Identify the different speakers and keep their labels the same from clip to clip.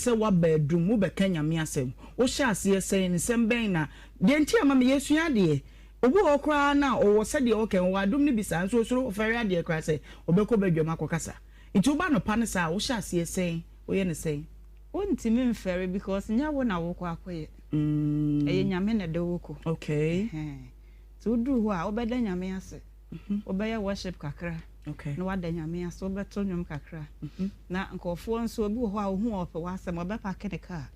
Speaker 1: Sɛ woaba adum, wobɛka Nyame asɛm. Wohyɛ aseɛ sɛn? Nsɛm bɛn na. Deɛ nti a ma me yɛsua adeɛ. Obi wɔ hɔ koraa no a ɔwɔ sɛdeɛ ɔka, ɔwɔ adom no bi saa nso ɔsuro, ɔfɛre adeɛ koraa sɛ ɔbɛkɔ badwam akɔkasa. Nti woba anɔpa no saa a, wohyɛ aseɛ sɛn? Woyɛ no sɛn?
Speaker 2: Wontumi mfɛre because nyɛ wo na wokɔ akɔyɛ. Ɛyɛ Nyame na ɛde wo kɔ.
Speaker 1: Okay.
Speaker 2: Ɛhɛn. Nti woduru hɔ a, wobɛda Nyame ase. Wobɛyɛ worship kakra na woada Nyame ase, wobɛto nnwom kakra. Na nkurɔfoɔ nso, obi wɔ hɔ a ohu a ɔpɛ w'asɛm, ɔbɛpake ne kaa.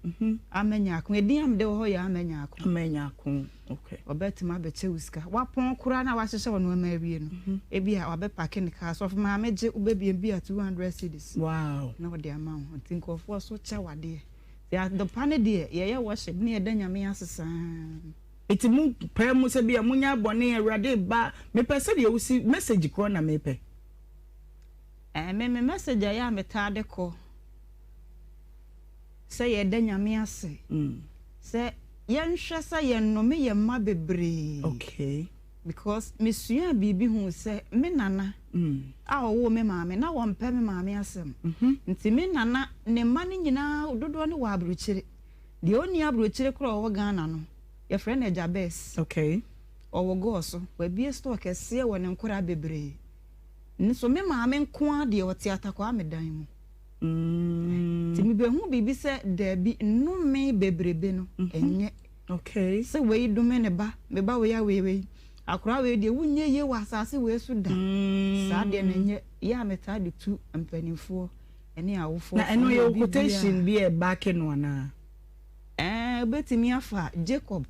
Speaker 2: Ama Nyarko. Edin a mede wɔ hɔ yɛ Ama Nyarko.
Speaker 1: Ama Nyarko, okay.
Speaker 2: Ɔbɛtumi abɛkyɛ wo sika. Wapɔn koraa na wahyehyɛ wo nneɛma awie no, ebia wabɛpake ne kaa. Sɔfo maame gye, wobɛbie bi a 200 cedis.
Speaker 1: Wow.
Speaker 2: Na ɔde ama wo. Nti nkurɔfoɔ nso kyɛ wo adeɛ. Nti adepa no deɛ, yɛyɛ worship na yɛda Nyame ase saa.
Speaker 1: Nti mo pae mu sɛ bia monya bɔne awurade ba mepɛ sɛdeɛ wosi message korɔ na mepɛ.
Speaker 2: Ɛɛ me me message a ɛyɛ a metaa de kɔ sɛ yɛda Nyame ase sɛ yɛnhwɛ sɛ yɛnnome yɛn mma bebree.
Speaker 1: Okay.
Speaker 2: Because mesuaa biribi huu sɛ me nana a ɔwoo me maame na wɔmpɛ me maame asɛm. Nti me nana ne mma no nyinaa dodoɔ no wɔ abrokyire. Deɛ ɔnni abrokyire koraa a ɔwɔ Ghana no, yɛfrɛ no Agya Bess.
Speaker 1: Okay.
Speaker 2: Ɔwɔ Gɔɔ so. Wabue store kɛseɛ wɔ ne nkoraa bebree. Nso me maame nko ara deɛ ɔte Atakwame dan mu. Nti mebɛhu biribi sɛ daabi, nnome bebrebe no, ɛnyɛ.
Speaker 1: Okay.
Speaker 2: Sɛ wei dome ne ba, me ba wei a wei wei, akoraa wei deɛ wonyɛ yie wɔ asase wei so da. Saa deɛ no ɛnyɛ. Yɛ a metaa de tu mpanimfoɔ. ne awofoɔ
Speaker 1: Na
Speaker 2: fo
Speaker 1: ɛno
Speaker 2: ne
Speaker 1: yɛ wo
Speaker 2: obi
Speaker 1: quotation
Speaker 2: biara.
Speaker 1: bi a ɛbaake no anaa?
Speaker 2: Ɛɛ, wobɛtumi afa Jacob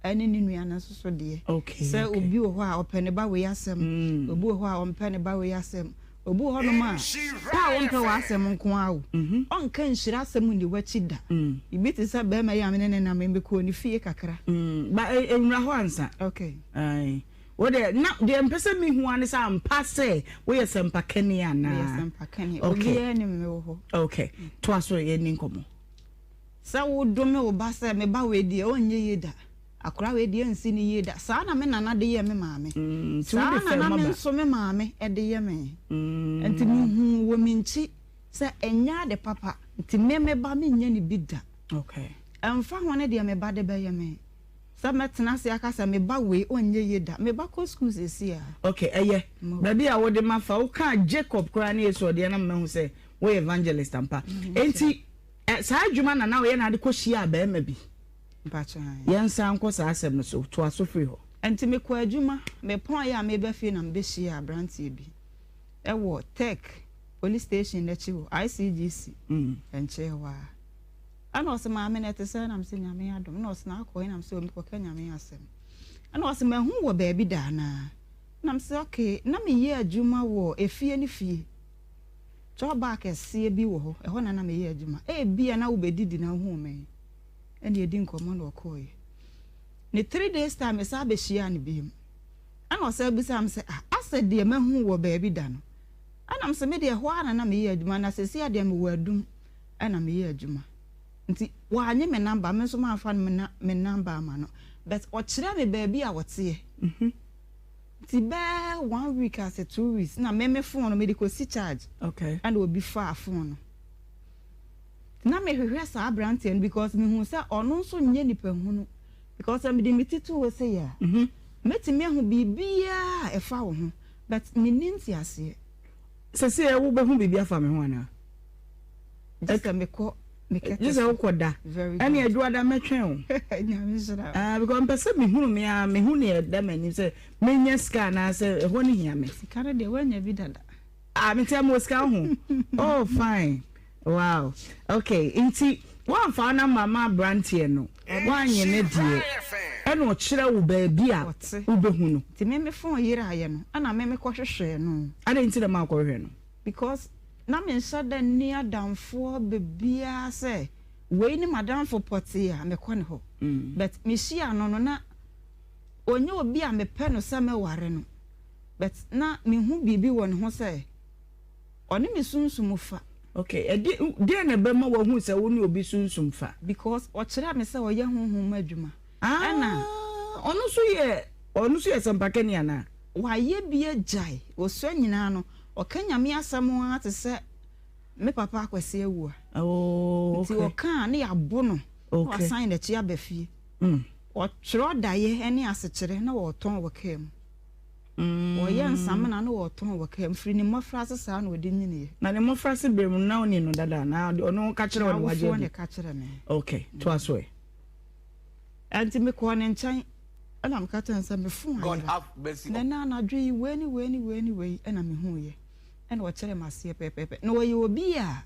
Speaker 2: ne ne nua no nso so deɛ.
Speaker 1: Okay,
Speaker 2: Sɛ
Speaker 1: okay.
Speaker 2: obi wɔ hɔ a ɔpɛ ne ba wei asɛm, obi wɔ hɔ a ɔmpɛ ne ba wei asɛm. Obi wɔ hɔnom a, pɛ a ɔmpɛ w'asɛm nko ara o, ɔnka nhyira asɛm nni w'akyi da. Biribi te sɛ barima yi a me ne no nam yi, mekɔɔ ne fie kakra.
Speaker 1: Ba nwura hɔ ansa.
Speaker 2: Okay.
Speaker 1: Ae. Wo deɛ, na deɛ mpɛ sɛ mehu ara ne sɛ ampa sɛ woyɛ sɛmpakani anaa?
Speaker 2: Meyɛ sɛmpakani.
Speaker 1: Okay.
Speaker 2: Obiara nim me wɔ hɔ.
Speaker 1: Okay. Toa so yɛnni nkɔmmɔ.
Speaker 2: Sɛ wodome wo ba sɛ, me ba wei deɛ ɔnyɛ yie da, akwadaa wei deɛ ɛnsi no yie da. Saa na me nana de yɛɛ me maame.
Speaker 1: Nti
Speaker 2: Saa
Speaker 1: wode
Speaker 2: na
Speaker 1: fɛm
Speaker 2: na me
Speaker 1: aba.
Speaker 2: nso me maame de yɛ me. Nti mehuu wɔ me nkyi sɛ ɛnyɛ ade papa. Nti me me ba menyɛ no bi da.
Speaker 1: Okay.
Speaker 2: Ɛmfa ho ne deɛ me ba de bɛyɛ me. Sɛ mɛtena ase aka sɛ me ba wei ɔnyɛ yie da. Me ba kɔ sukuu seesei a.
Speaker 1: Ok, ɛyɛ. Baabi a wode ma fa, wokaa Jacob koraa ne Esau deɛ na mahu sɛ woyɛ evangelist ampa. Enti saa adwuma na na woyɛ na ade kɔhyiaa barima bi.
Speaker 2: Mpakyɛ ae.
Speaker 1: Yɛnsan nkɔ saa asɛm no so, toa so firi hɔ.
Speaker 2: Enti mekɔɔ adwuma, mepɔn yɛ a mereba fie na mebɛhyiaa aberanteɛ bi wɔ Tech police station no akyi hɔ, ICGC nkyɛn hɔ ara. Ɛna ɔse maame no ɛte sɛn na mese Nyame adom ɛna ɔse na akɔ he na mese oh mekɔka Nyame asɛm ɛna ɔse mahu wɔ baabi da anaa na mese okay na meyɛ adwuma wɔ efie ne fie kyɔba kɛseɛ bi wɔ hɔ ɛhɔ na na meyɛ adwuma ebia na wobɛdidi na wohuu me ɛna yɛdi nkɔmmɔ na ɔkɔɔeɛ ne 3 days time mesan bɛhyiaa no biom ɛna ɔsan bisaa me sɛ ah asɛ deɛ mahu wɔ baabi da no ɛna mese me deɛ ɛhɔ ara na na meyɛ adwuma na seesei adeɛ mewɔ adum ɛna meyɛ adwuma nti wannye me number me nso mamfa me number ama no but ɔkyerɛ me baabi a ɔteɛ nti bɛɛ one week ase 2 weeks na me me phone no mede kɔsi charge. Ɛna obi faa phone no na mehwehwɛ saa aberanteɛ no because mehu sɛ ɔno nso nyɛ nipa hunu because sɛ mede me ti to hɔ sɛ yɛ a mɛtumi ahu biribiara a ɛfa wo ho but menni nteaseɛ.
Speaker 1: Sɛsɛ wobɛhu biribi afa me ho anaa?
Speaker 2: Gye sɛ mekɔ me kɛtɛ
Speaker 1: Gye sɛ
Speaker 2: so.
Speaker 1: wokɔ da.
Speaker 2: Very
Speaker 1: Ɛne
Speaker 2: good.
Speaker 1: Adwuada mɛtwɛn o.
Speaker 2: Nyame nhyira wo.
Speaker 1: Ah, because mpɛ sɛ mehunu me a mehu nea ɛda m'anim sɛ menya sika anaasɛ ɛhɔ no hia me.
Speaker 2: Sika no deɛ woanya bi dada.
Speaker 1: Ah, me nti mewɔ sika ho. Oh, fine. Wow. Okay, nti woamfa wo number ma aberanteɛ no, woanye ne deɛ, ɛna ɔkyerɛ wo baabi a
Speaker 2: Ɔte.
Speaker 1: wobɛhu no.
Speaker 2: Nti me me phone yeraeɛ no, ɛna me mekɔhwehwɛɛ no.
Speaker 1: Adɛn nti na moankɔhwehwɛ no?
Speaker 2: Because na menhyɛ da nni adamfoɔ baabiara sɛ wei ne m'adamfo pɔtee a mekɔ ne hɔ. But mehyiaa no no na ɔnyɛ obi a mepɛ no sɛ mɛware no. But na mehu biribi wɔ ne ho sɛ ɔne me sunsum fa.
Speaker 1: Okay, ɛde deɛn na ɛbɛma wahu sɛ wo ne obi sunsum fa?
Speaker 2: Because ɔkyerɛɛ me sɛ ɔyɛ honhom mu adwuma. Ɛna.
Speaker 1: Ah, ɔno nso yɛ ɔno nso yɛ sɛmpakani anaa?
Speaker 2: Wayɛ bi agyae. Ɔsua nyinaa no, ɔka Nyame asɛm ara te sɛ me papa Akwasi Awuah.
Speaker 1: Oh,
Speaker 2: Nti
Speaker 1: okay.
Speaker 2: ɔka a ne yɛabo no na
Speaker 1: Okay.
Speaker 2: wasan n'akyi aba fie. Ɔtwerɛ daeɛ ne asekyerɛ na ɔretɔn wɔ kaa mu. Ɔyɛ nsamena na ɔretɔn wɔ kaa mu. Firi ne mmɔfraase saa na ɔde nyiniiɛ.
Speaker 1: Na ne mmɔfraase berɛ mu no na ɔnim no dada anaa ɔno ka kyerɛ wo na wagye
Speaker 2: N'awofoɔ
Speaker 1: adi?
Speaker 2: na ɛka kyerɛ me.
Speaker 1: Okay, toa so ɛ.
Speaker 2: Ɛnti mekɔɔ ne nkyɛn ɛna meka kyerɛ no sɛ me fon
Speaker 3: God
Speaker 2: ayera
Speaker 3: have mercy
Speaker 2: na
Speaker 3: upon
Speaker 2: ɛnɛ anadwo yi wei ne wei ne wei ne wei ɛna mehuuiɛ ɛna ɔkyerɛɛ me aseɛ pɛpɛɛpɛ. Na ɔyɛ obi a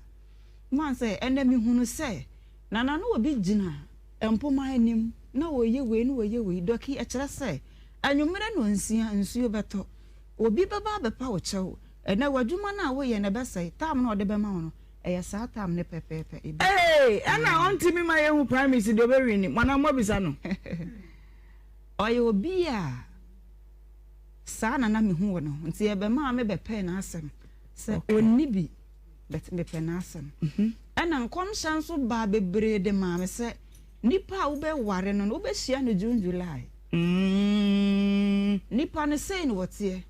Speaker 2: man sɛ ɛnɛ mehunu sɛ Nana na obi gyina mpoma anim na ɔreyɛ wei na ɔreyɛ wei dɔki ɛkyerɛ sɛ anwummerɛ nɔnsia nsuo bɛtɔ obi bɛba abɛpa wo kyɛw ɛnɛ w'adwuma no a woyɛ no ɛbɛsɛe tam no a ɔde bɛma wo no ɛyɛ saa tam no pɛpɛɛpɛ ebi
Speaker 1: Ee ɛna ɔntumi ma yɛhu primaries deɛ ɔbɛwini mo anaa moabisa no?
Speaker 2: Ɔyɛ obi a saa na na mehu wɔ ne ho nti ɛbɛmaa me bɛpɛɛ n'asɛm sɛ ɔnni bi but mepɛ n'asɛm. Ɛna nkɔmhyɛ nso baa bebree de maa me sɛ nipa a wobɛware no no wobɛhyia no June July. Nipa no sei na ɔteɛ.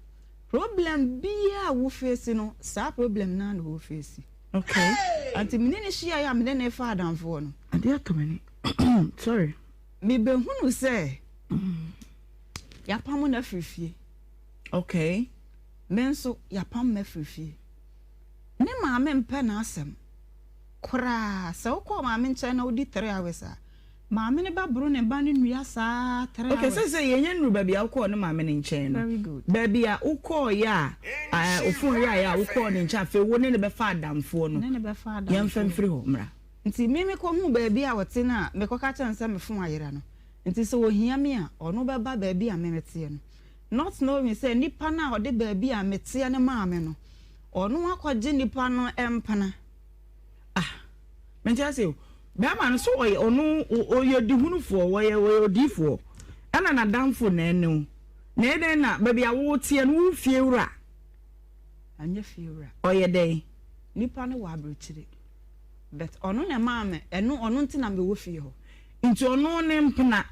Speaker 2: Problem biara a wo face no saa problem no ara na ɔwɔ face.
Speaker 1: Okay.
Speaker 2: Nti me ne no hyiaeɛ a me ne no refa adamfoɔ no.
Speaker 1: Adeɛ atɔ m'ani. Sorry.
Speaker 2: Mebɛhunu sɛ yɛapamo no afiri fie.
Speaker 1: Okay.
Speaker 2: Me nso yɛapam me afiri fie. Ne maame mpɛ n'asɛm koraa. Sɛ wokɔ maame nkyɛn na wodi 3 hours a, maame no bɛboro ne ba no nnua saa three
Speaker 1: Okay,
Speaker 2: hours.
Speaker 1: Sɛ yɛnyɛ nnuru baabi a wokɔɔ ne maame no nkyɛn no.
Speaker 2: Very good.
Speaker 1: Baabi a wokɔɔ yɛ a ofon yɛ a wokɔɔ ne nkyɛn, afei wo ne ne bɛfa adamfoɔ no.
Speaker 2: Ne ne bɛfa
Speaker 1: Yɛmfa
Speaker 2: adamfoɔ.
Speaker 1: mfiri hɔ mmra.
Speaker 2: Nti me mekɔhuu baabi a ɔte no a, mekɔka kyerɛ no sɛ me phone ayera no. Nti sɛ ohia me a, ɔno bɛba baabi a me meteɛ no. Not knowing sɛ nipa no a ɔde baabi a meteɛ no maa me no, ɔno akɔgye nipa no mpena.
Speaker 1: Ah, mente ase o. Bɛrima no so ɔyɛ ɔno ɔyɛ dihunufoɔ, wɔyɛ odiifoɔ. Ɛna n'adamfo na ɛne wo. Na ɛdɛn na baabi a woteɛ no wo fie wura?
Speaker 2: Anyɛ fie wura.
Speaker 1: Ɔyɛ dɛn?
Speaker 2: Nipa no wɔ aburokyire. But ɔno na ɛmaa me, ɛno ɔno nti na mewɔ fie hɔ.
Speaker 1: Nti ɔno ne mpena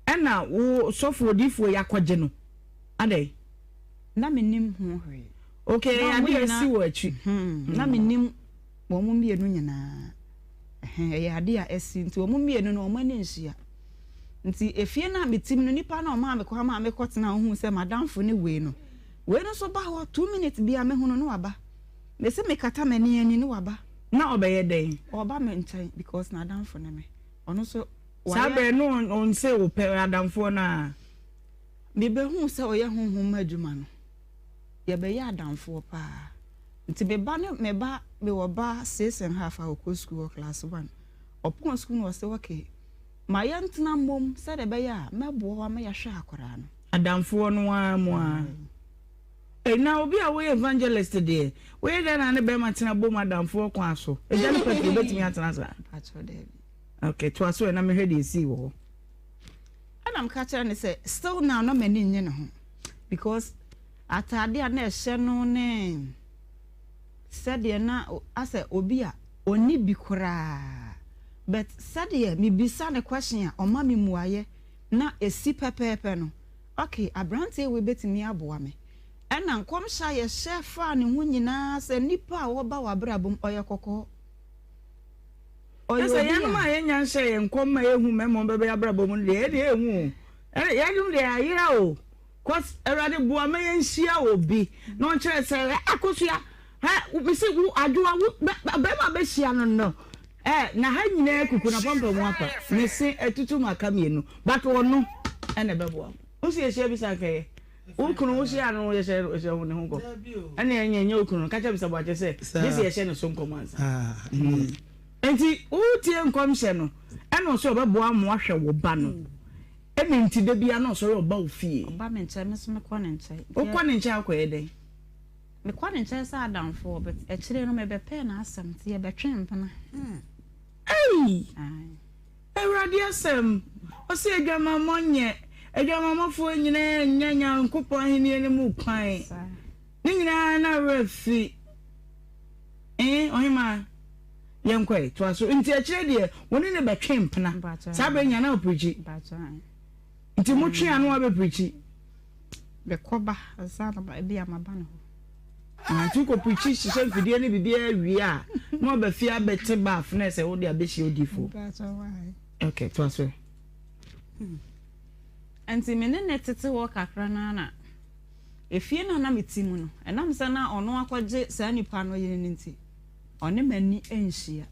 Speaker 1: ɛna wo sɔfo odiifoɔ yi akɔgye no. Adɛn?
Speaker 2: Na menim ho hwee.
Speaker 1: Okay,
Speaker 2: Na ɔmo
Speaker 1: adeɛ
Speaker 2: nyinaa-
Speaker 1: asi wɔ akyi.
Speaker 2: Na menim wɔn mmienu nyinaa. Ɛhɛn, ɛyɛ ade a asi nti wɔn mmienu no wɔn ani nhyia. Nti efie no a metim no, nipa no a ɔmaa me kwan maa mekɔtena hɔ huu sɛ madamfo ne wei no. Wei no nso ba hɔ 2 minutes bi a mehu no na waba. Mese mekata m'ani ani ne waba.
Speaker 1: Na ɔbɛyɛ dɛn?
Speaker 2: Ɔba me nkyɛn because n'adamfo ne me. Ɔno nso
Speaker 1: Saa
Speaker 2: wayɛ
Speaker 1: bɛrɛ no ɔnse wo pɛ adamfoɔ no a.
Speaker 2: Mebɛhuu sɛ ɔyɛ honhom mu adwuma no, yɛbɛyɛ adamfoɔ paa. Nti me ba ne me ba, mewɔ ba 6½ a ɔkɔ sukuu wɔ class one. Ɔpɔn sukuu no ɔsɛ okay, ma yɛntena mmom sɛdeɛ ɛbɛyɛ a mɛboa wo ama yɛahwɛ akwaraa no.
Speaker 1: Adamfoɔ no ara mu a. Na obi a woyɛ evangelist deɛ, woyɛ dɛn na ne bɛrima tena bom adamfoɔ kwan so? Agya ne Petro bɛtumi atena saa?
Speaker 2: Mpakyɛw, daabi.
Speaker 1: Okay, toa so ɛ na mehwɛ deɛ esii wɔ hɔ.
Speaker 2: Ɛna meka kyerɛ no sɛ still now na m'ani nnye ne ho because ataade a na ɛhyɛ no ne sɛdeɛ na asɛ obi a ɔnni bi koraa, but sɛdeɛ mebisa ne question a ɔma me mmuayɛ na ɛsi pɛpɛɛpɛ no, okay, aberanteɛ wei bɛtumi aboa me. Ɛna nkɔmhyɛ a yɛhyɛ faa ne ho nyinaa sɛ nipa a wɔba w'abrabɔ mu ɔyɛ kɔkɔɔ. Ɔyɛ
Speaker 1: Sɛ
Speaker 2: obi
Speaker 1: yɛnom a
Speaker 2: a
Speaker 1: yɛnya nhyɛ yɛn nkɔm ma yɛhu mmarima bɛbɛyɛ abrabɔ mu no deɛ, ɛdeɛ ɛhu o. Ɛne yɛnom deɛ ayera o. 'Cause Awurade boa ma yɛnhyia obi na ɔnkyerɛ sɛ Akosua, hɛ, mese wo adwoa wo bɛrima bɛhyia no no ɛ na ha nyinaa kuku na pampa mu apa me se atutu mu aka mmienu, but ɔno ɛna ɛbɛboa wo. Wo si yɛhyia bi sa nkɛyɛ wo kunu wo hyia no yɛhyɛ yɛhyɛ ne ho nkɔm ɛne ɛnyɛ ɛnyɛ wo kunu no ka kyerɛ bisa boakyɛ sɛ gye sɛ yɛhyɛ ne so nkɔm ansa. Nti wotie nkɔmhyɛ no ɛna ɔsɛ ɔbɛboa mo ahwɛ wo ba no ɛne nti da bia na ɔsɔre ɔba wo fie.
Speaker 2: Ɔba me nkyɛn, me nso mekɔ ne nkyɛn.
Speaker 1: Wokɔ ne nkyɛn akɔyɛ dɛn?
Speaker 2: Mekɔ ne nkyɛn sɛ adamfoɔ, but akyire no mebɛpɛɛ n'asɛm nti yɛbɛtwe mpena.
Speaker 1: Ei!
Speaker 2: Aye.
Speaker 1: Awurade asɛm, ɔsɛ adwamammɔ nyɛ adwamammɔfoɔ nyinaa nya Nyankopɔn ahenni no mu kwan.
Speaker 2: Saa.
Speaker 1: Ne nyinaa na werɛ fi. Ɔhema, yɛnkɔe, toa so. Nti akyire deɛ, wo ne ne bɛtwe mpena.
Speaker 2: Mpakyɛ.
Speaker 1: Saa berɛ nya na ɔpirikyi.
Speaker 2: Mpakyɛ.
Speaker 1: Nti motwe ano abɛpirikyi.
Speaker 2: Mekɔba ansa na ebi a maba ne hɔ.
Speaker 1: Ah, nti wokɔ preachi hyehyɛ mfidie ne biribiara wie a, na waba fie abɛte baff na ɛsɛ wode abɛhyia odiifoɔ. Okay, toa so.
Speaker 2: Hmm. Nti me ne ne tete hɔ kakra no ara na efie no a na mete mu no, ɛnam sɛ na ɔno akɔgye saa nipa no yere no nti, ɔne m'ani nhyia.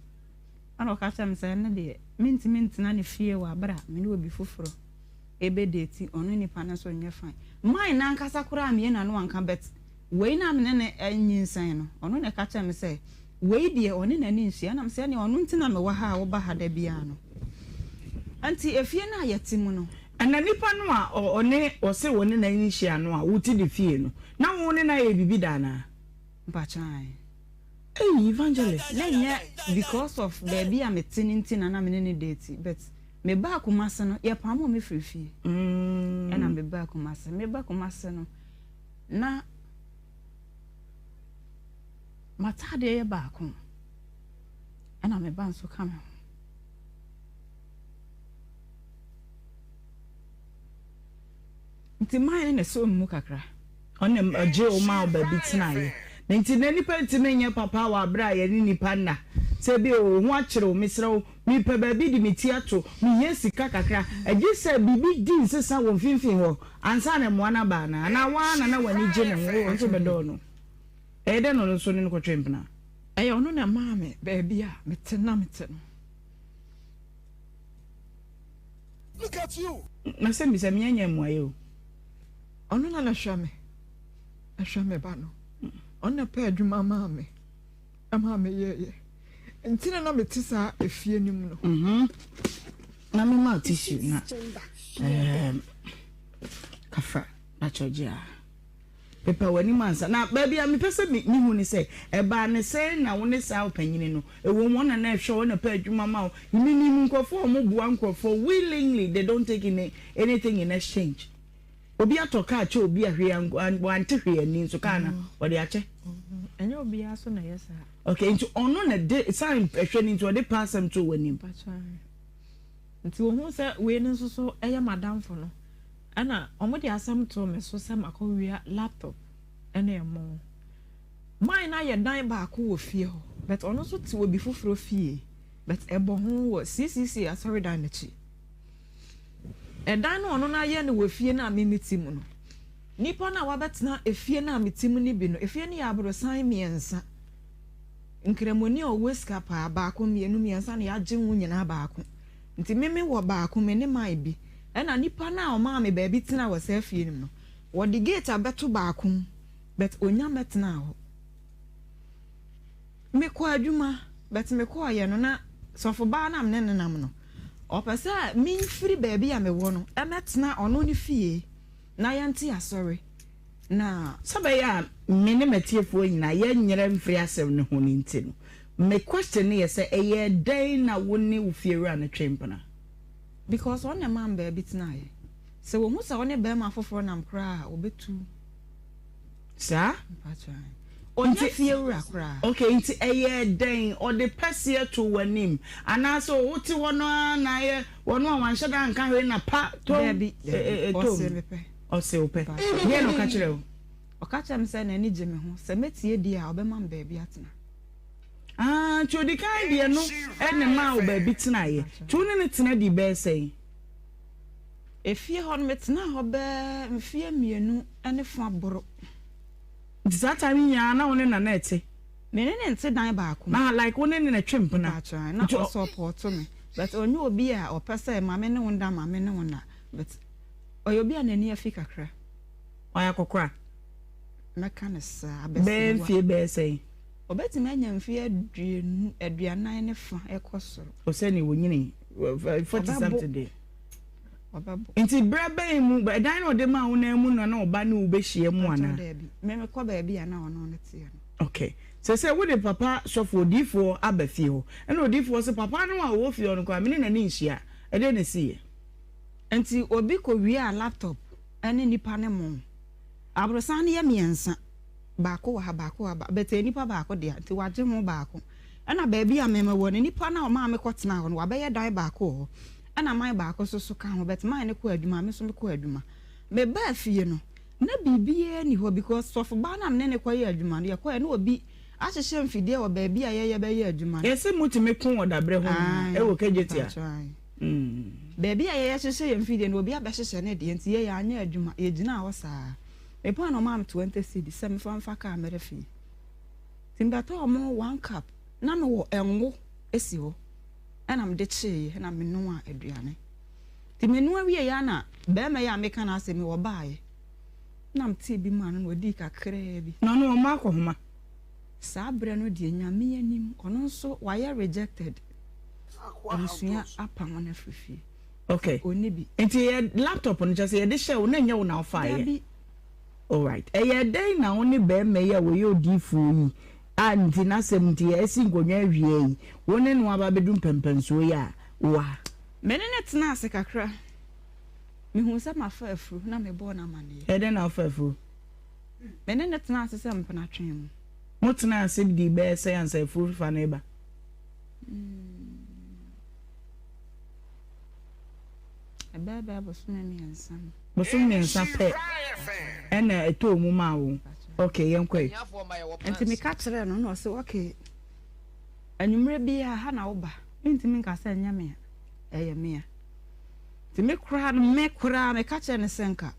Speaker 2: Ɛna ɔka kyerɛɛ me sɛ ɛno deɛ mentumi ntena ne fie wɔ abere a me ne obi foforɔ ɛbɛdeti, ɔno nipa no nso nyɛ fine. Mine no ankasa koraa ammue n'ano anka but wei no a me ne no anyinsɛn no, ɔno na ɛka kyerɛɛ me sɛ wei deɛ ɔne n'ani nhyia. Ɛna mesɛ ɛneɛ ɔno nti na mewɔ ha a woba ha da biara no. Nti efie no a yɛte mu no.
Speaker 1: Ɛna nipa no a ɔne ɔse ɔne n'ani nhyia no a wote ne fie no, na wo ne no ayɛ biribi da anaa?
Speaker 2: Mpakyɛ ae.
Speaker 1: Ei evangelist.
Speaker 2: Na ɛnyɛ because of baabi a mete no nti na na me ne no date but me baa Kumasi no yɛ pamoo me firi fie ɛna me baa Kumasi me ba Kumasi no na m'ataadeɛ yɛ baako ɛna me ba nso ka me ho. Nti man no na ɛsɔ me mu kakra.
Speaker 1: Ɔne ɔgyee wo maa wo baabi tenaeɛ. Na nti na nnipa ntumi nyɛ papa wɔ aberɛ a yɛne nnipa nna. Sɛ ebia wo ho akyere wo, mesrɛ wo, mepɛ baabi de me ti ato, mehia sika kakra. Ɛgye sɛ biribi di nsesa wɔ mfimfini hɔ ansa na mmoa no aba anaa? Anaa wo ara na na w'ani gye ne ho, wo nso bɛdɔɔ no? Ɛyɛ dɛn na ɔno nso ne no kɔtwee mpena?
Speaker 2: Ɛyɛ ɔno na ɛmaa me baabi a mete na mete no.
Speaker 1: Look at you! Na sɛ bisa me anya mmuaeɛ o.
Speaker 2: Ɔno na na hwɛ me, ɛhwɛ me ba no. Ɔno na pɛ adwuma maa me, ɛmaa me yɛɛyɛ. Nti na na mete saa efie no mu no.
Speaker 1: Mhm. Na me ma tissue na ɛɛm kafra na kyɛgye a. Pepa w'anim ansa. Na baabi a mepɛ sɛ mihu ne sɛ, ɛbaa ne sɛn na wo ne saa ɔpanyin no, ɛwom wɔn na na ɛhwɛ wo na ɛpɛ adwuma ma wo, minim nkurɔfoɔ a wɔboa nkurɔfoɔ willingly, they don't take any, anything in exchange. Obi atɔ kaa kyɛ obi a hwee wante hwee ani nso kaa no wɔde akyɛ.
Speaker 2: Ɛnyɛ obiara so na ɛyɛ saa.
Speaker 1: Okay, nti ɔno na de san ɛhwɛ no nti ɔde pa asɛm too w'anim.
Speaker 2: Nti ohun sɛ wei no nso so ɛyɛ m'adamfo no. Ɛna ɔmo de asɛm too me so sɛ makɔ wia laptop ɛne ɛmo. Mine no ayɛ dan baako wɔ fie hɔ but ɔno nso te obi foforɔ fie but ɛbɔ ho wɔ CCC asɔredan no akyi. Ɛdan no a ɔno no ayɛ no wɔ fie no a me mete mu no, nipa no a wabɛtena efie no a mete mu no bi no, efie no yɛ aborosan mmiɛnsa. Nkramoni a ɔwɔ sika paa, baako, mmienu, mmiɛnsa na yɛagye ho nyinaa baako. Nti me me wɔ baako, me ne mae bi. Ɛna nipa no a ɔmaa me baabi tenaa wɔ saa fie no mu no, wɔde gate abɛto baako mu, but ɔnya mmɛtenaa hɔ. Me kɔɔ adwuma, but me kɔɔeɛ no na sɔfo baa no a me ne no nam no, ɔpɛ sɛ me mfiri baabi a me wɔ no mmɛtena ɔno ne fie na yɛnte asɔre. Na.
Speaker 1: Sɛ ɛbɛyɛ a me ne m'atiefoɔ nyinaa yɛnyera mfiri asɛm no ho no nti no, me question no yɛ sɛ, ɛyɛɛ dɛn na wo ne wo fiewura no twee mpena?
Speaker 2: Because ɔno na ɛmaa me baabi tenaeɛ. Sɛ wɔhu sɛ wo ne barima foforɔ nam koraa a, wɔbɛtu wo.
Speaker 1: Saa?
Speaker 2: Mpakyɛ ae. Ɔnyɛ fiewura koraa.
Speaker 1: Okay, nti ɛyɛɛ dɛn? Ɔde pɛseɛ too w'anim? Anaasɛ wote hɔ no ara na ayɛ ɔno a wanhyɛ da anka hwee na pa tom?
Speaker 2: Daabi, daabi, ɔsee me pɛ.
Speaker 1: Ɔse wo pɛ. Deɛn na ɔka kyerɛɛ wo?
Speaker 2: Ɔka kyerɛɛ me sɛ n'ani gye me ho, sɛ mɛtie deɛ a, ɔbɛma me baabi atena.
Speaker 1: Ah, nti ɔdi kan deɛ no na ɛmaa wo baabi tenaeɛ. Nti wo ne no tena dii bɛyɛ sɛn?
Speaker 2: Efie hɔ no, metenaa hɔ bɛyɛ mfeɛ mmienu ne fa boro.
Speaker 1: Nti saa time no nyinaa na wo ne Nana ɛte?
Speaker 2: Me ne no nte dan baako mu.
Speaker 1: Ah, like wo ne no na ɛtwe mpena?
Speaker 2: Mpakyɛw, na ɔsɔpɔɔto me. But ɔnyɛ obi a ɔpɛ sɛ ma me ne wo nda, ma me ne wo nna. But Ɔyɛ obi a n'ani afi kakra.
Speaker 1: Ɔyɛ akɔkora?
Speaker 2: Mɛka no saa,
Speaker 1: abasiriwa. Bɛyɛ mfie bɛyɛ sɛn?
Speaker 2: Ɔbɛtumi anya mfie aduonu, aduanan ne fa kɔ soro.
Speaker 1: O sɛnea ɔnyini, 40 something deɛ.
Speaker 2: Ɔbɛbo.
Speaker 1: Nti berɛ bɛn mu, ɛdan na ɔde maa wo no mu na na ɔba ne wo bɛhyia mu anaa?
Speaker 2: Mpakyɛw daabi, me mekɔ baabi a na ɔno no teɛ no.
Speaker 1: Okay. Sɛsɛ wode papa sɔfo odiyifoɔ aba fie hɔ, ɛna odiyifoɔ se papa no a ɔwɔ fie hɔ no koraa me ne n'ani nhyia, ɛdeɛn na ɛsiiɛ?
Speaker 2: Nti obi kɔ wiaa laptop ne nipa no mo. Aborosan no yɛ miɛnsa, baako wɔ ha baako wɔ ha but ɛyɛ nipa baako dea nti wagye ho baako. Ɛna baabi a me mewɔ no nipa no a ɔmaa me kɔ tenaa hɔ no wabɛyɛ dan baako wɔ hɔ ɛna man baako nso so ka ho but man no kɔ adwuma me nso me kɔ adwuma. Me baa fie no. Na biribiara nni hɔ because sɔfobaa no a me ne no kɔyɛɛ adwuma no, yɛkɔeɛ na obi ahyehyɛ mfidie wɔ baabi a yɛyɛ bɛyɛ adwuma no.
Speaker 1: Yɛse motumi ko wɔ dabrɛ hɔ nyinaa
Speaker 2: Ae,
Speaker 1: ɛwɔ Kejetia.
Speaker 2: mpakyɛw ae. Baabi a yɛyɛ hyehyɛ yɛn mfidie no obi abɛhyehyɛ ne deɛ nti yɛ yɛanyɛ adwuma, yɛgyinaa hɔ saa. Mepɔn a na ɔmaa me 20 cedi sɛ memfa mfa kaa mmɛrɛ fie. Nti mebɛtɔɔ mo one cup, na mewɔ ngo si hɔ ɛna mede kyeeɛ na menoaa aduane. Nti menoa wieeɛ a na barima yi a meka n'asɛm yi ɔbaeɛ na metee bi maa no na ɔdii kakraa bi.
Speaker 1: Na ɔno ɔmma akɔhoma?
Speaker 2: Saa berɛ no deɛ Nyame anim ɔno nso wayɛ rejected, abusua apamo no afiri fie.
Speaker 1: Okay.
Speaker 2: Ɔnni bi.
Speaker 1: Nti yɛ laptop no kyerɛ sɛ yɛde hyɛɛ wo na ɛnyɛ wo na wofaeɛ?
Speaker 2: Dabi.
Speaker 1: Alright. Ɛyɛɛ dɛn na wo ne barima yi a ɔyɛ odiyifoɔ yi a nti n'asɛm nti yɛasi nkonnwa awia yi, wo ne no aba abɛdu mpɛnpɛnsoɔ yi a woa?
Speaker 2: Me ne no tenaa ase kakra. Mehuu sɛ mafa afuru na mebɔɔ no amanneɛ.
Speaker 1: Ɛyɛ dɛn na wofaa afuru?
Speaker 2: Me ne no tenaa ase sɛ mpenatwe mu.
Speaker 1: Motenaa ase dii bɛyɛ sɛn ansa afuru fa no reba?
Speaker 2: Ɛbɛyɛ bɛyɛ bosome mmiɛnsa mu.
Speaker 1: Bosome mmiɛnsa pɛ ɛna ɛtɔɔ mu maa wo? Ok, yɛnkɔ ɛ.
Speaker 2: Nti meka kyerɛɛ no na ɔse ok. Anwummerɛ biara ha na woba, mentumi nka sɛ ɛnyɛ me a, ɛyɛ me a. Nti me koraa no, me koraa meka kyerɛɛ no sɛ nka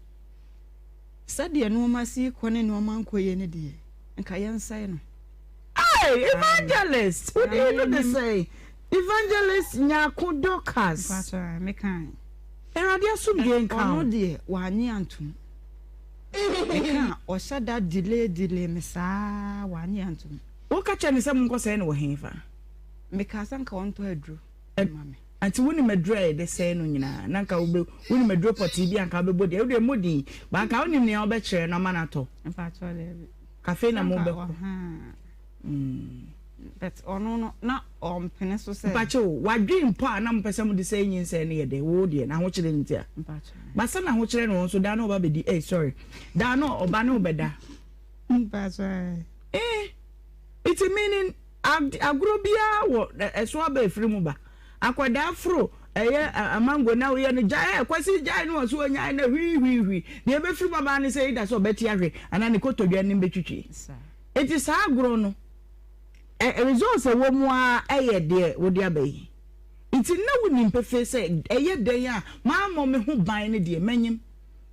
Speaker 2: sɛdeɛ nnoɔma si rekɔ ne nnoɔma nkɔ yie no deɛ, nka yɛnsɛe no.
Speaker 1: Hey, Evangelist! Wo din no de sɛn? Evangelist Nyarko Dorcas.
Speaker 2: Mpakyɛ, mekae.
Speaker 1: Awurade asomdwoe nka wo.
Speaker 2: Ɔno deɛ, wannye antom. Meka a, ɔhyɛ da delay delay me saa, wannye antom.
Speaker 1: Woka kyerɛɛ no sɛ monkɔsɛe no wɔ hefa?
Speaker 2: Mekaa sɛ anka ɔntɔ aduro mma me.
Speaker 1: Ante wonim aduro a yɛde sɛe no nyinaa? Na anka wobɛ, wonim aduro pɔtee bi a anka wobɛbɔ din. Wo deɛ mmɔ din, but anka wonim nea wobɛkyerɛ no ama no atɔ.
Speaker 2: Mpakyɛw daabi.
Speaker 1: Afei na mobɛkɔ.
Speaker 2: But ɔno no, na ɔmpene so sɛ.
Speaker 1: Mpakyɛw, w'adwene mpo a na mopɛ sɛ mode sɛe nyinsɛn no yɛ dɛn? Wo deɛ, n'ahokyerɛ nti a.
Speaker 2: Mpakyɛw.
Speaker 1: But sɛ n'ahokyerɛ no nso, daa na ɔba bɛdi, eh sorry, daa na ɔba ne wo bɛda.
Speaker 2: Mpakyɛw.
Speaker 1: Eh, iti meaning agorɔ biara wɔ ɛso aba efiri mu ba. Akwadaa foro ɛyɛ amango na woyɛ no gyae ɛ kwasi gyae no ɔso onyae na hwii hwii hwii. Deɛ ebefiri mu aba ne sɛ ida sɛ ɔbɛte ahwe anaa ne kotodwe anim betwitwi. Eti saa agorɔ no ɛ results ɛwɔ mu ara ɛyɛ deɛ wode aba yi. Nti na wonim pefee sɛ ɛyɛ dɛn a mammɔ me ho ban no deɛ manyim.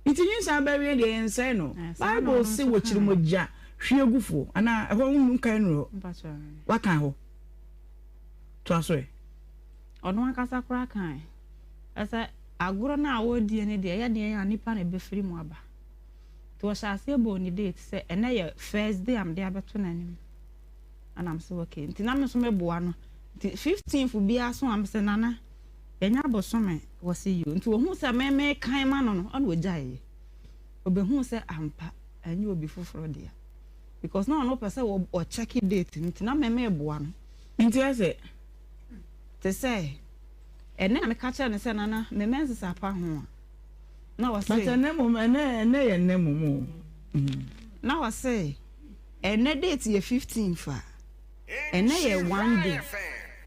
Speaker 1: Nti nyinsɛn abɛweɛ deɛ yɛnsɛe no. Bible se wɔkyiri mogya hwiegufoɔ anaa ɛhɔ nkae nnuru hɔ. Wakan hɔ. Toa so ɛ.
Speaker 2: Ɔno ankasa koraa kae sɛ agorɔ no a wɔredie no deɛ ɛyɛ deɛn a nipa na ɛbɛfiri mu aba. Nti ɔhyɛ aseɛ bɔɔ ne date sɛ ɛnɛ yɛ first day a mede abɛto n'anim. Ɛna me sɛ okay. Nti na me nso meboa no. Nti 15th biara so a me sɛ Nana yɛnya bosome wɔse yio. Nti ɔhuu sɛ me mekan ma no no ɛna ɔgyaeɛ. Ɔbɛhuu sɛ ampa ɛnyɛ obi foforɔ dea. Because na ɔno pɛ sɛ ɔkyɛke date no nti na me meboa no.
Speaker 1: Nti ɛsɛ.
Speaker 2: Te sɛ ɛnɛ na meka kyerɛ no sɛ Nana me menses apa ho a na ɔse.
Speaker 1: But ɛnɛ mmom ɛnɛ ɛnɛ yɛ nnɛ mmom o.
Speaker 2: Na ɔse ɛnɛ date yɛ 15th a ɛnɛ yɛ one day.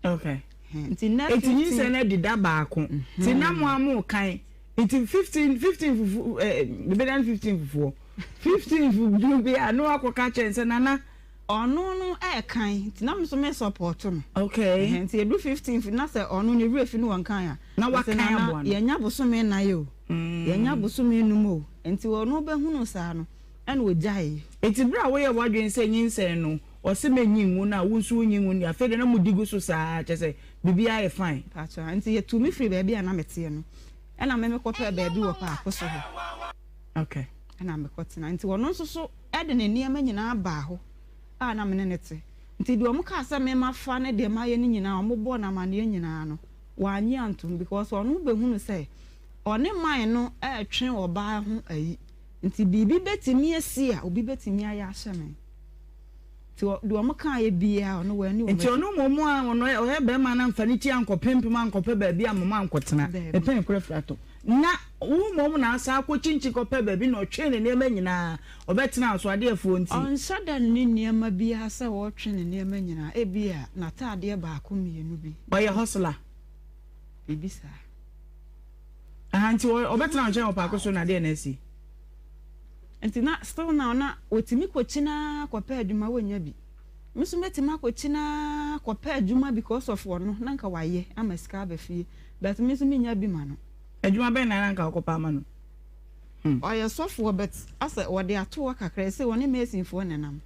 Speaker 1: Okay.
Speaker 2: Nti nnɛ
Speaker 1: 15. Eti nyinsɛn no adi da baako. Nti na mo a mo kan nti 15 15 fufu ɛɛ bebe 15 fufuo 15 fufu bi a na wakɔ ka kyerɛ sɛ Nana.
Speaker 2: Ɔno no ɛɛkan nti na me nso me support no.
Speaker 1: Okay.
Speaker 2: Ɛhɛn nti edu 15th na sɛ ɔno ne werɛ fi no wɔnkan a.
Speaker 1: Na wakan aboa no.
Speaker 2: Yɛnya bosome nnan o. Yɛnya bosome num o. Nti ɔno bɛhunu saa no ɛna ɔgyaeɛ.
Speaker 1: Nti berɛ a woyɛɛ w'adwene sɛ nyinsɛn no ɔse mɛnyi ngu no a wo nso wonyi ngu no deɛ afei deɛ na modi gu so saa kyerɛ sɛ biribiara yɛ fine.
Speaker 2: Mpakyɛw nti yɛtuu me firii baabi a na meteɛ no ɛna me mekɔpɛɛ baabi wɔ paako so hɔ.
Speaker 1: Okay.
Speaker 2: Ɛna mekɔtena nti ɔno nso so de ne nneɛma nyinaa baa hɔ a na me ne no te. Nti deɛ wɔn kaa sɛ me mafa ne deɛ mayɛ no nyinaa wɔn bɔɔ no amaneɛ nyinaa no wannye antom because ɔno bɛhunu sɛ ɔne man no retwe ɔbaa ho ayi nti biribi bɛtumi asi a obi bɛtumi ayɛ ahyɛ me. Nti deɛ wɔn kaeɛ biara ɔno wanni wɔn
Speaker 1: Nti
Speaker 2: akyi.
Speaker 1: ɔno mmom a ɔno ɔyɛ bɛrima no amfa ne ti ankɔpempem ankɔpɛ baabi ammom ankɔtena.
Speaker 2: Daabi.
Speaker 1: Mepɛn kora firi atɔ. Na wo mmom na asan akɔkyinkyin kɔpɛ baabi na ɔtwee ne nneɛma nyinaa, ɔbɛtenaa so, adeɛ afuo nti.
Speaker 2: Ɔnhyɛ da nni nneɛma biara sɛ ɔretwe ne nneɛma nyinaa, ebia n'ataadeɛ baako mmienu bi.
Speaker 1: Ɔyɛ hustler.
Speaker 2: Biribi saa.
Speaker 1: Aha, nti ɔbɛtena wo nkyɛn wɔ paako so na adeɛ na asi.
Speaker 2: Nti na still now na wɔtumi kɔkyin ara kɔpɛ adwuma wɔnnya bi. Me nso mɛtumi akɔkyin ara kɔpɛ adwuma because of ɔno na nka wayɛ ama sika aba fie but me nso mennya bi ma no.
Speaker 1: Adwuma bɛn na na nka wokɔpɛ ama no?
Speaker 2: Hmm. Ɔyɛ sɔfoɔ but asɛ wɔde ato hɔ kakra ɛsɛ ɔne masonfoɔ na ɛnam.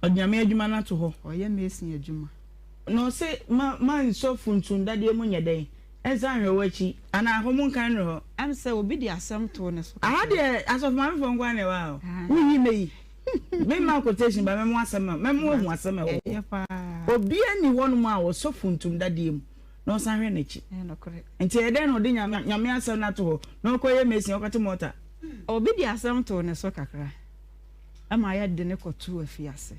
Speaker 1: Ɔde Nyame adwuma no ato hɔ.
Speaker 2: Ɔyɛ mason adwuma.
Speaker 1: Na ɔse ma ma nsɔ funtum dadeɛ mu nyɛ dɛn? Nsan nhwɛ w'akyi anaa hɔ mo nkan nnuru hɔ.
Speaker 2: Ɛm sɛ obi de asɛm too ne so
Speaker 1: Aha
Speaker 2: kakra.
Speaker 1: deɛ asɔfo maamefoɔ nko ara na ɛwɔ ha o. Woyi mɛyi. Memma quotation ba mɛmo asɛm a mɛmo ahu asɛm a ɛwɔ hɔ.
Speaker 2: Ɛyɛ paa.
Speaker 1: Obiara nni hɔnom a ɔsɔ funtum dadeɛ mu na ɔsan hwɛ n'akyi.
Speaker 2: Ɛyɛ nokorɛ.
Speaker 1: Nti ɛyɛ dɛn na ɔde Nyame Nyame asɛm no ato hɔ na ɔkɔyɛ mason ɔkɔte mɔta?
Speaker 2: Obi de asɛm too ne so kakra ma yɛde no kɔtoo afiase.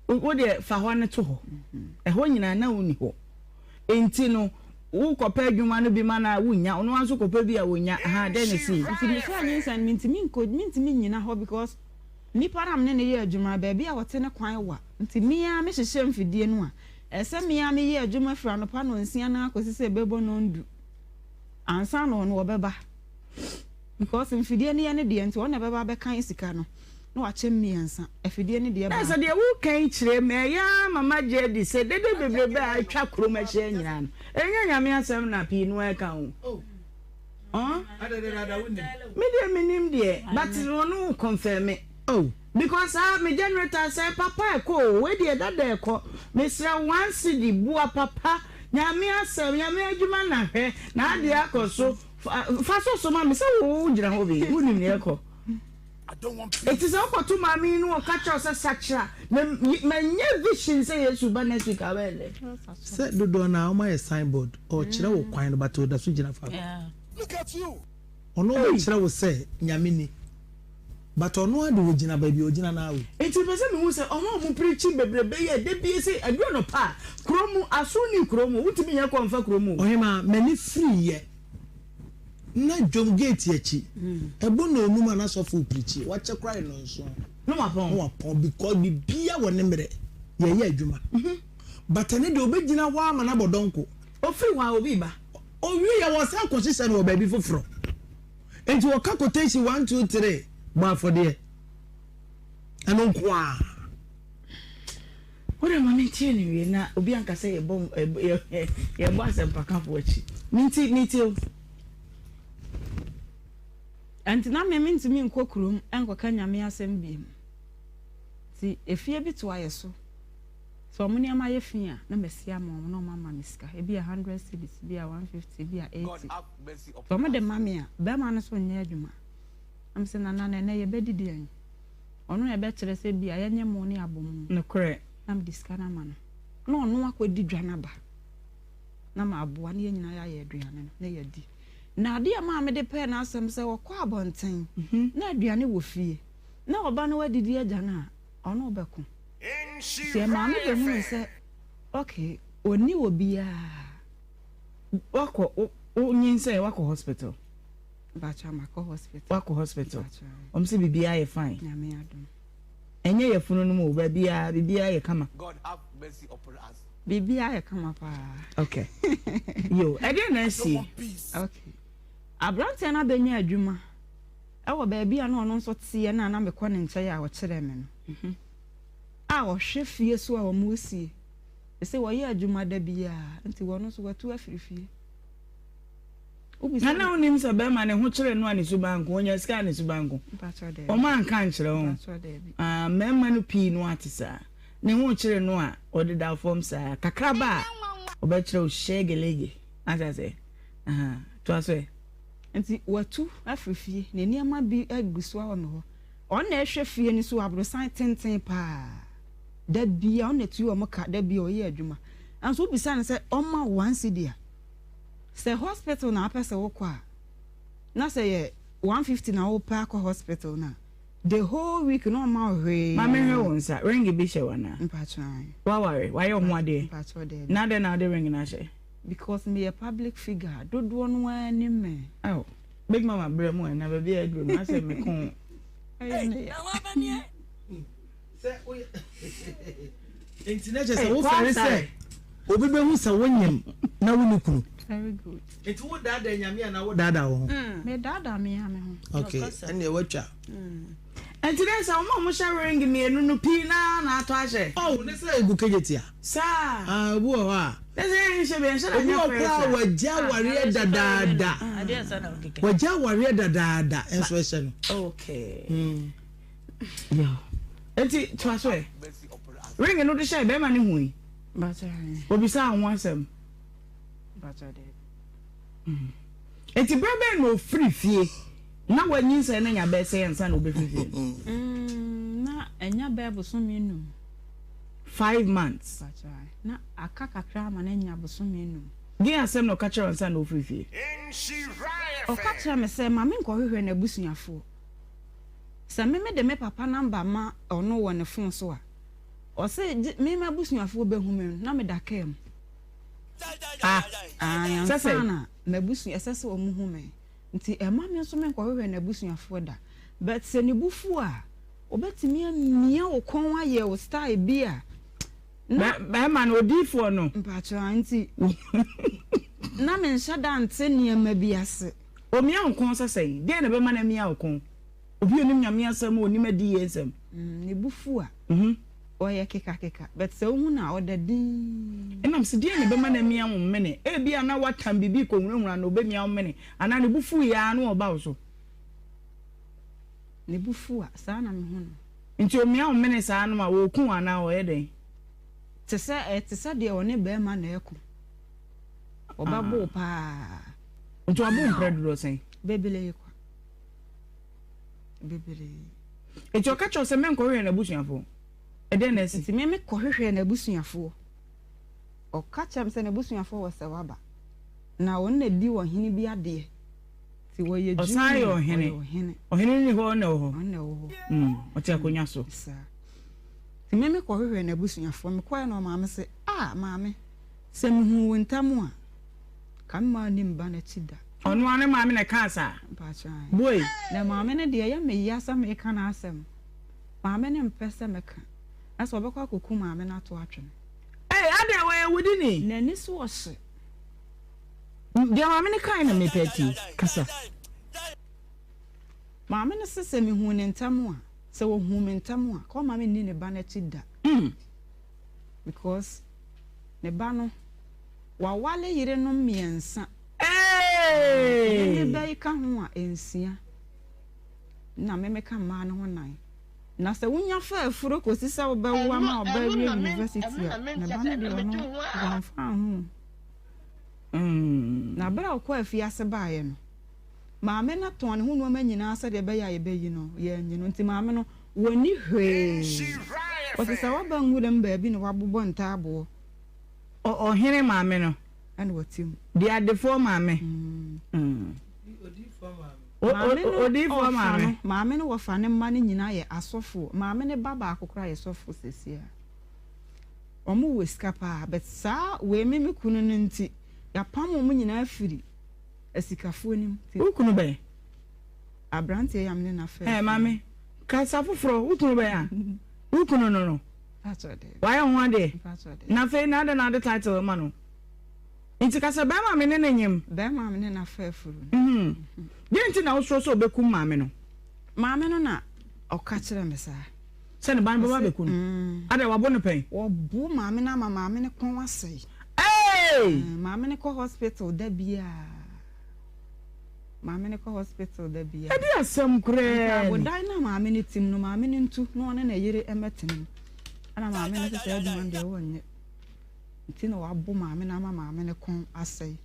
Speaker 1: Wo deɛ fa hɔ no to hɔ. Ɛhɔ nyinaa na wonni hɔ. Enti no, wokɔpɛ adwuma no bi ma no a, wonnya. Ɔno ara nso kɔpɛ bi a, ɔnnya. Ahaa, dɛn na ɛsii?
Speaker 2: Nti mefaa nyinsɛn no, mentumi nkɔ, mentumi nnyina hɔ because nipa no a me ne no yɛ adwuma no, baabi a ɔte no kwan wa. Nti me ara mehyehyɛ mfidie no a, ɛsɛ sɛ me ara meyɛ adwuma firi anɔpa nnɔnsia no ara kɔsi sɛ ɛbɛbɔ nnɔndu ansa na ɔno ɔbɛba. Because mfidie no yɛ ne deɛ nti ɔno na ɛbɛba abɛkan sika no na wakyɛ mmiɛnsa, afidie no deɛ
Speaker 1: Na sɛ
Speaker 2: baako.
Speaker 1: deɛ woreka yi kyerɛ me, ɛyɛ ara ma magye adi sɛ dede bebrebe a atwa kurom ahyia nyinaa no, ɛnyɛ Nyame asɛm na pii no ara reka o. Ɔn? Me deɛ mennim deɛ, but ɔno wo confirm. Because ah, me generator asɛe, papa ɛkɔ o, wei deɛ dada ɛkɔ. Mesrɛ wo one cedi, boa papa, Nyame asɛm, Nyame adwuma na hwɛ, na adeɛ akɔ so. Fa fa so so ma me sɛ wo gyina hɔ bi wonim nea ɛkɔ. Eti sɛ wokɔto maame yi no ɔka kyerɛ wo sɛ sakyera na manya vision sɛ Yesu ba next week a wobɛyɛ dɛn?
Speaker 3: Sɛ dodoɔ no ara wɔayɛ sign board ɔrekyerɛ wo kwan no but ɔda so gyina faako. Ɔno ɔbɛkyerɛ wo sɛ Nyame ni but ɔno ara de ɔgyina baabi a ɔgyina no ara o.
Speaker 1: Nti mepɛ sɛ mehu sɛ ɔmo a ɔmo preachi bebrebe yi a da bi ese ɛdu anɔpa a kuro mu aso nni kuro mu wontumi nyɛ kɔ mfa kuro mu o.
Speaker 3: Ɔhemaa, m'ani firiiɛ na dwom gate akyi ɛbɔ nnɔnum a na sɔfo repreachi, wakyɛ koraa yɛ nnɔnson
Speaker 1: Na wapɔn.
Speaker 3: na wapɔn because biribiara wɔ ne mmerɛ yɛyɛ adwuma but ɛno deɛ ɔbɛgyina hɔ ara ma no abɔ dɔnko.
Speaker 1: Ɔfiri hɔ a obi reba.
Speaker 3: Ɔwieɛ wɔsan kɔhyehyɛ no wɔ baabi foforɔ nti wɔka quotation one two three bɔ afɔdeɛ ɛno nko ara.
Speaker 1: Wode ma mentie no wie na obi anka sɛ yɛbɔ yɛbɔ asɛmpakafo akyi. Menti metie o.
Speaker 2: Ɛnti na me mentumi nkɔ kurom nkɔka Nyame asɛm biom. Nti efie bi toa yɛ so. Sɛ wɔn nneɛma yɛ fi a, na masi ama wɔn na wɔama me sika. Ebia hundred cedis, ebia 150, ebia 80. Sɛ wɔde ma me a, bɛrima no nso nyɛ adwuma. Na mese Nana na ɛnɛ yɛbɛdi deɛn? Ɔno na ɛbɛkyerɛ sɛ ebia yɛnyɛ mo ne abɔ mo.
Speaker 1: Nokorɛ.
Speaker 2: Na mede sika no ama no. Na ɔno akɔdi dwa no aba. Na maboa na yɛn nyinaa yɛayɛ aduane no na yɛadi. Na adeɛ a ɛmaa mede pɛɛ n'asɛm sɛ ɔkɔ abɔnten na aduane wɔ fie na ɔba na wadidi agya no a, ɔne wo bɛko. Nti ɛmaa me bɛhunuu sɛ okay, ɔnni obiara.
Speaker 1: Wakɔ, wo, wo nyinsɛn, wakɔ hospital?
Speaker 2: Mpakyɛw makɔ hospital.
Speaker 1: Wakɔ hospital. Wɔn sɛ biribiara yɛ fine.
Speaker 2: Nyame adom.
Speaker 1: Ɛnyɛ yafunu no mu o, baabiara biribiara yɛ kama.
Speaker 4: God have mercy upon us.
Speaker 2: Biribiara yɛ kama paa.
Speaker 1: Okay. Yo, ɛdeɛ na asi.
Speaker 2: Okay. Aberanteɛ no abɛnya adwuma ɛwɔ baabi a na ɔno nso teɛ no a na mekɔ ne nkyɛn a ɔkyerɛ me no. Mhm. A ɔhwɛ fie so a wɔn resie. Ɛsɛ wɔyɛ adwuma da biara nti wɔn nso wɔatu afiri fie.
Speaker 1: Na na wonim sɛ bɛrima ne ho kyere no a ne suban nko, onya sika a ne suban nko. Wɔn anka ankyerɛ wo. Ah, mmarima no pii no ate saa. Ne ho kyere no a, ɔdeda fam saa. Kakraba a, ɔbɛkyerɛ wo hyɛgelege. Ate ase? Aha, toa so ɛ.
Speaker 2: Nti watu afiri fie, ne nneɛma bi agu so wɔ me hɔ. Ɔno na ɛhwɛ fie no so, aborosan tenten paa. Da biara ɔno na ɛtua wɔn ka, da biara ɔyɛ adwuma. Nanso wobisa no sɛ ɔmma wo one cedi a, Sɛ hospital na wopɛ sɛ wokɔ a, na sɛ yɛ 150 na wopɛ akɔ hospital no a, the whole week na ɔmma wo hwee.
Speaker 1: Ma menhwɛ wo nsa, ring bi hyɛ wo anaa?
Speaker 2: Mpakyɛ ae.
Speaker 1: Woaware? Wayɛ wo ho adeɛ?
Speaker 2: Mpakyɛ daabi.
Speaker 1: Na adɛn na wode ring no ahyɛ?
Speaker 2: Because meyɛ public figure a, dodoɔ no ara nim me.
Speaker 1: Ao, Big Mama brɛ mu ɛ, na baabi a aduru no, asɛ me ko.
Speaker 2: Ɛyɛ me ya.
Speaker 3: Sɛ woyɛ nti na kyerɛ sɛ wofɛre sɛ obi bɛhu sɛ wonyem na wonni kunu.
Speaker 2: Very good.
Speaker 3: Nti wodaadaa Nyame anaa wodaadaa wo ho?
Speaker 2: Medaadaa me ara me ho.
Speaker 3: Okay, ɛnneɛ woatwa.
Speaker 1: Ɛnti dɛ sɛ wɔn a wɔhyɛ ring mienu no pii no ara na atɔ ahyɛ.
Speaker 3: Oh ne sɛ egu kejetia.
Speaker 1: Saa.
Speaker 3: Ah obi wɔ hɔ a.
Speaker 1: Ne sɛ yɛn nhyɛ bi ɛnhyɛ da
Speaker 3: Obi
Speaker 1: nyɛ
Speaker 3: wɔ koraa
Speaker 1: pressure.
Speaker 3: a wagya awareɛ dadaada. Wagya awareɛ dadaada nso ɛhyɛ no.
Speaker 1: Okay. Yo. Enti toa so ɛ. Ring no de hyɛɛ bɛrima no hui. Obisaa ho asɛm. Enti berɛ bɛn na ɔfiri fie na wanyinsɛn no anya bɛyɛ sɛn ansa na ɔbɛfiri fie no?
Speaker 2: Na anya bɛyɛ bosome num.
Speaker 1: 5 months.
Speaker 2: Na aka kakra ama no anya bosome 5.
Speaker 1: Deɛn asɛm na ɔka kyerɛɛ wo ansa na ɔfiri fie?
Speaker 2: Ɔka kyerɛɛ me sɛ ma menkɔhwehwɛ n'abusuafoɔ. Sɛ me mede me papa number ma ɔno wɔ ne phone so a, ɔse gye me m'abusuafoɔ bɛhu me no na meda kaa mu.
Speaker 1: Ah,
Speaker 2: Ae,
Speaker 1: sɛ
Speaker 2: ansa
Speaker 1: sɛn?
Speaker 2: na m'abusua, ɛsɛ sɛ wɔn hu me. Nti ɛmma me nso menkɔhwehwɛ n'abusuafoɔ da. But sɛ ne bo fu a, ɔbɛtumi amia wo kɔn ayɛ wo style bi a na.
Speaker 1: Bɛrima no, odiyifoɔ no.
Speaker 2: Mpakyɛw, ae, nti na menhyɛ da nte nneɛma bi ase.
Speaker 1: Omia wo kɔn sɛ sɛn? Deɛn na ɛbɛma no amia wo kɔn? Obi a ɔnim Nyame asɛm, ɔnim adiyie nsɛm.
Speaker 2: Ne bo fu a, ɔyɛ kekakeka, but sɛ wohu no a, ɔda dinn.
Speaker 1: Ɛnam sɛ deɛn na ɛbɛma no amia wo mene? Ebia na woatam biribi rekɔhunahuna no, ɔbɛmia wo mene, anaa ne bo fuiɛ ara na ɔreba wo so.
Speaker 2: Ne bo fu a, saa na mehu no.
Speaker 1: Nti ɔmia wo mene saa no ma ɔreku wo anaa ɔyɛ dɛn?
Speaker 2: Te sɛ, ɛte sɛ deɛ ɔne barima na ɛreko. Ɔbɛbo wo paa.
Speaker 1: Nti wabo wo mprɛ dodoɔ sɛn?
Speaker 2: Bebree kwa. Bebree.
Speaker 1: Nti ɔka kyerɛ wo sɛ mɛnkɔhwehwɛ n'abusuafoɔ? Ɛdɛn na asi?
Speaker 2: Nti me mekɔhwehwɛɛ n'abusuafoɔ. Ɔka kyerɛɛ me sɛ n'abusuafoɔ wɔ Sɛwaba. Na ɔno na di ɔhene bi adeɛ. Nti wɔyɛ
Speaker 1: Ɔsan yɛ
Speaker 2: junior,
Speaker 1: ɔhene.
Speaker 2: ɔyɛ ɔhene.
Speaker 1: Ɔhene no ni hɔ, ɔno na ɛwɔ hɔ.
Speaker 2: Ɔno na ɛwɔ hɔ.
Speaker 1: Ɔte akonnwa so.
Speaker 2: Saa. Nti me mekɔhwehwɛɛ n'abusuafoɔ. Mekɔeɛ na ɔmaame se, Ah, maame, sɛ mehuu wo ntɛm a, Ka me maa nni me ba no akyi da.
Speaker 1: Ɔno ara ne maame na ɛkaa saa.
Speaker 2: Mpakyɛ ae.
Speaker 1: Bue.
Speaker 2: Na maame no deɛ ɛyɛ me ya sɛ meka n'asɛm. Maame no mpɛ sɛ mɛka. Na sɛ ɔbɛkɔ akɔku maame no ato atwene.
Speaker 1: Ei adɛn ɔyɛ wudini?
Speaker 2: N'ani so ɔhye.
Speaker 1: Deɛ maame no kae na mepɛ atie. Kasa.
Speaker 2: Maame no se sɛ mehuu no ntɛm a, sɛ ɔhuu me ntɛm a, ka ɔmma menni ne ba no akyi da. Because ne ba no. Wawale yerenom mmiɛnsa. Me me ba yi ka ho a, nsia. Na me meka mmaa no ho nnan. Na sɛ wonya fa afuro kɔsi sɛ wobɛwo ama ɔba awie university a, ne ba no deɛ ɔno wamfa anho o. Na berɛ a ɔkɔɔ afiase baeɛ no, maame no tɔn ne ho nnoɔma nyinaa sɛdeɛ ɛbɛyɛ a yɛbɛyi no, yɛanyi no. Nti maame no, wɔnni hwee. Ɔte sɛ waba nwuram baabi na wabobɔ ntaaboɔ.
Speaker 1: Ɔhene maame no.
Speaker 2: Ɛna ɔte mu.
Speaker 1: Di adefoɔ maame.
Speaker 2: Maame no
Speaker 1: Odiyifoɔ
Speaker 2: ɔfa
Speaker 1: maame.
Speaker 2: no, maame no wɔfa ne mma no nyinaa yɛ asɔfoɔ. Maame no ba baako koraa yɛ sɔfo seesei a. Wɔn wɔ sika paa but saa wei me me kunu no nti yɛapam wɔn nyinaa afiri asikafoɔ no mu. Nti
Speaker 1: Wo kunu bɛn?
Speaker 2: Aberanteɛ yi a me ne no afɛ
Speaker 1: Ɛɛ maame, kasa foforɔ, wo kunu bɛn a? Wo kunu no no. Wayɛ ho adeɛ. Na afei na adɛn na ade title ma no? Nti ka sɛ bɛrima me ne no nyem.
Speaker 2: Bɛrima me ne no afa afuru no.
Speaker 1: Mhm. Deɛ nti na wosuro sɛ ɔbɛkum maame no?
Speaker 2: Maame no na ɔka kyerɛ me saa.
Speaker 1: Sɛ ne ba no bɛba abɛku no? Adɛn wabo no pɛn?
Speaker 2: Wɔbo maame no ama maame no kɔn asɛe.
Speaker 1: Hey!
Speaker 2: Maame no kɔ hospital da biara. Maame no kɔ hospital da biara.
Speaker 1: Ɛde asɛm koraa ni.
Speaker 2: Ntaabodan no a maame no tim no, maame no ntu na ɔne ne yere mmɛtena mu. Ɛna maame no sɛ saa adwuma no deɛ ɔnyɛ. Nti na wabo maame no ama maame no kɔn asɛe.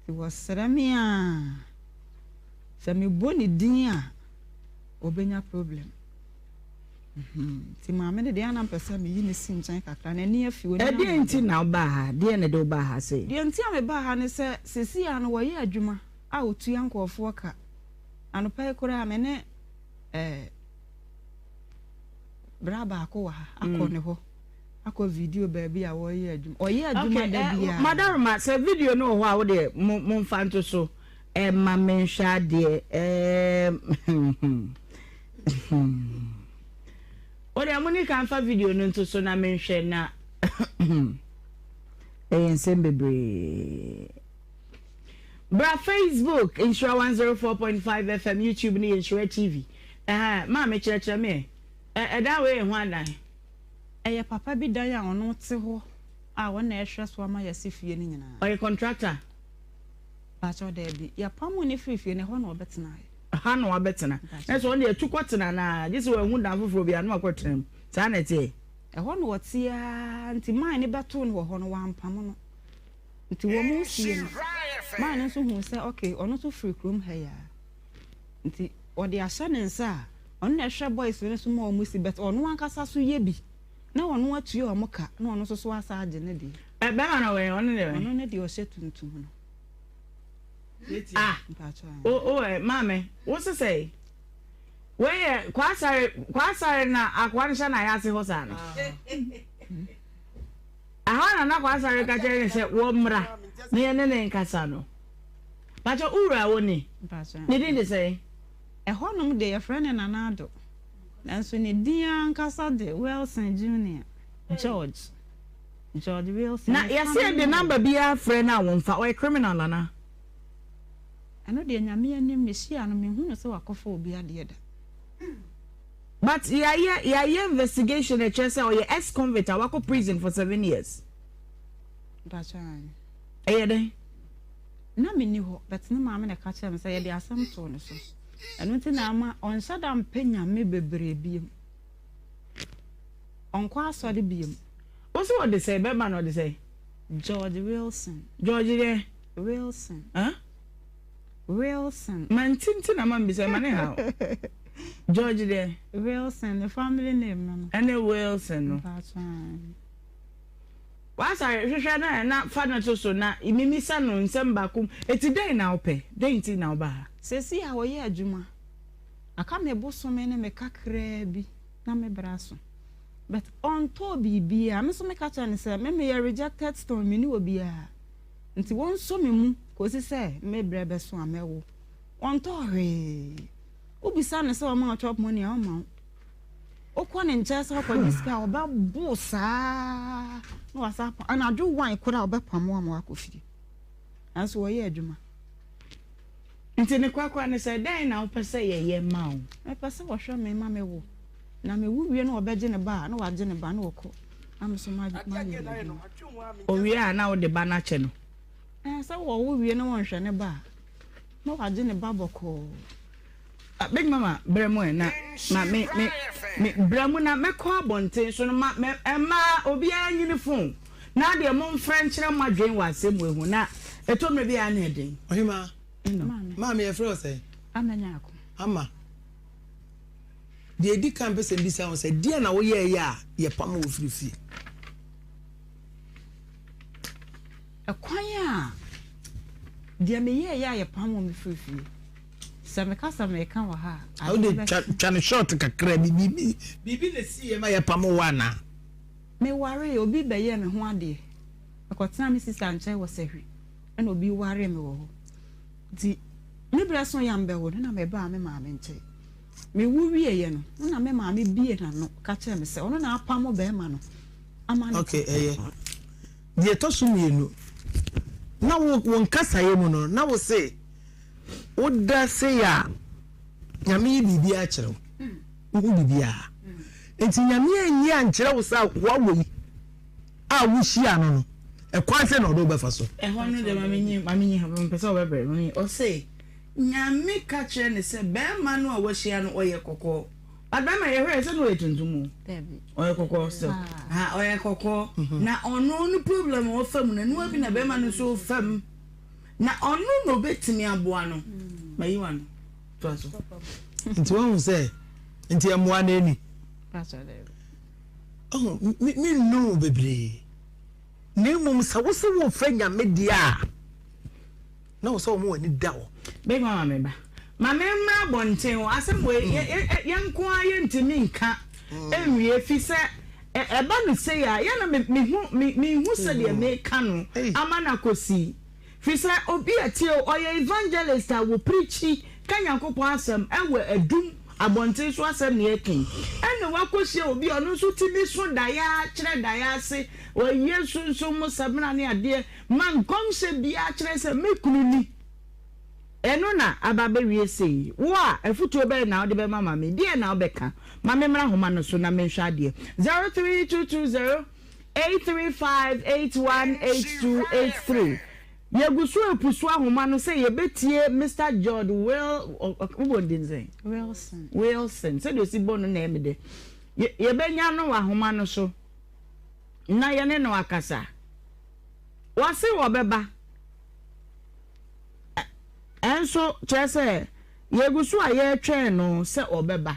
Speaker 2: Nti wɔsrɛ me a, sɛ mebɔ ne din a, ɔbɛnya problem. Nti maame no deɛ a na mpɛ sɛ meyi no si nkyɛn kakra, n'ani afi, ɔnni
Speaker 1: Ɛdeɛn nti
Speaker 2: ahoɔden.
Speaker 1: na wobaa ha? Deɛn na ɛde wo baa ha sei?
Speaker 2: Deɛ nti a mebaa ha ne sɛ, seesei ara no wɔyɛ adwuma a wɔtua nkurɔfoɔ ka. Anɔpa yi koraa me ne eh, bra baako wɔ ha akɔ ne hɔ akɔ video baabi a wɔyɛ adwuma. Ɔyɛ adwuma
Speaker 1: Okay,
Speaker 2: da
Speaker 1: eh,
Speaker 2: biara.
Speaker 1: Madaroma, sɛ video no wɔ hɔ a, wo deɛ mo, momfa nto so ma menhwɛ adeɛ. Eh, Wo deɛ mo ni kan fa video no nto so na menhwɛ na ɛyɛ nsɛm bebree. Bra Facebook Nhyira 104.5 FM, YouTube no yɛ Nhyira TV. Ɛhɛn, maame kyerɛkyerɛ me ɛ. Ɛ, ɛdan wei yɛ hwan dan?
Speaker 2: Ɛyɛ papa bi dan a ɔno te hɔ a ɔno na ɛhwɛ so ama yɛasi fie no nyinaa.
Speaker 1: Ɔyɛ contractor?
Speaker 2: Mpakyɛw, daabi. Yɛpamoo no firii fie no, ɛhɔ na ɔbɛtenaeɛ.
Speaker 1: Ɛha na wabɛtena. Na sɛ ɔno deɛ atu kɔtena anaa? Gye sɛ wahu dan foforɔ bi a na wakɔtena mu. Saa na ɛteɛ?
Speaker 2: Ɛhɔ na ɔte ara nti man no bɛtoo no wɔ hɔ no, wampamo no. Nti wɔn resie no, man no nso huu sɛ okay, ɔno nso firi kurom ha yi ara. Nti ɔde ahyɛ ne nsa a, ɔno na ɛhwɛ boys no so ma wɔn si but ɔno ankasa so yɛ bi na ɔno atua wɔn ka na ɔno nso so asa agye ne deɛ.
Speaker 1: Ɛ bɛrima no wɛn? Ɔno ne wɛn?
Speaker 2: Ɔno ne deɛ ɔhyɛ tuntum no.
Speaker 1: Ah, o o ɛ maame, wo sesɛe. Wei yɛ Kwasare, Kwasare na akoa no hyɛ n'ayase hɔ saa no. Ɛhɔ na na Kwasare ka kyerɛ no sɛ wɔmmra na yɛne ne nkasa no. Pakyɛ wo wura wo ni? Ne din de sɛn?
Speaker 2: Ɛhɔnom deɛ yɛfrɛ no Nana Addo, nanso ne din ankasa de Wilson Junior, George, George Wilson.
Speaker 1: Na yɛse yɛde number biara frɛ no a wɔmfa, ɔyɛ criminal anaa?
Speaker 2: Ɛno deɛ Nyame anim mehyia no menhu no sɛ wakɔfa obi adeɛ da.
Speaker 1: But yɛayɛ yɛayɛ investigation ɛkyerɛ sɛ ɔyɛ ex convict a wakɔ prison for 7 years.
Speaker 2: Mpakyɛ ae.
Speaker 1: Ɛyɛ dɛn?
Speaker 2: Na menni hɔ but ne maame na ɛka kyerɛɛ me sɛ yɛde asɛm too ne so. Ɛno nti na ama ɔnhyɛ da mpɛ Nyame bebree biom. Ɔnkɔ asɔre biom.
Speaker 1: Wo se ɔde sɛn? Bɛrima no ɔde sɛn?
Speaker 2: George Wilson.
Speaker 1: George deɛ?
Speaker 2: Wilson.
Speaker 1: Huh?
Speaker 2: Wilson.
Speaker 1: Mante nti na mambisa, ma ne haw. George deɛ?
Speaker 2: Wilson, ne family name no no.
Speaker 1: Ɛne Wilson no.
Speaker 2: Mpakyɛ ae.
Speaker 1: W'asare, hwehwɛ no ɛ na fa no to so na mimisa no nsɛm baako mu. Enti dɛn na wopɛ? Dɛn nti na wobaa ha?
Speaker 2: Seesei a ɔyɛ adwuma, aka me bosome ne me kakraa bi na me bra so. But ɔntɔɔ biribiara. Me nso meka kyerɛɛ no sɛ me meyɛ rejected stone, menni obiara. Nti wɔnsɔ me mu kɔsi sɛ me berɛ bɛso a mɛwo. Ɔntɔɔ hwee. Wobisa no sɛ ɔma wo chop money a, ɔmma wo. Wokɔ ne nkyɛn sɛ ɔkɔgye sika a, ɔbɛbo wo saa na wasan apa. Anadwo wan koraa ɔbɛpam wo ama woakɔ fie. Nanso wɔyɛ adwuma.
Speaker 1: Nti ne korakora ne sɛ, dɛn na wopɛ sɛ yɛyɛ ma wo?
Speaker 2: Mepɛ sɛ wɔhwɛ me ma mewo. Na mewo wie na wɔbɛgye ne ba a, na wɔagye ne ba na wɔkɔ. Na me nso mayɛ m'adwuma.
Speaker 1: Owie a na wode ba no akyɛ no?
Speaker 2: Ɛɛ, sɛ wɔwo wie na wɔnhwɛ ne ba a, na wɔagye ne ba bɔkɔɔ.
Speaker 1: Ah, Big Mama, brɛ mu ɛ na ma me me me brɛ mu na mɛkɔ abɔnten so no ma mɛ mmaa obiara nyini phone na adeɛ momfrɛ nkyerɛ mo adwene wɔ asɛm wei ho na ɛtɔ mmerɛ bi a na ɛden.
Speaker 3: Ɔhemaa, maame yɛfrɛ wo sɛn?
Speaker 2: Ama Nyarko.
Speaker 3: Ama. Deɛ ɛdi kan mpɛ sɛ mbisa wo sɛ deɛ na woyɛɛyɛ a yɛpam wo firi fie?
Speaker 2: Ɛkwan a deɛ meyɛɛyɛ a yɛpam me firi fie. Sɛ meka sɛ meka wɔ ha a,
Speaker 3: ade bɛkye. Wode twa no short kakra bi, biribi biribi na ɛsiiɛ ma yɛpam wo anaa?
Speaker 2: Mewaree, obi bɛyɛɛ me ho adeɛ. Mekɔtenaa me sista nkyɛn wɔ Sahwi, ɛna obi waree me wɔ hɔ. Nti me berɛ so yɛ a mebɛwo no na mebaa me maame nkyɛn. Mewo wieeɛ no, na me maame bie n'ano ka kyerɛɛ me sɛ ɔno na apamo barima no ama no.
Speaker 3: Okay, ɛyɛ. Deɛ ɛtɔ so mmienu, na wo wo nkasaeɛ mu no, na wo se Woda sei a, Nyame yi biribiara kyerɛ wo. Wohu biribiara. Nti Nyame anyi ankyerɛ wo sɛ akoa wei a wohyia no no, ɛkwan sɛ na ɔde wobɛfa so.
Speaker 1: Ɛhɔ no deɛ ma menyi ma menyi ha mepɛ sɛ ɔbɛbrɛ ma menyi ɔse Nyame ka kyerɛ ne sɛ bɛrima no a wahyia no ɔyɛ kɔkɔɔ but bɛrima yɛhwɛ sɛ na ɔyɛ tuntum o ɔyɛ kɔkɔɔ still ha ɔyɛ kɔkɔɔ na ɔno no problem a ɔfa mu no ɛnoa bi na bɛrima no nso fa mu. Na ɔno na obetumi aboa no. Mayi w'ano. Toa so.
Speaker 3: Nti wahu sɛ nti ɛmmoa no ani. Ɔho me me nnu wo bebree. Na mmom sɛ wo sɛ wofrɛ Nyame deɛ a na wo sɛ wɔn w'ani da hɔ.
Speaker 1: Big mama me ba. Ma me mmra abɔnten o. Asɛm wei yɛ yɛn nko ara yɛntumi nka nwie fi sɛ ɛba no sei a yɛ na me mehu me menhu sɛdeɛ meka no ama no akɔsi. Firi sɛ obi a tie o ɔyɛ evangelist a wɔ preachi ka Nyankopɔn asɛm ɛwɔ adum abɔnten so asɛm na yɛka yi ɛna wakɔhyia obi a ɔno nso tumi so daeɛ ara kyerɛ daeɛ ase ɔyɛ sunsum mu samina ne adeɛ ma nkɔmhyɛ biara kyerɛ sɛ me kunu ni. Ɛno na aba abɛwie sei. Wo a, afotuo bɛn na wode bɛma Maame? Deɛn na wobɛka? Ma memmra ahoma no so na menhwɛ adeɛ. 03220 835 818283 Yɛgu so repusu ahoma no sɛ yɛbɛtie Mister George Wil, wobɔ ne din sɛn?
Speaker 2: Wilson.
Speaker 1: Wilson. Sɛdeɛ ɔsi bɔ no na ɛyɛ me dɛ. Yɛbɛnya no wɔ ahoma no so na yɛne no akasa. Wɔse wɔbɛba. Ɛnso, kyerɛ sɛ, yɛgu so a yɛretwɛn no sɛ ɔbɛba.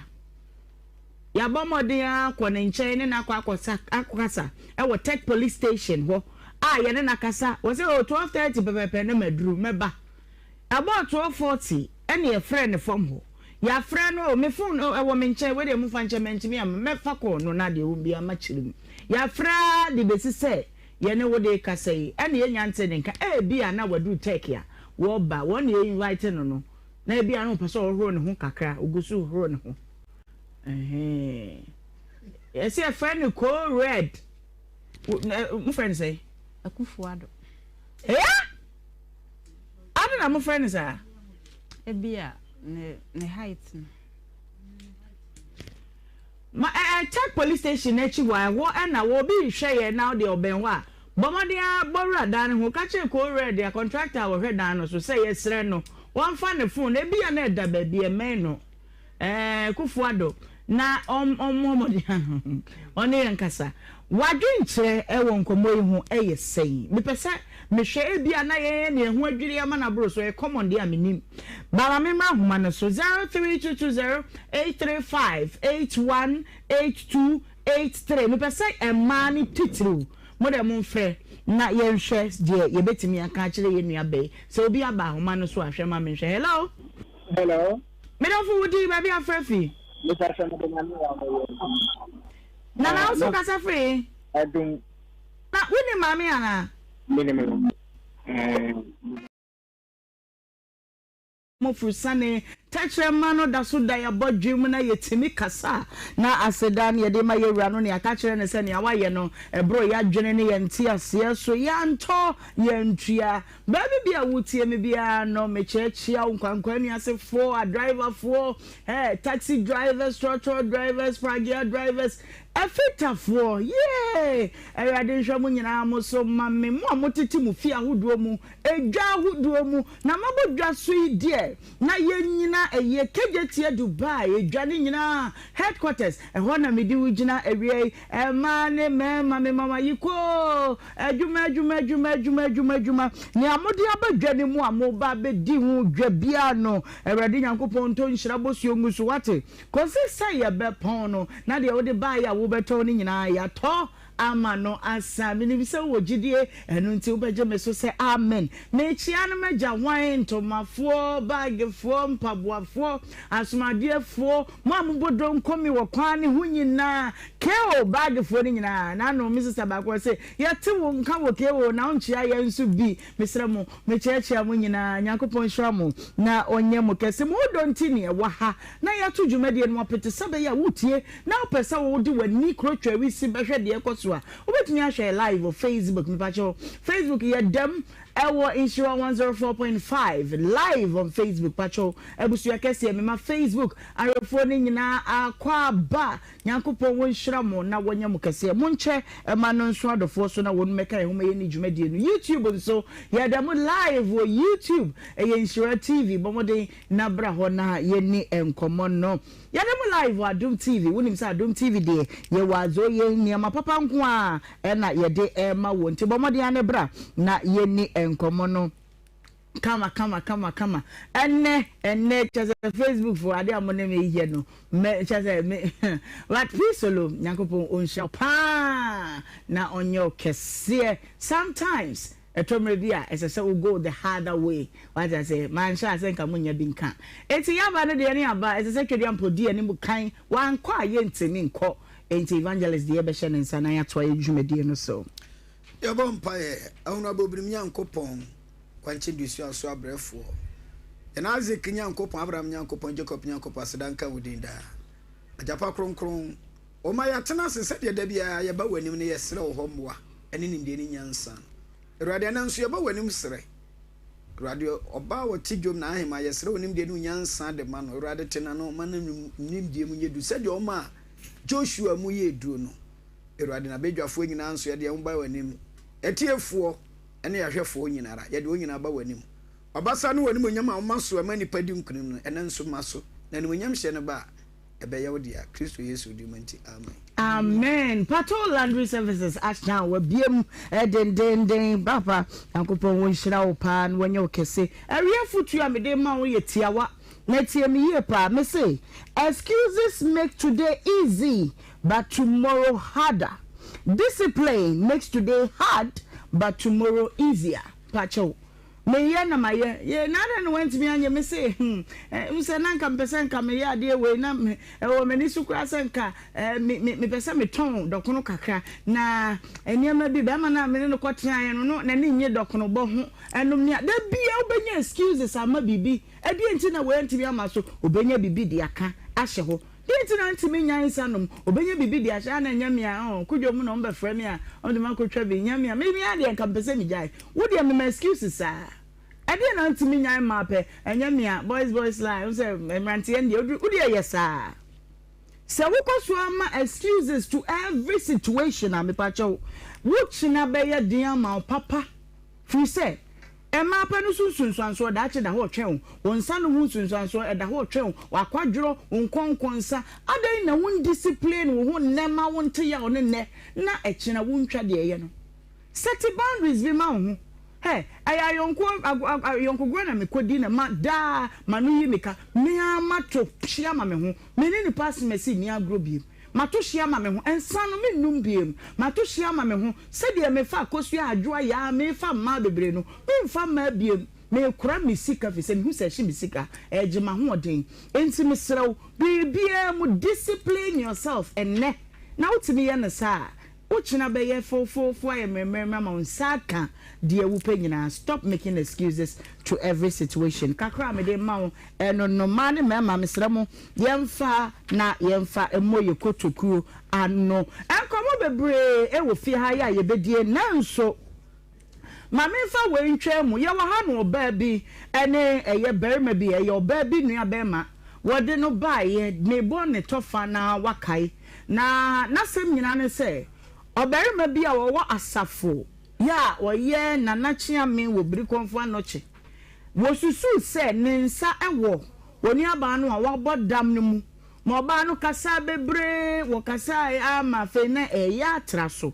Speaker 1: Yɛabɔ mmɔden ara akɔ ne nkyɛn ne no akɔ akɔsa akɔkasa wɔ Tech Police Station hɔ a yɛne no akasa. Wɔse, oh, 12:30 pɛpɛɛpɛ na maduru, mɛba. Ɛbɔɔ 12:40 ɛna yɛfrɛɛ no fam hɔ. Yɛafrɛ no, oh, me phone no ɛwɔ me nkyɛn, wei deɛ momfa nkyɛ, mantumi amma, mɛfa call no na deɛ ɛwɔ mu biara makyerɛ mu. Yɛafrɛ ara de bɛsi sɛ Yɛne wo de rekasa yi, ɛna yɛnnya ntee ne nka. Ebia na waduru Turkey a wɔreba, wɔn na yɛ-invite no no, na ebia na ɔpɛ sɛ ɔhohoro ne ho kakra, ogu so hohoro ne ho. Ɛhɛn. Yɛsɛ yɛfrɛ no Ko Red. Mofrɛ no sɛn?
Speaker 2: Akufo-Addo.
Speaker 1: Ɛyɛ? Ade na mofrɛ no saa?
Speaker 2: Ebia ne ne height no.
Speaker 1: Ma ɛ ɛ check police station no akyi hɔ a, ɛhɔ na wɔ obi rehwɛ yɛn na wo deɛ ɔbɛn hɔ a, bɔ mmɔden ara bɔ wura dan no ho, ka kyerɛ Kowura deɛ contractor a ɔhwɛ dan no so sɛ yɛsrɛ no ɔmfa ne phone, ebia na ɛda baabi ɛmmɛn no, ɛɛ Kuffo Addo, na ɔm ɔmmɔ mmɔden a ɔne yɛn nkasa. W'adwenkyerɛ wɔ nkɔmmɔ yi ho yɛ sɛn? Mepɛ sɛ mehwɛ, ebia na yɛn na yɛn ho adwiri ama no aboro so, ɛyɛ common deɛ a mennim. Ba ma memmra nhoma no so, 03220 835 818283. Mepɛ sɛ mmaa no titiriw, mo deɛ momfrɛ na yɛnhwɛ deɛ yɛbɛtumi aka akyerɛ yɛn nua bɛ yi. Sɛ obi aba ahoma no so a, hwɛ ma menhwɛ. Hello?
Speaker 4: Hello?
Speaker 1: Me dɔfo, wo din, baabi a frɛ fi?
Speaker 4: Mepa sɛ mede Nyame wɔ amɛyɛ.
Speaker 1: Nana, wo so kasa firi he?
Speaker 4: Adum.
Speaker 1: Na wonim maame anaa?
Speaker 4: Menim no.
Speaker 1: Mofrosane tɛkyerɛma no da so da yɛn abɔdwem mu na yɛtumi kasa na aseda na yɛde ma yɛn Wura no na yɛaka akyerɛ no sɛ nea wayɛ no ɛboro yɛn adwene ne yɛn nteaseɛ so. Yɛantɔ, yɛantua. Baabi bi a wotie me biara no, mekyerɛkyea wo nkwankwanuasefoɔ, adriverfoɔ, eh, taxi drivers, trɔtrɔ drivers, pragea drivers, afitafoɔ, yee! Awurade nhwɛ mo nyinaa mo so ma me, mo a motete mo fie ahodoɔ mu, Edwa ahodoɔ mu, na mabɔ dwa so yi deɛ, na yɛnnyina ɛyɛ Kejetia Dubai edwa no nyinaa headquarters, ɛhɔ na mede wo gyina awia yi, mmaa ne mmarima me mama yi koo, adwuma adwuma adwuma adwuma adwuma adwuma, nea mode aba dwa no mu a moreba abɛdi ho dwa biara no, Awurade Nyankopɔn ntɔ nhyira bosuo ngu so, woate? Kɔsi sɛ yɛbɛpɔn no, na deɛ wode baeɛ a wobɛtɔn no nyinaa yɛatɔ Ama no asa. Menim sɛ wowɔ gyidie, ɛno nti wobɛgye me so sɛ amen. Mekyea no m'agya hwan, ntomafoɔ, bagefoɔ, mpaboafoɔ, asomadeɛfoɔ, mo a mobɔ donkomi wɔ kwan no ho nyinaa, KO bagefoɔ no nyinaa. N'ano me sista baako ɔse, yɛte wo nka wɔ KO na wonkyea yɛn nso bi. Mesrɛ mo, Mekyeakyea mo nyinaa, Nyankopɔn nhyira mo na ɔnyɛ mo kɛse. Mo dɔ nti na yɛwɔ ha na yɛato dwumadie no apete sɛ ɛbɛyɛ a wotie na wopɛ sɛ wode w'ani koro twawisi bɛhwɛ deɛ ɛkɔ so a, wobɛtumi ahwɛ yɛ live wɔ Facebook. Mepakyɛw, Facebook yɛ dɛm ɛwɔ Nhyira 104.5 live on Facebook. Pakyɛw, abusua kɛseɛ mema Facebook ahwɛfoɔ no nyinaa akwaaba. Nyankopɔn wɔ nhyira mo na wɔnyɛ mo kɛseɛ. Monkyɛ ma no nso adɔfoɔ so na wɔn mmɛka yɛn ho ma yɛnni dwumadie no. YouTube nso yɛda mu live wɔ YouTube ɛyɛ Nhyira TV. Bɔ mmɔden na bra hɔ na yɛnni nkɔmmɔ no. Yɛda mu live wɔ Adom TV. Wonim sɛ Adom TV deɛ yɛwɔ adze yɛn nneɛma papa nko ara ɛna yɛde ɛrema wo nti bɔ mmɔden ara na bra na yɛnni nkɔmmɔ no. Kama kama kama kama ɛnɛ ɛnɛ kyɛ sɛ Facebook fo ade a mo ne me yɛ no mɛ kyɛ sɛ me but peace solo nyankopɔn ɔnhyira paa na ɔnyɛ wo kɛseɛ sometimes ɛtɔ mmerɛ bi a ɛsɛ sɛ wo go the harder way wate ase manhyɛ a sɛ nka mo nya bi nka enti yaba no deɛ ne aba ɛsɛ sɛ twɛdeɛ mpo di anim kan wankɔ a yɛntumi nkɔ enti evangelist deɛ yɛbɛhyɛ ne nsa na yɛatoa yɛ dwumadie no so.
Speaker 5: Yɛbɔ mpaeɛ, Ahunuabɔbirim Nyankopɔn, Kwankyɛ Dusua so abrɛfoɔ, yɛn Isaac Nyankopɔn, Abraham Nyankopɔn, Jacob Nyankopɔn, aseda nka wo din daa. Agyapa Kronkron, woma yɛatena ase sɛdeɛ da biara yɛba w'anim na yɛsrɛ wo hɔ mmoa ne nimdeɛ ne nyansa. Awurade, ɛnnɛ nso yɛba w'anim srɛ. Awurade, ɔbaa a ɔte dwom na ahema, yɛsrɛ wo nimdeɛ ne wo nyansa de ma no. Awurade, te n'ano ma ne nimdeɛ mu nyɛ duru sɛdeɛ ɔmaa Joshua mu yɛɛ duro no. Awurade, n'abadwafoɔ nyinaa nso, yɛde yɛn ho ba w'anim. Atiefoɔ ne ahwɛfoɔ nyina ara, yɛde wɔn nyinaa ba w'anim. W'abasa ne w'animuonyam a woma so ɛma nnipa di nkonim no, ɛnnɛ nso ma so, na animuonyamhyɛ no ba a, ɛbɛyɛ wo dea. Kristo Yesu din mu nti, amen.
Speaker 1: Amen Pato Laundry Services ahyɛn a wabiem dendenden papa Nyankopɔn wɔ nhyira wo paa na wanyɛ wo kɛse Awie afotuo a mede ma wo yɛ tiawa na tie me yie paa mese excuses make today easy but tomorrow harder discipline makes today hard but tomorrow easier pakyɛw Meyɛ na mayɛ. Yee, na adɛn na wantumi anyɛ? Mese, hmm, eh, sɛ na nka mepɛ sɛ nka meyɛ adeɛ wei, na me, ɛwɔ m'ani so koraa sɛ nka, eh, me, me, mepɛ sɛ metɔn dɔkono kakra. Na nneɛma bi, bɛrima no a me ne no kɔtenaeɛ no, no n'ani nnye dɔkonobɔ ho, ɛnom ne a, da biara wobɛnya excuses ama biribi. Ɛdeɛn nti na wei antumi amma so? Wobɛnya biribi de aka ahyɛ hɔ. Dɛn nti na ntumi nnyae nsa nom? Obenya biribi de ahyɛ, Ana ɛnyɛ me a, oh, Kudwo mu na wɔbɛfrɛ me a, wɔde me akotwa bi, nyɛ me a, me me ara deɛ nka mepɛ sɛ megyae. Wo deɛ mema excuses saa. Ɛdeɛn na ntumi nnyae mmaa pɛ? Ɛnyɛ me a, boys boys lie, wohu sɛ mmeranteɛ no deɛ, wo deɛ yɛ saa. Sɛ wokɔ so ara ma excuses to every situation a, mepakyɛw, wo kyena bɛyɛ den ama wo papa. Firi sɛ, mmaa pɛ no so nsunsuansoɔ daakye da hɔ retwɛn wo, wo nsa no ho nsunsuansoɔ ɛda hɔ retwɛn wo, w'akwadworɔ, wo nkɔnkɔnsa. Adɛn na wondiscipline wo ho nnɛ ma wonte yaw no nnɛ na ɛkyena wontwa deɛ ɛyɛ no? Sɛte boundaries bi ma wo ho. Hɛ, ɛyɛ ayɔnkoɔ, ayɔnkogorɔ na mekɔdi na ma daa m'ano yi me ka. Me ara mato hye ama me ho. Me ne nnipa asomasi nni agorɔ bio. Mato hye ama me ho, nsa no mennom bio. Mato hye ama me ho, sɛdeɛ mefa akosua, adwoa, yaa, mefa mmaa bebree no, memfa mmaa bio. Mekora me sika firi sɛ mehu sɛ ɛhye me sika, ɛregye m'ahoɔden. Enti mesrɛ wo, biribiara mu, discipline yourself ɛnnɛ, na wotumi yɛ no saa a, Wo kyena bɛyɛ fofofo ayɛ mmerɛmmerɛmmerɛ ama wo nsa aka deɛ wopɛ nyinaa stop making excuses to every situation kakra a mede rema wo ɛno no mmaa ne mmarima mesrɛ mo yɛmfa na yɛmfa mmɔ yɛ kotokuo ano nkɔmmɔ bebree wɔ fie ha yɛ a yɛbɛdie nanso Ma memfa wei ntwaa mu. Yɛwɔ ha no ɔbaa bi ne ɛyɛ barima bi, ɛyɛ ɔbaa bi nua barima, wɔde no baeɛ, mebɔ ne tɔfa na wakae. Na n'asɛm nyinaa ne sɛ, ɔbarima bi a ɔwɔ asafo yɛ a ɔyɛ Nana Kyeame wɔ Birikɔmfo Anɔkye, wɔsusuu sɛ ne nsa wɔ onuabaa no a wabɔ dam no mu ma ɔbaa no kasaa bebree, wɔkasaeɛ ara ma afei na ɛreyɛ atra so.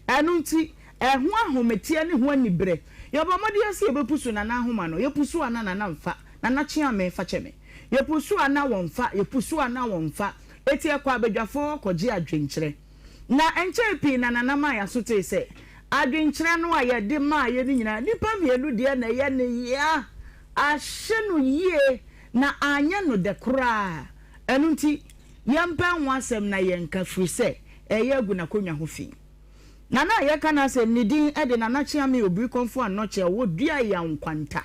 Speaker 1: Ɛno nti, ɛho ahometeɛ ne ho aniberɛ. Yɛbɔ mmɔden sɛ yɛbɛpusu Nana ahoma no, yɛpusu a na Nana mfa, Nana Kyeame fa kyɛ me. Yɛpusu a na wɔmfa, yɛpusu a na wɔmfa. Enti yɛkɔ abadwafoɔ hɔ kɔgye adwenkyerɛ. Na ɛnkyɛɛ pii na Nana maa yɛaso tee sɛ, adwenkyerɛ no a yɛde maeɛ no nyinaa, nnipa mmienu deɛ na ɛyɛ ne yea, ahye no yie na anyɛ no dɛ koraa. Ɛno nti, yɛmpɛ ho asɛm na yɛnka, firi sɛ ɛreyɛ agu n'akonnwa ho fi. Nana a yɛreka n'asɛm ne din de Nana Kyeame Obirikɔmfo Anɔkye a ɔwɔ Duayaw Nkwanta.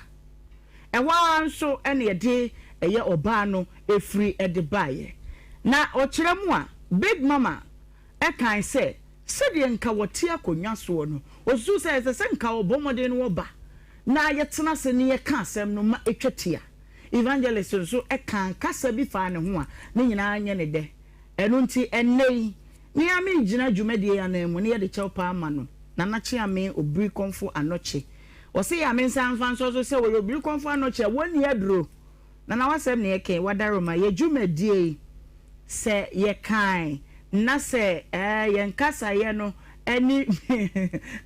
Speaker 1: Ɛhɔ ara nso na yɛde ɛyɛ ɔbaa no firi de baeɛ. Na ɔkyerɛ mu a, Big Mama kae sɛ sɛdeɛ nka wɔte akonnwa soɔ no, ɔsusu sɛ ɛsɛ sɛ nka ɔbɔ mmɔden na ɔba na yɛtena ase na yɛka asɛm no ma ɛtwa tia. Evangelist nso kaa kasa bi faa ne ho a ne nyinaa nyɛ ne dɛ. Ɛno nti, ɛnnɛ yi, me ara meregyina dwumadie yi ananmu na yɛde kyɛw paa ama no, Nana Kyeame Obirikɔmfo Anokye. Ɔse yɛ a mensan mfa nsɔ so sɛ ɔyɛ Obirikɔmfo Anokye a wɔnni aduro. Nana w'asɛm na yɛka yi, wadaroma, yɛ dwumadie yi, sɛ yɛkae na sɛ ɛɛ yɛn kasaeɛ no ɛne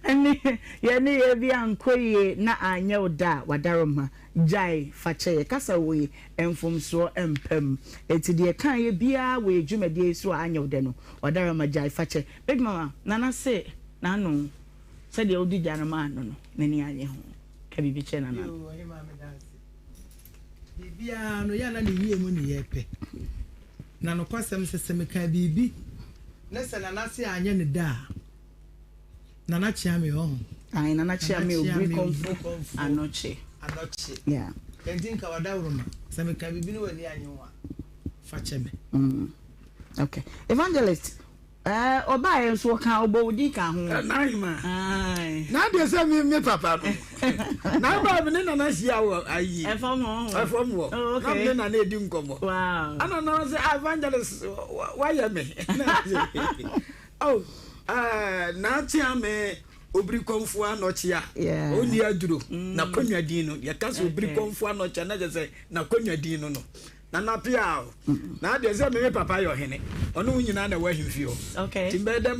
Speaker 1: ɛne yɛn nneyɛɛ bi ankɔ yie na anyɛ wo dɛ a, wadaroma, Gyae fa kyɛ yɛ kasa woi mfomsoɔ mpa mu enti deɛ yɛkaeɛ biara wɔ yɛ dwumadie yi so a anyɛ wo dɛ no wadarama gyae fa kyɛ Big mama Nana se n'ano sɛdeɛ wode gya no maa no no n'ani anye ho ka biribi kyerɛ Nana.
Speaker 3: Yoo ɔhemaa meda ase. Biribiara no yɛ a na ne yie mu ne yɛpɛ. Na nokwasɛm sɛ sɛ meka biribi ne sɛ Nana se anyɛ ne dɛ a Nana Kyeame ɔho.
Speaker 1: Ayi Nana Kyeame Obiri Kɔmfo Anɔkye.
Speaker 3: Anɔkye.
Speaker 1: Yeah.
Speaker 3: Ɛnti nka wadaworoma sɛ meka biribi ne w'ani anye ho a fa kyɛ me.
Speaker 1: Okay. Evangelist. Ɛɛ ɔbaeɛ nso ɔka ɔbɔ wo din ka ho.
Speaker 5: Nahima. Na deɛ sɛ me me papa no. Na ba me ne nana hyia wɔ ayi.
Speaker 1: Ɛfam hɔ.
Speaker 5: Ɛfam hɔ.
Speaker 1: Oh, okay.
Speaker 5: Na me ne nana edi nkɔmɔ.
Speaker 1: Wow.
Speaker 5: Ana nana sɛ ah, evangelist wayɛ me. Oh, ɛɛ n'akyea me obiri kɔnfo anɔkyea. Onni aduro. Mm. Na kɔnwa din no. Yɛka sɛ obiri kɔnfo anɔkyea na kyerɛ sɛ na kɔnwa din no no. Nana Piaw, na adeɛ sɛ me me papa yɛ ɔhene, ɔne wo nyinaa na ɛwɔ ahemfie hɔ. Nti mbɛyɛ dɛ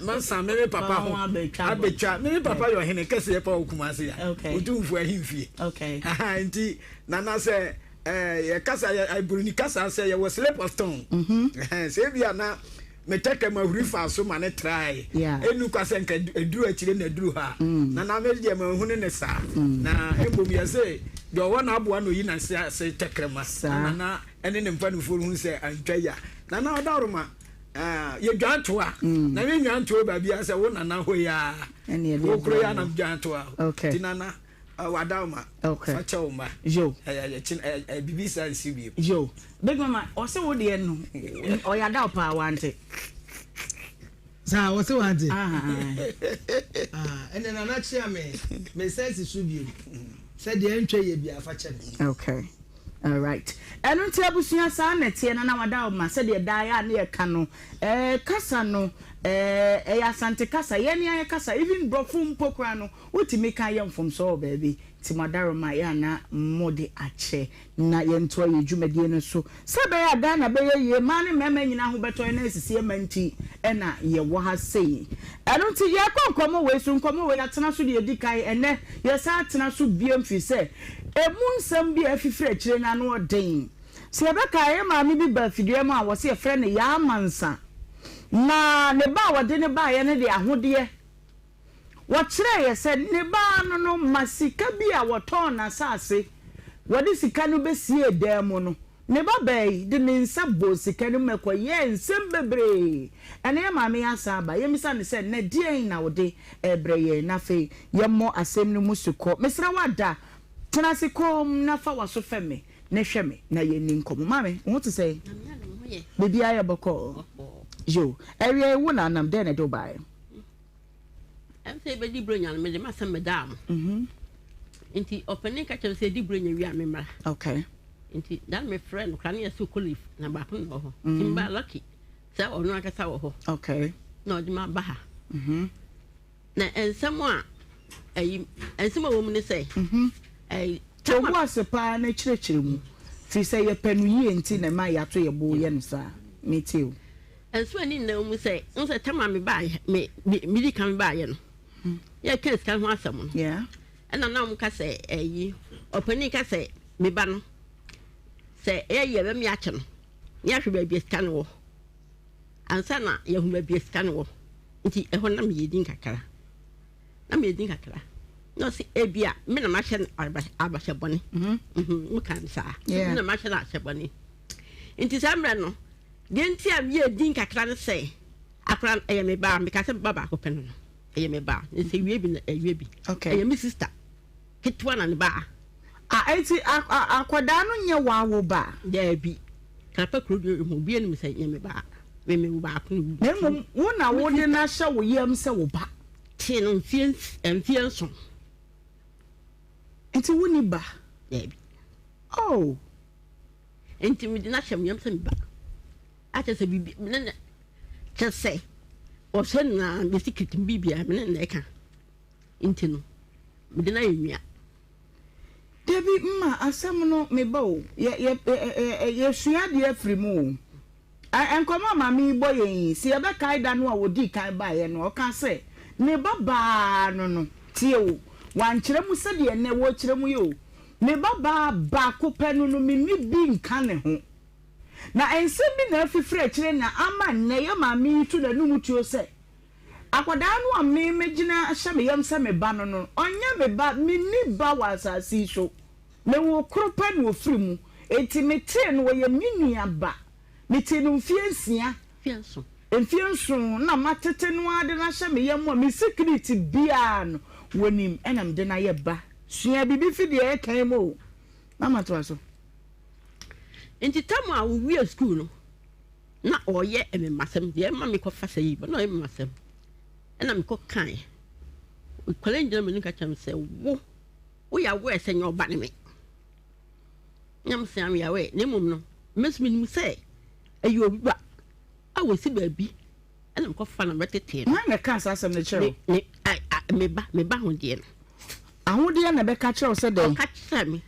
Speaker 5: masan me me papa ho abɛtwa. Me me papa yɛ ɔhene kɛseɛ pa wɔ Kumasi a, Otumfoɔ ahemfie. Nti Nana sɛ yɛkasa yɛ Buroni kasa sɛ yɛwɔ slip of tongue. Sɛ ebi a na me tɛtɛ ma huri faa so ma ne trae. Ɛnu kwa sɛ nka ɛduru akyire na ɛduru ha. Mm. Na na me deɛ manhunu ne saa. Mm. Na mmom yɛ sɛ deɛ ɔwɔ n'aboa na oyi n'ase ase tɛkrɛma. Na na ɛne ne mpanimfoɔ hu sɛ antwa yi a. Na na ɔdaworoma ah, yɛdwan toa. Mm. Na yɛnwan toa baabi a sɛ wo nana hɔ yi a. Wo koro yi a na dwan toa. Ti nana. Wada wo ma.
Speaker 1: Okay.
Speaker 5: Fa kyɛ wo mma.
Speaker 1: Yo.
Speaker 5: Ɛyɛ ɛyɛ ɛyɛ bibi saa nsi bio.
Speaker 1: Yo. Big mama ɔsɛ wo deɛ no ɔyɛ ada wo paa wante.
Speaker 3: Saa wɔsɛ wante. Ɛnna nana kyea me me nsa si so bio sɛ deɛ ɛntwa yɛ bi afa kyɛ me.
Speaker 1: Okay. Alright. Ɛno nti abusua saa na ɛteɛ na na wada wo ma sɛdeɛ daa yɛ a ne yɛka no ɛɛ kasa no ɛɛ ɛyɛ asante kasa yɛn ne ayɛ kasa even borɔfo mpo koraa no Wotumi ka yɛ mfomsoɔ wɔ baabi, nti mo adaworoma yɛ a na mode akyɛ na yɛntoa yɛn dwumadie no so sɛ ɛbɛyɛ a Ghana bɛyɛ yie, mmaa ne mmarima nyinaa ho bɛtɔ yɛn na asisi yɛn mma nti na yɛwɔ ha sei. Ɛno nti yɛrekɔ nkɔmmɔ wei so, nkɔmmɔ wei yɛatena so deɛ ɛdi kan, ɛnnɛ yɛsan atena so biom firi sɛ ɛmu nsɛm bi a afifiri akyire no ano ɔden. Sɛ yɛbɛkae a, yɛn maame bi baa fidua mu a wɔse yɛfrɛ no Yaa Mansa, na ne ba a wɔde no baeɛ no de ahodeɛ Wɔkyerɛeɛ sɛ ne ba no no ma sika bi a wɔtɔn n'asase, wɔde sika no bɛsiee dan mu no, ne ba baa yi de ne nsa bɔɔ sika no mu kɔyɛɛ nsɛm bebree. Ɛnnɛ yɛn maame yi asan aba, yɛmmisa no sɛ, Nnɛ deɛn na wode rebrɛ yɛn? Na afei yɛmmɔ asɛm no mu sukɔ. Mesrɛ wo Ada, tena ase komm na fa w'aso fɛm me na hwɛ me na yɛnni nkɔmmɔ. Maame, wo ho te sɛn? Biribiara yɛ bɔkɔɔ? Yoo. Awia yi wo na anam, dɛn na ɛde wo baeɛ?
Speaker 6: Ɛm sɛ yɛbɛdi buronya no mede m'asɛm bɛdaa mo mhm. nti ɔpanin ka kyerɛ me sɛ yɛdi buronya wie a memmra
Speaker 1: okay.
Speaker 6: nti da no mefrɛ no kora ne yɛsɛ kɔlif na baako na wɔ hɔ nti mhm. mebaa lucky sɛ ɔno ankasa wɔ hɔ
Speaker 1: okay.
Speaker 6: na ɔde ma ba ha mhm. na nsɛm a ɛyi nsɛm a wɔ mu ne sɛ ɛyi
Speaker 1: To bo ase paa na kyerɛkyerɛ mu, firi sɛ yɛpɛ no yie nti na ɛma yɛato yɛn bo yɛ no saa. Metie wo.
Speaker 6: Nso ani nna wo mu sɛ, wohu sɛ tam a mebaeɛ, me, me, medi kan baeɛ no, yɛka sika ho asɛm no.
Speaker 1: Yeah.
Speaker 6: Ɛna na wɔn ka sɛ, ɛyi, ɔpanin ka sɛ, me ba no, sɛ ɛyɛ yɛ bɛmi akyɛ no, ne ahwɛ baabi a sika no wɔ. Ansa na yɛhu baabi a sika no wɔ. Nti ɛhɔ na meyɛ din kakra. Na meyɛ din kakra. Na ɔse ebia me na mahyɛ no abahyɛ bɔne. Mhm. Mhm, mo ka no saa.
Speaker 1: Yeah.
Speaker 6: Me na mahyɛ no ahyɛ bɔne. Nti saa mmerɛ no, deɛ nti a meyɛɛ din kakra ne sɛ, akora no, ɛyɛ me ba, meka sɛ me ba baako pɛ no no, ɛyɛ me ba, na sɛ wie bi na ɛwie bi.
Speaker 1: Okay.
Speaker 6: Ɛyɛ me sista ketewa na ne ba.
Speaker 1: Ah, enti akwadaa no nyɛ w'awo ba?
Speaker 6: Daabi. Krapa kuro deɛ ɔhu obi anim sɛ nyɛ me ba. Me me wo baako na owu.
Speaker 1: Na mmom wo na wode no ahyɛ wo yam sɛ wo ba.
Speaker 6: Tee no mfie mfie nson.
Speaker 1: Nti wonni ba?
Speaker 6: Daabi.
Speaker 1: Oh.
Speaker 6: Enti mede no ahyɛ me yam sɛ me ba. Akyɛ sɛ biribi me ne no kyɛ sɛ ɔhyɛ no na me secret me biribiara me ne no na ɛka. Nti no mede no ayɛ nua.
Speaker 1: Dabi mma asɛm no me ba o yɛ yɛ ɛ yɛsua adeɛ afiri mu o. Ɛ nkɔmmɔ a maame yi bɔ yɛn yi sɛ yɛbɛkae da no a wɔdii kan baeɛ no ɔkaa sɛ ne ba baa no no tie o wankyerɛ mu sɛdeɛ nnɛ wɔrekyerɛ mu yi o Me babaa baako pɛ no no, menni bi nka ne ho. Na nsɛm bi na afifiri akyire na ama nnɛ yɛn maame yi to n'anum tuo sɛ, Akwadaa no a me megyina ahyɛ me yam sɛ me ba no no, ɔnyɛ me ba, menni ba wɔ asase yi so. Mewoo koro pɛ na ɔfiri mu, enti metee no, ɔyɛ me nua ba. Metee no mfeɛ nsia, mfeɛ nson na matete no ara de no ahyɛ me yam a me sikiriti biara no, wɔnim, ɛna mede no ayɛ ba. Sua biribi fi deɛ ɛka yi mu o. Mama toa so.
Speaker 6: Nti tam a wowie sukuu no, Na ɔreyɛ memasɛm deɛ ɛma mekɔfa sɛ yi ba na ɔyɛ memasɛm ɛna mekɔ kae nkwadaa nyina m'anim ka kyerɛ me sɛ wo woyɛ aware sɛ nyɛ ɔba ne me na mesɛ am yɛ aware na mmom no me nso menim sɛ ɛyɛ obi ba a wɔsi baabi ɛna mekɔfa na mɛtetee no.
Speaker 1: Hwan na ɛkaa saa asɛm no kyerɛ wo?
Speaker 6: Me, me ba, me ba ahodeɛ no.
Speaker 1: Ahodeɛ na ɛbɛka kyerɛ wo sɛ dɛn?
Speaker 6: Ɔka kyerɛ me.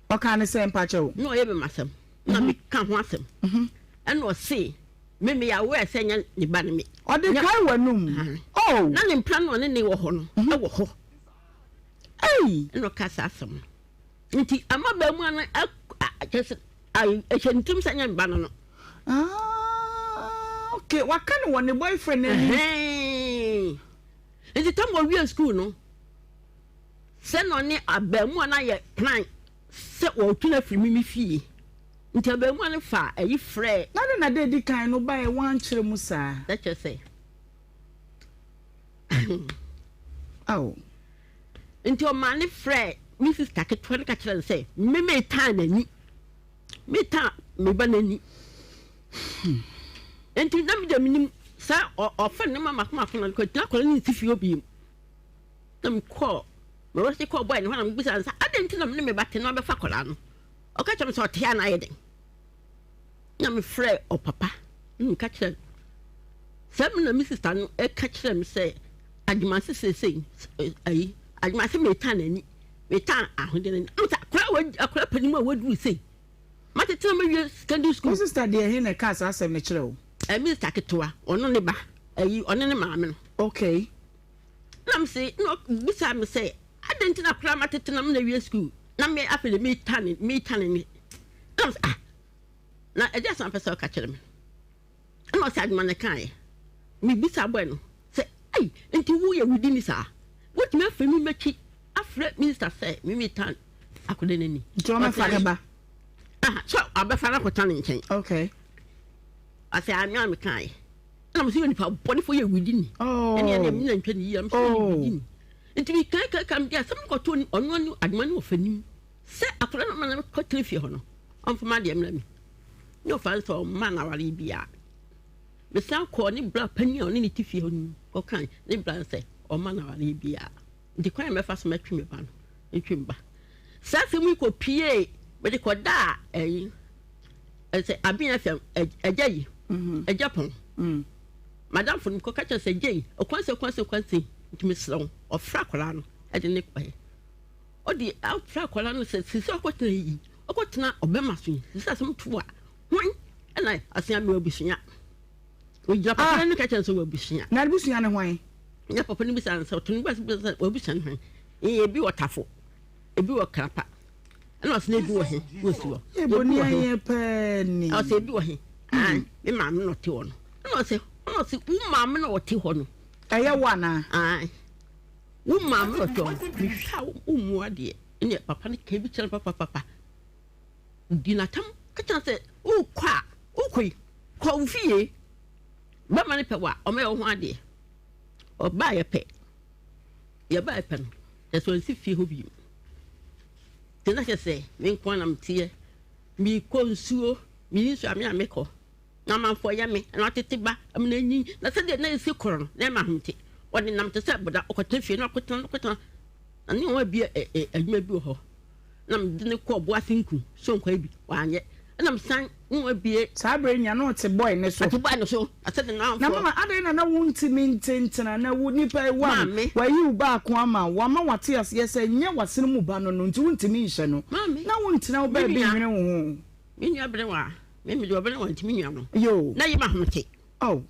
Speaker 1: Ɔkaa ne sɛ mpakyɛ wo?
Speaker 6: Na ɔyɛ me masɛm na mhm. meka ho asɛm mhm. ɛna ɔse me meyɛ aware sɛ nyɛ ne ba ne me.
Speaker 1: Ɔde kae w'anum. Oh.
Speaker 6: Na ne mpra no ɔne ne wɔ hɔ no mhm. ɛwɔ hɔ.
Speaker 1: Ei.
Speaker 6: Ɛna ɔka saa asɛm no. Nti ama baamu ano kyɛ sɛ ɛhyɛ ne tirim sɛ nyɛ me ba no no.
Speaker 1: Ah, okay. Waka no wɔ ne boyfriend anim.
Speaker 6: Nti tam ɔwie school no sɛ na ɔne abaamuwa no ayɛ plan sɛ wɔretu no afiri me me fie. Nti abaamuwa no faa ayi frɛɛ.
Speaker 1: Na de na da edi kan no baeɛ wankyerɛ mu saa.
Speaker 6: Na kyerɛ sɛ.
Speaker 1: Ao.
Speaker 6: Nti ɔmaa ne frɛɛ me sista ketewa no ka kyerɛ no sɛ me metan n'ani. Metan me ba n'ani. Hmm. Nti na me deɛ menim sɛ ɔfa ne ma mako mako na kɔgyina akwadaa no nsi fie hɔ bio. Na mekɔɔ mewɔ se kɔɔ bɔɔ ne hɔ na mebisa no sɛ adɛn nti na me ne me ba te na ɔbɛfa akwadaa no. Ɔka kyerɛ me sɛ ɔte a na ayɛ den. Na mefrɛ ɔpapa na meka kyerɛ no sɛ me na me sista no ɛka kyerɛ me sɛ adwumase seesei ayi adwumase metan n'ani metan ahodeɛ n'ani. Mo sɛ akwadaa akwadaa panin mu a waduru sei matete na mawie secondary school.
Speaker 1: Wo sista deɛ he na ɛkaa saa asɛm no kyerɛ wo?
Speaker 6: Ɛmi sista ketewa ɔno ne ba ayi ɔne ne maame no.
Speaker 1: Okay.
Speaker 6: Na me se na ɔbisaa me sɛ adɛn nti na koraa matete na mena wie sukuu na me afei de metane metane ne na me sɛ ah na ɛde asɛm apɛ sɛ ɔka kyerɛ me ɛna ɔsɛ adwuma no kaeɛ mebisa bɔɛ no sɛ ei nti woyɛ wodi ni saa wotumi afei me makyi afrɛ minista sɛ me metan akɔda no ani
Speaker 1: nti ɔmɛfa ne ba
Speaker 6: ah sɛ abɛfa no akɔta ne nkyɛn
Speaker 1: okay
Speaker 6: ɔsɛ anwea mekaeɛ Ɛna mo sɛ yɛ nipa bɔnefo yɛ wudi ni. Ɛne ɛne ɛmi na ntwa ne yie ɛmi sɛ yɛ wudi ni. Nti mi kan kan kan di asɛm kɔtɔ ni ɔno ne adwuma ne ɔfɛ nim sɛ akɔla no ma na kɔ tena fie hɔ no ɔnfa ma adeɛ mmerɛ mi ne ɔfa sɛ ɔma na aware bia. Mesan kɔɔ ne bra panyin a ɔne ne ti fie hɔ no kɔkan ne bra sɛ ɔma na aware bia. Nti kwan a mɛfa so mɛtwe me ba no ntwe me ba. Saa asɛm yi kɔ pie mede kɔdaa ɛyi Ɛsɛ abea fam agya yi agya pɔn madamfo no kɔka kyerɛ sɛ gya yi ɔkwan sɛ kwan sɛ kwan sɛ nti mesrɛ wo ɔfrɛ akwadaa no ɛde ne kɔɛ ɔde afrɛ akwadaa no sɛ sisi ɔkɔtena yi ɔkɔtena ɔbɛma so yi sisi asɛm to a hwan ɛna asea mi abusua ogyina papa ah. no ka kyerɛ sɛ wabusua
Speaker 1: na abusua ne hwan
Speaker 6: na papa no bisa sɛ ɔto no bisa sɛ wabusua ne hwan ebi wɔ tafo Ebi wɔ krapa. Ɛna ɔsɛ na ebi wɔ he na osi hɔ.
Speaker 1: Ebo ni ayɛ pɛɛ ni.
Speaker 6: Ɔsɛ ebi wɔ he. Ah, me maame na ɔte hɔ no. Ɛna ɔsɛ ɛna ɔsɛ wo maame na ɔte hɔ no.
Speaker 1: Ɛyɛ wo anaa?
Speaker 6: Ah, wo maame na ɔte hɔ no. Mehwɛ a wo mu adeɛ. Ɛna papa no ka bi kyerɛ no papapapa. Di n'atam ka kyerɛ sɛ wokɔ a wokɔ yi kɔ wo fie. Bɛma no pɛ wo a ɔmɛyɛ wo ho adeɛ. Ɔbaa yɛ pɛ. Yɛbae pɛ no, kyerɛ sɛ ɔnsi fie hɔ bio. Nti na kyerɛ sɛ me nko ara na meteɛ. Mekɔ nsuo, meyi nsuo a me a mekɔ. Na amanfoɔ yɛ me, na ɔtete ba, amena nyin. Na sɛdeɛ na ɛsi korɔ no, na ɛma ahomete. Ɔde nam te sɛ boda, ɔkɔtena fie na ɔkɔtena na ɔkɔtena. Na ne wɔn abie adwuma bi wɔ hɔ. Na mede no kɔɔ Boase Nku, so nkwae bi, wanyɛ. Ɛna mesan ne wɔn abie.
Speaker 1: Saa berɛ nyinaa na ɔte boy no so.
Speaker 6: Ɔte boy no so. Na sɛdeɛ na
Speaker 1: Na mama, adɛn na na wontumi nte ntena na wo nipa yi wa no,
Speaker 6: Maame.
Speaker 1: wayi wo baako ama wo, wama wate aseɛ sɛ nyɛ w'asene mu ba no no nti wontumi nhyɛ no,
Speaker 6: Maame.
Speaker 1: na wontena wo
Speaker 6: Me
Speaker 1: baabi
Speaker 6: nua.
Speaker 1: nwene wo ho.
Speaker 6: Me nua bere wa, me mede ɔbere wa nti me nua no.
Speaker 1: Yoo.
Speaker 6: Na yɛ ma ahomete.
Speaker 1: Oh.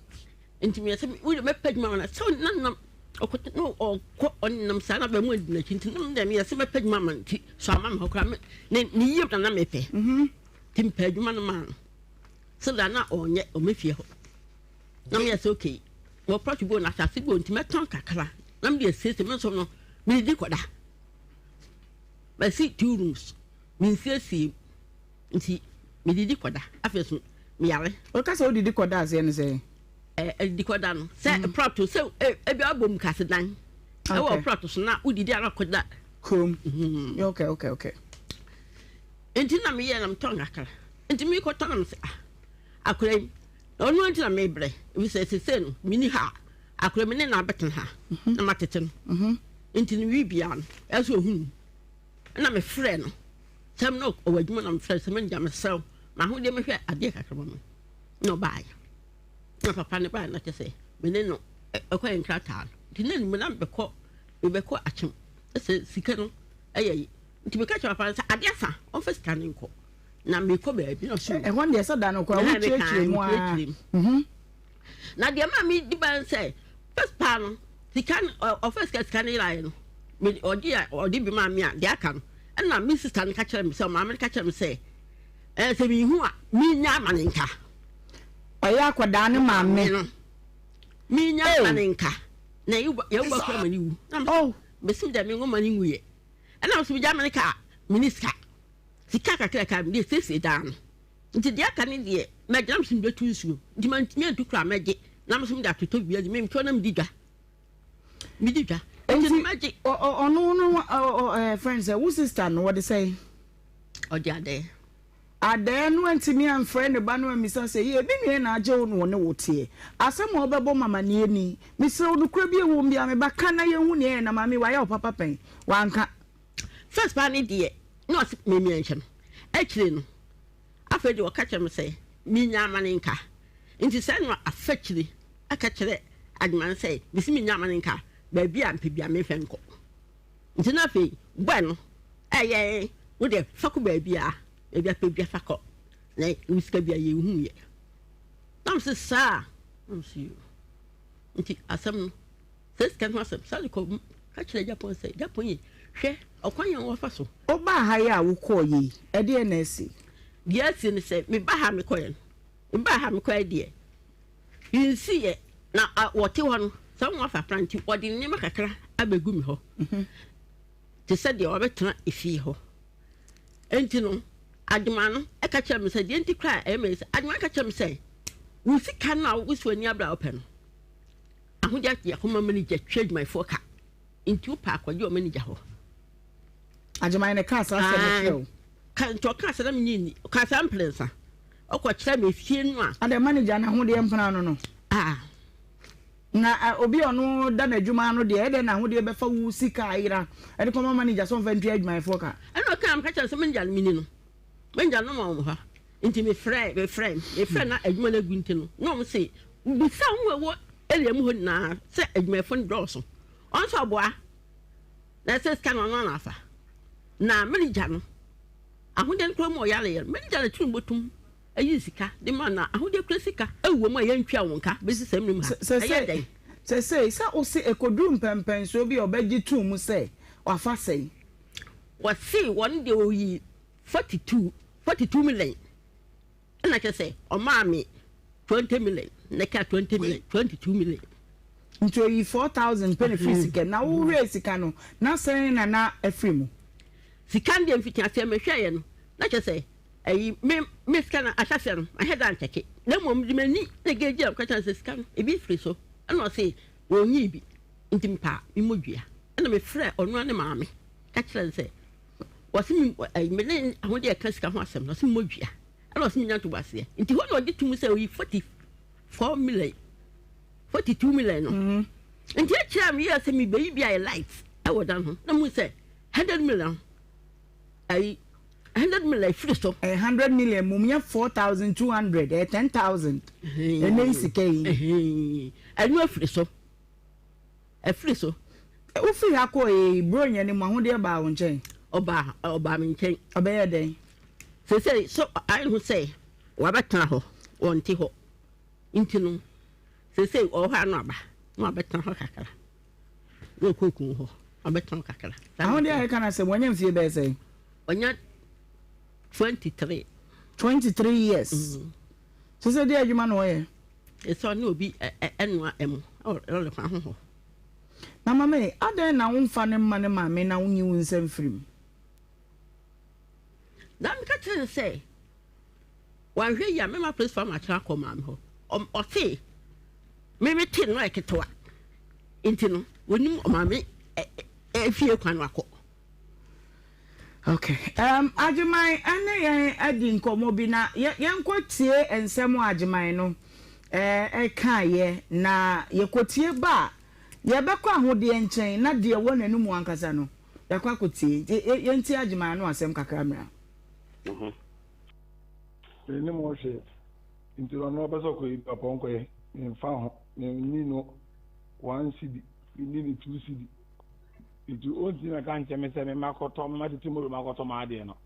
Speaker 6: Nti meyɛ sɛ wo de mɛpɛ adwuma ma no sɛ na nam ɔkɔtɛ na ɔkɔ ɔnam saa na bɛmu adi n'akyi nti na deɛ meyɛ sɛ mɛpɛ adwuma ma no nti so ama me hɔ koraa me ne ne yie na na mepɛ
Speaker 1: mhm.
Speaker 6: nti mepɛ adwuma no maa no sɛ da na ɔnyɛ ɔmɛfie hɔ na meyɛ sɛ okay wɔ plot bi wɔ no asase bi wɔ nti mɛtɔn kakra na mede asiesie me nso no medidi kɔda masi two rooms mensiesie Nti medidi kɔda. Afei nso meyare.
Speaker 1: Woka sɛ wodidi kɔda aseɛ ne sɛ?
Speaker 6: Ɛdidi kɔda no sɛ mm. prɔto sɛ ebi abɔ mu kase dan ɛwɔ prɔto so na wodidi ara kɔda.
Speaker 1: Kurom. Mm-hmm. Okay okay okay.
Speaker 6: Nti na meyɛ na metɔn kakra. Nti mekɔtɔ na mesɛ ah akora yi. Na ɔno nti na mebrɛ, efisɛ seesei no menni ha a, akora me ne no abɛtena ha na matete no. Nti no wi biara no, ɛsɛ sɛ ohunu mu. Ɛna mefrɛ no sɛ na ɔwɔ adwuma na mefrɛ sɛ manager mesrɛ wo m'ahodeɛ mehwɛ adeɛ kakra ma me na ɔbaeɛ. Na papa no baeɛ na kyɛ sɛ me ne no ɛkɔ yɛ nkrataa no. Nti na nim na mebɛkɔ mebɛkɔ akyem sɛ sika no ɛyɛ yi. Nti meka kyerɛ papa no sɛ adeɛ asa ɔmfa sika no nkɔ. Na mekɔ baabi na ɔse.
Speaker 1: Ɛhɔ deɛ sɛ da no koraa wokyerɛkyerɛ mu ara.
Speaker 6: Na deɛ maa medi ba sɛ first paa no sika no ɔfa sika sika no yeraeɛ no me ɔgye a ɔde bi maa me a deɛ aka no ɛna me sista no ka kyerɛ me sɛ maame no ka kyerɛ me sɛ ɛɛ sɛ mehu a menya ama ne nka.
Speaker 1: Ɔyɛ akwadaa ne maame
Speaker 6: no menya ama ne nka na yɛwo ba kura ma ne wu na oh. mesim dɛ me nwoma ne nwuyɛ ɛna mesɛ megya me ne ka me ne sika. Sika kakra a ɛkaa no, mede asiesie dan no. Nti deɛ aka no deɛ, mɛgye na mesɛ mebɛtu nsuo. Nti mantumi antu koraa, mɛgye na mesɛ mede atotɔ biribi adi. Mentɔ na medi dwa. Medi dwa. Nti no mɛgye.
Speaker 1: Ɔno no ɛɛ fɛn sɛ wo sista no wɔde sɛn?
Speaker 6: Ɔde adɛɛ.
Speaker 1: Adɛɛ no antumi amfrɛ ne ba no ammisa sɛ, Yee, me nua na agye wo na ɔne wo teɛ? Asɛm a wobɛbɔ me amanneɛ ni. Mesrɛ wo, nokorɛ bi a ɛwɔ mu biara, me ba, ka na yɛnhu nea ɛyɛ na maame, wayɛ wo papa pɛn? Wanka.
Speaker 6: First paa ne deɛ na ɔse memia nhyɛ no. Akyire no afei deɛ ɔka kyerɛ me sɛ menya amane nka. Nti sɛ no afa akyire aka kyerɛ Agyeman sɛ mesi menya amane nka baabi a mpɛ bia memfa nkɔ. Nti na afei boy no ɛyɛ wo deɛ fa kɔ baabi a baabi a pɛ bia fa kɔ na wo sika bia yɛnhu yɛ. Na mese saa na mese yoo. Nti asɛm no Sɛ sika no ho asɛm, sane kɔ ka kyerɛ Japan sɛ, Japan yi, hwɛ ɔkwan a wɔfa so.
Speaker 1: Wobaa ha yi a wokɔɔ yei, ɛdeɛn na asi?
Speaker 6: Deɛ asi ne sɛ, mebaa ha mekɔeɛ no, mebaa ha mekɔeɛ deɛ, nsiiɛ, na wɔte hɔ no, sɛ wɔafa pra nti, wɔde nneɛma kakra abɛgu me hɔ, te sɛ deɛ wɔabɛtena efie hɔ. Enti no, Adwuma no ka kyerɛ me sɛ, deɛ nti koraa ɛyɛ me sɛ, Adwuma no ka kyerɛ me sɛ, wo sika no a wosi w'ani abere a wopɛ no, Ahode agye akoma manager twa adwumayɛfoɔ ka nti wopɛ akɔgye wɔ manager hɔ.
Speaker 1: Agyeman ne kaa saa asɛm no kyerɛ wo.
Speaker 6: Ka nti ɔkaa sɛ na menye nni ɔkaa saa mprɛnsa ɔkɔ kyerɛ me efie no a.
Speaker 1: Adɛ manager no ahodeɛ mpena no no.
Speaker 6: Ah.
Speaker 1: Na obi a ɔno da n'adwuma ano deɛ ɛdɛn na ahodeɛ bɛfa wo sika ayera ɛde kɔma manager sɛ ɔmfa ntua adwumayɛfoɔ ka.
Speaker 6: Ɛna ɔkaa meka kyerɛ no sɛ manager no meni no. Manager no ma wɔn hɔ nti mefrɛ mefrɛ mefrɛ na adwuma no agu nti no na wɔn se bisa wɔn a ɛwɔ area mu hɔ nyinaa sɛ adwumayɛfo no dɔɔso wɔn nso ɔboa na ɛsɛ sika no ɔno ana afa na manager no ahodeɛ no kura mu ɔyare yɛ manager no tumi bɔtum ayi sika de ma na ahodeɛ kura sika ɛwɔ mu a yɛntwa wɔn ka bɛsi sɛ mmiri mu ha ɛyɛ dɛn.
Speaker 1: Sɛsɛi sɛ wose ɛkɔduru mpɛmpɛnsoɔ bi a ɔbɛgye tum mu sɛ wafa sɛn.
Speaker 6: Wɔse wɔn deɛ ɔyii 42 42 million ɛna kyerɛ sɛ ɔmaa me 20 million na ɛka 20 million 22 million.
Speaker 1: Nti oyi 4000 pɛ na firi sika mu na wohwɛɛ sika no na sɛn na na afiri mu?
Speaker 6: Sika no deɛ mfitiaseɛ mehwɛeɛ no na kyerɛ sɛ ɛyi me me sika no ahyɛseɛ no mahyɛ da nkyɛke na mmom mede m'ani na gauge a meka kyerɛ no sɛ sika no ebi firi so ɛna ɔse wɔnyii bi nti mepaa memmɔ dua ɛna mefrɛ ɔno ara ne maame ka kyerɛ no sɛ wɔse me ɛyi me ne ahodeɛ ɛka sika ho asɛm na ɔse mmɔ dua ɛna ɔse menya ntoboaseɛ nti hɔ na ɔgye tom sɛ oyi 44 million 42 million no mm-hmm. nti akyerɛ a meyɛ sɛ mebɛyi bi ayɛ light ɛwɔ dan ho na mu sɛ 100 million ayi 100 million firi so.
Speaker 1: Ɛyɛ 100 million mum yɛ 4200 ɛyɛ 10000 ɛnɛ yi sika
Speaker 6: yi. Ɛno afiri so. Ɛfiri so.
Speaker 1: Wofiri ha kɔeɛ yi, Buronya no mu ahodeɛ baa wo nkyɛn?
Speaker 6: Ɔbaa, ɔbaa me nkyɛn.
Speaker 1: Ɔbɛyɛɛ dɛn?
Speaker 6: Seesei, so ayɛ ne ho sɛ wabɛtena hɔ, ɔnte hɔ. Nti no, seesei ɔwɔ hɔ a na waba, na wabɛtena hɔ kakra. Na ɔkɔ okunu hɔ, wabɛtena hɔ kakra.
Speaker 1: Ahodeɛ a yɛka no asɛm, wanya mfie bɛyɛ sɛn?
Speaker 6: Wanya 23.
Speaker 1: 23 years. Mm. Seesei deɛ adwuma na ɔyɛ?
Speaker 6: Esau ne obi noa ɛmo wɔ lɔre kwan ho hɔ.
Speaker 1: Na mame, adɛn na womfa no mma ne maame na wonyi wo nsa mfiri mu?
Speaker 6: Na meka kyerɛɛ no sɛ, Wanhwɛ yie a, mɛma apolisifo ama akyerɛ akɔ maame hɔ. Ɔse me mete no ayɛ ketewa nti no, onim ɔmaame fie kwan no akɔ.
Speaker 1: Okay. Um, Agyeman ɛne yɛn adi nkɔmmɔ bi na yɛnkɔ tie nsɛm a Agyeman no. Ɛkaeɛ, na yɛkɔtie ba a, yɛbɛkɔ ahodeɛ nkyɛn na deɛ ɛwɔ n'anomu ankasa no, yɛakɔ akɔtie. Nti yɛntie Agyeman ano asɛm kakra mmra.
Speaker 7: Mennim ho hwee, nti ɔno ɔpɛ sɛ ɔkɔyɛ bi a ɔpɛ ɔnkɔyɛ, memfa ho, menni no one cedi, menni no two cedi, nti ɔntumi mmɛka nkyerɛ me sɛ memmakɔtɔ, memmatete moro makɔtɔ m'adeɛ no,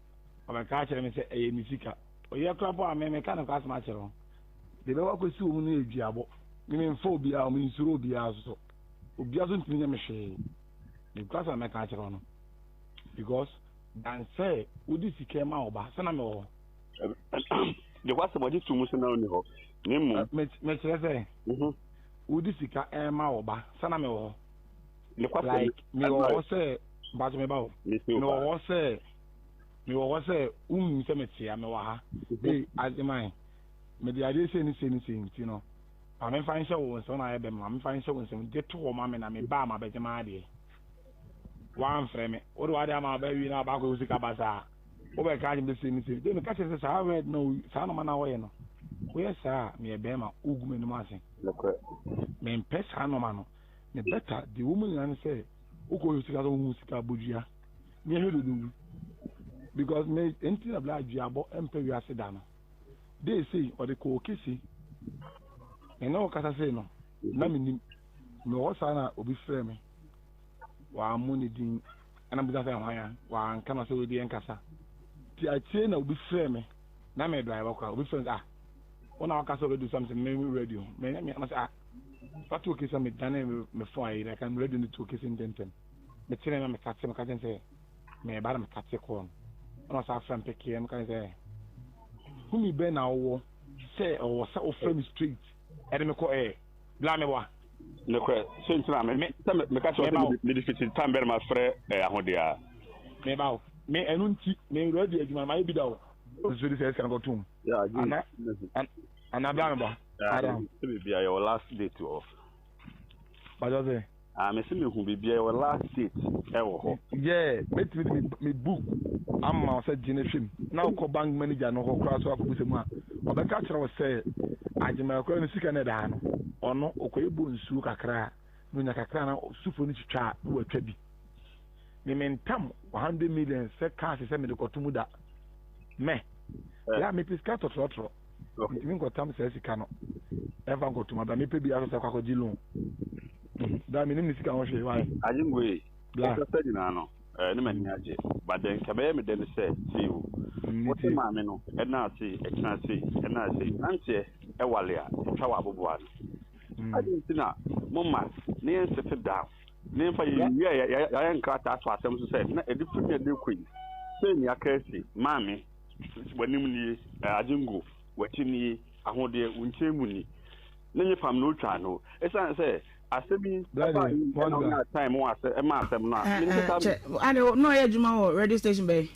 Speaker 7: ɔbɛka akyerɛ me sɛ ɛyɛ me sika. Ɔyɛ koraa mpo a me meka nokwasɛm akyerɛ wo. Deɛ ɛbɛkɔ akɔsi wɔ mu no yɛ duabɔ. Me memfa obiara ho, mensuro obiara nso so. Obiara nso ntumi nyɛ me hwee. Nokwasɛm na mɛka akyerɛ wo no. Because dan sɛ wode sika ma wo ba, sɛ na mewɔ hɔ.
Speaker 8: Nokwasɛm ɔgye to mu sɛ na ɔnni hɔ. Na mmom.
Speaker 7: Mekyerɛ sɛ, wode sika ma wo ba, sɛ na mewɔ hɔ.
Speaker 8: Nokwasɛm.
Speaker 7: Like mewɔ hɔ sɛ, mpakyɛ meba o. Mewɔ hɔ sɛ, mewɔ hɔ sɛ wonim sɛ mete ha, mewɔ ha. Ee, Agyeman. Mede adeɛ sei ne sei ne sei nti no, ma memfa nhyɛ wo nsam na ayɛ bɛma, ma memfa nhyɛ wo nsam, gye to hɔ ma me na meba a mabɛgye m'adeɛ. Woamfrɛ me, wode w'adeɛ ama aba awie na aba akɔyɛ wo sika basaa. Wobɛka akyerɛ me sɛ sei ne sei. Then meka kyerɛ sɛ saa word no, saa nɔma no a wɔyɛ no, woyɛ saa a meyɛ bɛrima, wogu m'anim ase. Mempɛ saa nɔma no. Me better deɛ wɔ mu nyinaa ne sɛ wokɔyɛ wo sika sɛ wohu sika abɔdua ne ɛhwɛ deɛ wobɛwu. Because me, nti na bla aduabɔ mpɛ wiase da no. Dee sei, ɔde kɔɔ Kese. Me ne wo kasa sei no, na mennim. Mewɔ hɔ saa na obi frɛɛ me. Wammɔ ne din. Ɛna mebisa sɛ hwan a, wanka na ɔsɛ wei deɛ nkasa. Nti akyire na obi frɛɛ me, na me drive koraa. Obi frɛɛ me sɛ ah, wo na waka sɛ radio so a, mesɛ me radio. Menyɛ me, ɔsɛ ah, fa to Kese a medane me phone ayi na ɛka me radio no to Kese ntɛmntɛm. Mekyerɛ na mekate, meka kyerɛ sɛ meba na mekate kɔɔ no. Ɛna ɔsan frɛ me pekeɛ, meka kyerɛ sɛ Humi bɛn na wowɔ sɛ ɔwɔ sɛ wofrɛ me straight ɛde me kɔ ɛ bla me wa.
Speaker 8: Nokorɛ, sɛ nti na me sɛ meka kyerɛ wo sɛ mede fiti time bɛn na mafrɛ ɛ ahodeɛ a.
Speaker 7: Me ba o, me ɛno nti me radio adwuma no mayɛ bi da o. Nso de sɛ sika no kɔtom. Ana ana bla me ba.
Speaker 8: Ada. Sɛ biribiara yɛwɔ last date wɔ hɔ.
Speaker 7: Bàjọ́ sɛ.
Speaker 8: Ah mese mehu biribiara yɛwɔ last date ɛwɔ hɔ.
Speaker 7: Yeah mɛtumi de me book ama wo sɛ gye no hwɛ mu na wokɔ bank manager no hɔ koraa so akɔbisa mu a ɔbɛka kyerɛ wo sɛ Agyemang koraa no sika no ɛda ha no ɔno ɔkɔyɛ bɔ nsuo kakra a na onya kakra na sufo no twitwa a na watwa bi me mentam 100 million sɛ cash sɛ mede kɔto mu da mɛ yɛ a mepɛ sika tɔtrɔtrɔ Ntumi nkɔtam saa sika no ɛmfa nkɔtom abira mepɛ bi asɛ sɛ akɔgye loan bra menim ne sika ho hwee wae.
Speaker 8: Agyengoe wokasa nyinaa no eh, ne m'ani agye but then nka bɛyɛ me dɛ ne sɛ sei o wote maame no ɛna sei ɛkyena sei ɛna sei nanteɛ ɛwale a ɛtwa wɔ aboboa no mm. adi nti na moma ne yɛn sete down ne yɛmfa yɛwie a yɛayɛ nkrataa to asɛm so sɛ na ɛde firi ne ɛde kɔ yi sɛ nea aka asi maame W'anim nie, Agyengo, w'akyi nie, ahodeɛ, wo nkyɛn mu ni. Ne nye pam na otwa no. Esiane sɛ asɛm yi ɛbaa yi ɛna ɔnya time wɔ asɛ ɛma asɛm no a. Menim sɛ saa.
Speaker 1: Kyɛ ade na ɔyɛ adwuma wɔ radio station bɛyɛ.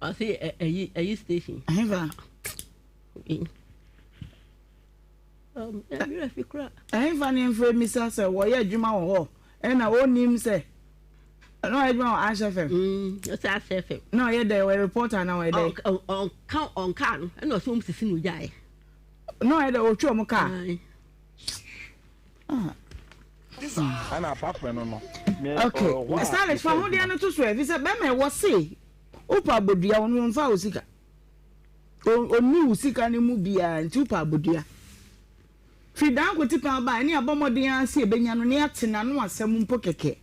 Speaker 6: Ɔsi ɛyi ɛyi station.
Speaker 1: Ɛhefa. Ɛhefa ne mfrɛ mmisa sɛ wɔyɛ adwuma wɔ hɔ ɛna ɔnnim sɛ na ɔyɛ adwuma wɔ Ash FM.
Speaker 6: Ɔsɛ Ash FM.
Speaker 1: Na ɔyɛ dɛ ɔyɛ reporter na ɔyɛ dɛ.
Speaker 6: Ɔnka ɔnka no ɛna ɔsɛ wɔn sisi na ogyaeɛ.
Speaker 1: Na ɔyɛ dɛ ɔtwi wɔn kaa.
Speaker 7: Ɛna apart no no.
Speaker 1: Okay, Stylish fa ho deɛ no to so ɛfi sɛ bɛrima ɛwɔ se wopɛ abodua wɔn wɔn fa wo sika. Ɔnni wo sika no mu biara nti wopɛ abodua. Firi Danko tipɛn aba a, ɛne abɔ mmɔden ara sɛ yɛbɛnya no na yɛate n'ano asɛm mpo kɛkɛ.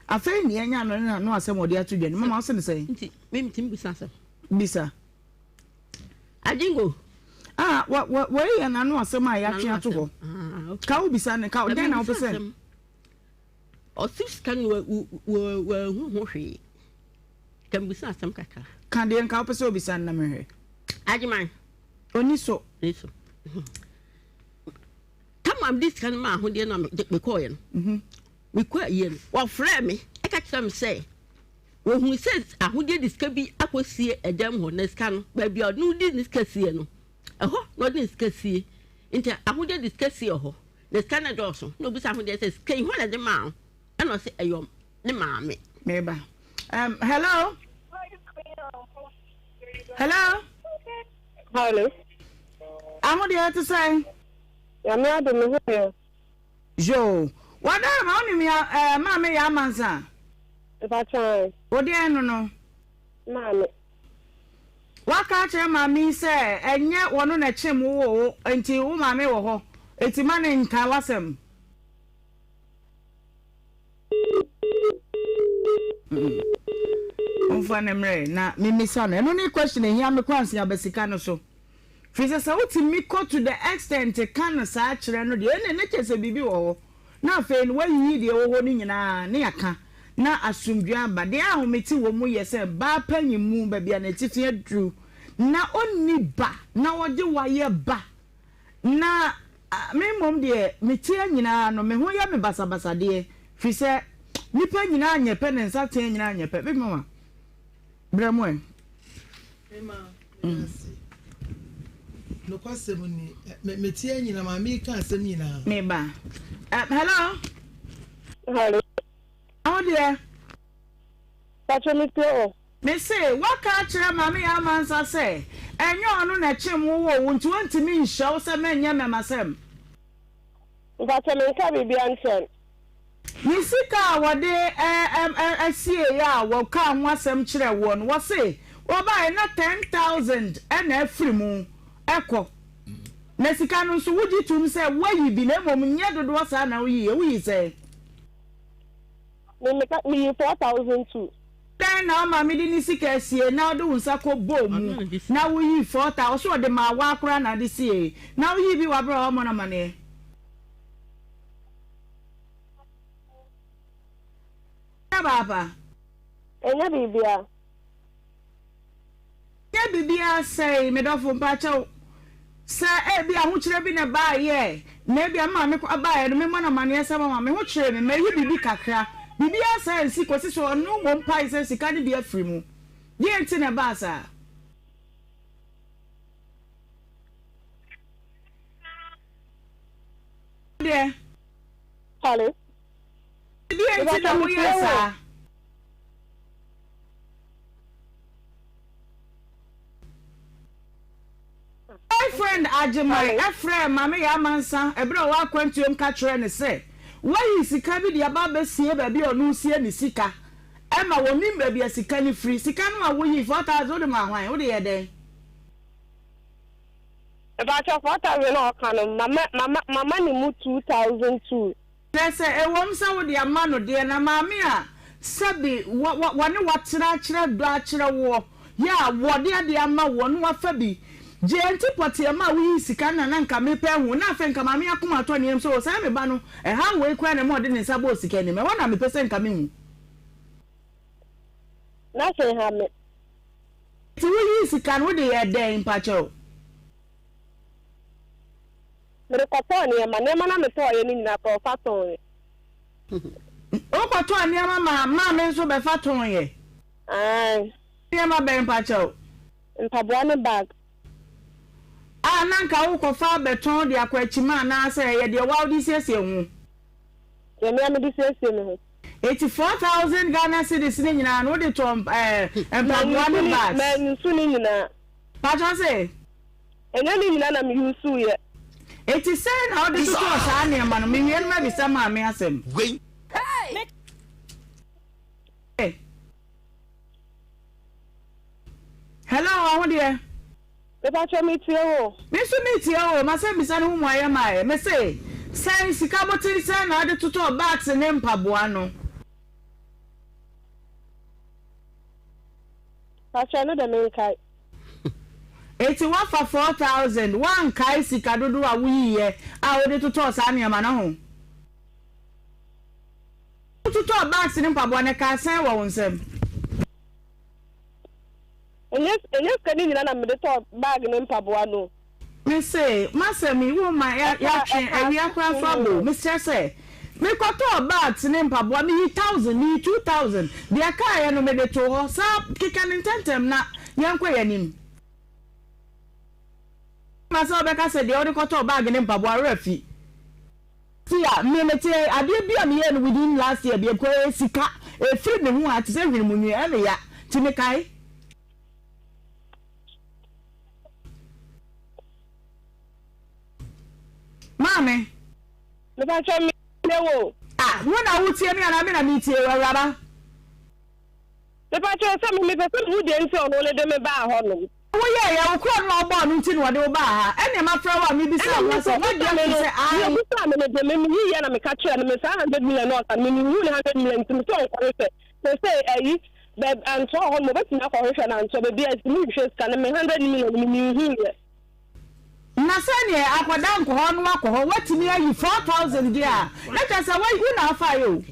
Speaker 1: Afei na yɛanya no ne n'ano asɛm a ɔde ato dwa no. Mama wose no sɛn?
Speaker 6: Nti me metumi bisa asɛm?
Speaker 1: Bisa.
Speaker 6: Adjingo.
Speaker 1: Ah, wɔ wɔ wei yɛ n'ano asɛm a yɛatwe ato hɔ.
Speaker 6: Ah, okay.
Speaker 1: Ka wobisa no, ka dɛn na wopɛ sɛ?
Speaker 6: Ɔsi sika no wɔ wɔ wɔ ho hwee. Ka mibisa asɛm kakra.
Speaker 1: Ka deɛ nka wopɛ sɛ obisa no na mehwɛ.
Speaker 6: Agyeman.
Speaker 1: Oni so.
Speaker 6: Oni so. Kama mede sika no maa ahodeɛ no a mekɔɔeɛ no. Mhm. Mekɔ ayie no, wɔfrɛɛ me ɛka kyerɛ me sɛ wɔhuu sɛ ahodeɛ de sika bi akɔsie ɛdɛm hɔ na sika no baabi a ɔde ne sika sie no ɛhɔ na ɔde ne sika sie nti ahodeɛ de sika sie hɔ na sika no dɔɔso na obisa ahodeɛ sɛ sika yi hɔ na ɛde maa wo ɛna ɔsɛ ɛyɔ ne maame.
Speaker 1: Meba. Um, hello. Hello.
Speaker 4: Hello.
Speaker 1: Aho deɛ ɛte sɛn?
Speaker 9: Nyame adom me ho yɛ.
Speaker 1: Yoo. Wadaroma wonim ya eh, maame yɛ amansa?
Speaker 9: Mpakyɛ ae.
Speaker 1: Wo deɛn no no?
Speaker 9: Maame.
Speaker 1: Woaka akyerɛ maame yi sɛ ɛnyɛ wɔno na ɛkyem wo woo wo nti wo maame wɔ hɔ enti ma no nkae w'asɛm? Momfa no mmerɛ na memmisa no. Ɛno ne question ehia me kɔ ansa aba sika no so. Firi sɛ sɛ wotumi kɔ to the extent ka no saa kyerɛ no deɛ ɛnna na kyerɛ sɛ biribi wɔ hɔ. Na afei no woayiyi deɛ ɛwɔ hɔ no nyinaa ne aka na asomdwoeɛ aba. Deɛ ahomete wɔ mu yɛ sɛ baa panyin mu baabi a n'atifi aduru na ɔnni ba na ɔde wo ayɛ ba Na me mmom deɛ, meteɛ nyinaa no, me ho yɛ me basabasa deɛ, firi sɛ nnipa nyinaa nyɛ pɛ, na nsateaa nyinaa nyɛ pɛ. Big Mama, brɛ mo ɛ.
Speaker 3: Mema, meda ase. Nokwasɛm ni, meteɛ nyinaa, maame yi ka asɛm nyinaa.
Speaker 1: Meba. Um, hello?
Speaker 9: Hello.
Speaker 1: Aho deɛ?
Speaker 9: Pacho me tie o.
Speaker 1: Me se, woaka akyerɛ Maame Yaa Mansa sɛ ɛnyɛ ɔno na ɛkyem wo woo wo nti ɔntumi nhyɛ wo sɛ mɛnyɛ mmɛmasɛm?
Speaker 9: Mpakyɛ menka biribiara nkyerɛ no.
Speaker 1: Ne sika a wɔde sieeɛ a wɔkaa ho asɛm kyerɛɛ woɔ no, wɔse wɔbaeɛ na 10,000 na afiri mu kɔ. Na sika no nso wogye tom sɛ woayi bi na mmom nyɛ dodoɔ saa na woyiiɛ, woyii sɛn?
Speaker 9: Me meka meyii 4002.
Speaker 1: Dɛn na wo maame de ne sika asie na wode wo nsa kɔ bɔɔ mu na woyii 4000 ɔse ɔde maa waa koraa na ade siee na woyii bi wɔ abere a wammɔ no amaneɛ. Paapa.
Speaker 9: Ɛnyɛ biribiara.
Speaker 1: Nyɛ biribiara sɛe, me dɔfo, mpakyɛw. Sɛ ebia ahokyerɛ bi na ɛbaeɛ, na ebia me maame baeɛ no, memmɔ no amanneɛ sɛ mama me ho kyere me, mayi biribi kakra. Biribiara saa ansi kɔsi sɛ ɔno mmom pae sɛ sika no bi afiri mu. Deɛn nti na ɛbaa saa? Deɛ.
Speaker 9: Hello.
Speaker 1: Deɛn nti na woyɛɛ saa? Boyfriend Agyeman frɛɛ Maame Yaa Mansa bere a ɔwɔ akwantuom ka kyerɛɛ no sɛ wayi sika bi de aba abɛsie baabi a ɔno resie ne sika ma wɔnnim baabi a sika no firi. Sika no a woyii, 4,000, wode maa hwan? Wode yɛɛ dɛn?
Speaker 9: Mepakyɛw, 4,000 a ɔka no, mama mama mama ne mu 2,002.
Speaker 1: Kyerɛ sɛ, ɛwom sɛ wode ama no deɛ, na maame a sɛbe wɔ wɔ wɔne wo atena akyerɛ dɔ akyerɛ woɔ, yɛ a wɔde adeɛ ama woɔ na wafa bi. Gye nti pɔteɛ ma woyii sika no na na nka mepɛ ahu, na afei nka maame akoma atɔ ne yam sɛ o saa me ba no, ɛhaw wei koraa na ɛma ɔde ne nsa bɔɔ sika anim, ɛhɔ na mepɛ sɛ nka mehu.
Speaker 9: Na hwee ha me.
Speaker 1: Nti woyii sika no wode yɛɛ dɛn mpakyɛw?
Speaker 9: Mede kɔtɔɔ nneɛma. Nneɛma no a metɔeɛ no nyinaa koraa, ɔfa tɔnn.
Speaker 1: Wokɔtɔɔ nneɛma maa maame nso bɛfa tɔnn yɛ?
Speaker 9: Aane.
Speaker 1: Nneɛma bɛn mpakyɛw?
Speaker 9: Mpaboa ne bag.
Speaker 1: A na anka wokɔfa abɛtɔn de akɔ akyima anaasɛ ɛyɛ deɛ woa wode siesie wo ho?
Speaker 9: Deɛ me ara mede siesie me ho.
Speaker 1: Eti 4000 Ghana cedis no nyinaa no wode tɔɔ mpaboa ne bags?
Speaker 9: Mannusu ne nyinaa.
Speaker 1: Pakyɛw se?
Speaker 9: Ɛnyɛ ne nyinaa na me use yɛ.
Speaker 1: Eti sɛn na wode totɔɔ saa nneɛma no? Mewie no mabisa maame asɛm. Hello, ahodeɛ.
Speaker 9: Mepakyɛ me tie wo.
Speaker 1: Me nso me tie wo, masɛm bisa no ho mmuaeɛ maeɛ. Me se, sɛn sika boten sɛn na wode totɔɔ bags ne mpaboa no?
Speaker 9: Pakyɛ ɛno deɛ menkae.
Speaker 1: Enti woafa 4000, woankae sika dodoɔ a woyiiɛ a wode totɔɔ saa nneɛma no ho? Wototɔɔ bags ne mpaboa no, ɛkaa sɛn wɔ wo nsam?
Speaker 9: Ɛnyɛ ɛnyɛ sika no nyinaa na mede tɔɔ bag ne mpaboa no o.
Speaker 1: Mese, m'asɛm yi, woma yɛatwe awia koraa nso abɔ o. Mesrɛ sɛ, mekɔtɔɔ bags ne mpaboa, meyii thousand, meyii 2000, deɛ ɛkaeɛ no mede too hɔ. Saa, keka no ntɛmntɛm na yɛnkɔ yɛn anim. Ma sɛ wobɛka sɛ deɛ wode kɔtɔɔ bag ne mpaboa, werɛ afi. Ti a, me mete adeɛ bi a meyɛɛ no within last year bi, because ɛyɛ sika, ɛfiri me ho a, te sɛ hwene mu nwi, ɛyɛ me ya, nti mekae. Maame.
Speaker 9: Mepakyɛw me tie wo.
Speaker 1: Ah, wo na wo tie me anaa me na me tie wo, awuraba?
Speaker 9: Mepakyɛw sɛ me mepɛ sɛ mehu deɛ nti a ɔno ne de me baa hɔ nom.
Speaker 1: Wo yɛɛ yɛ, wo korɔ no a ɔbɔɔ no nti na ɔde wo baa ha, ɛneɛ mafrɛ wo a mebisa wo asɛm, woagye atom sɛ ae.
Speaker 9: Deɛ ɔbisaa me no deɛ me meyiiɛ na meka kyerɛɛ no, me saa hundred million no ɔsa no me menhuu ne hundred million nti me sɛ ɔnkɔhwehwɛ, seesei ayi, baabi antoa wɔ hɔ nom ɔbɛtumi akɔhwehwɛ no antoa baabi a nti menhwehwɛ sika no me hundred million no me menhuuiɛ.
Speaker 1: Na sɛdeɛ akwadaa nkɔ hɔ na wakɔ hɔ watumi ayi 4000 deɛ a, na kyerɛ sɛ wo na afaeɛ o.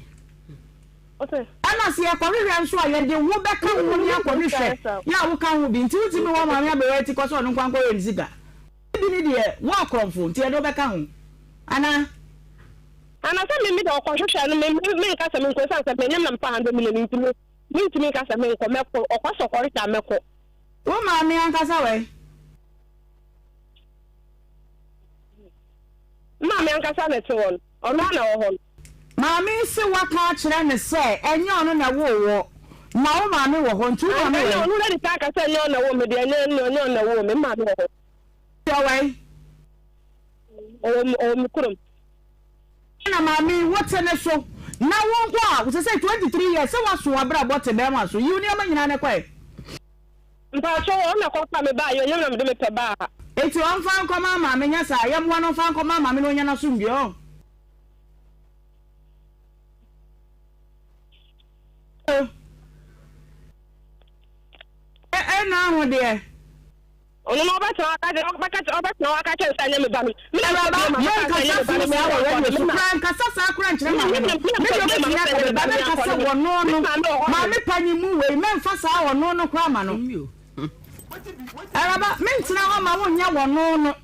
Speaker 1: Ɛna sɛ yɛkɔhwehwɛ nso a, yɛde wo bɛka ho ne akɔhwehwɛ yɛ a woka ho bi. Nti wontumi wɔ maame aberewa ti kɔ sɛ ɔno nko ankɔhwɛ ne sika. Bi ne deɛ wo akorɔmfo nti yɛde wo bɛka ho anaa?
Speaker 9: Ana sɛ me me deɛ ɔkɔhwehwɛ no me me menka sɛ menkɔ ɛsiane sɛ menyem na mefa 100 million nti me mentumi nka sɛ menkɔ mɛkɔ ɔkɔ sɛ ɔkɔhwehwɛ a mɛkɔ.
Speaker 1: Wo maame ankasa wɛ?
Speaker 9: Me maame ankasa na ɛte hɔ no, ɔno ara na ɛwɔ hɔ no.
Speaker 1: Maame yi se woaka akyerɛ no sɛ ɛnyɛ ɔno na ɛwoo woɔ, na wo maame wɔ hɔ, nti wo maame wɔ he?
Speaker 9: Ɛnyɛ ɔno na adi kan aka sɛ ɛnyɛ ɔno na ɛwoo me deɛ, ɛnyɛ ɔno na ɛwoo me, me maame wɔ hɔ.
Speaker 1: Nti ɔwɔ he?
Speaker 9: Ɔwɔ me kurom.
Speaker 1: Ɛna maame yi wote ne so, na wo nko a, sesei 23 years, sɛ woaso w'abrabɔ te bɛrima so, yi wo nneɛma nyinaa na kɔ ɛ.
Speaker 9: Mpakyɛw ɔno na kɔfa me baa yɛ ɔnyɛ me na mede me pɛ baa ha.
Speaker 1: Enti ɔmfa nkɔma maame nyɛ saa yɛmmoa no mfa nkɔma maame na ɔnya n'asomdwoeɛ ɔ. Ɛna aho deɛ.
Speaker 9: Ɔno na ɔbɛtena hɔ aka ɔbɛka ɔbɛtena hɔ aka kyerɛ sɛ ɛnyɛ me ba no. Me na
Speaker 1: Awuraba, yɛnkasa firi saa wɔ radio so koraa, nkasa saa koraa nkyerɛ maame no. Me deɛ ɔbɛtumi aka me ba, mɛnka sɛ wɔno no, maame panyin mu wei, mɛmfa saa ɔno no koraa ma no. Awuraba, mentena hɔ ma wonyɛ wɔno no.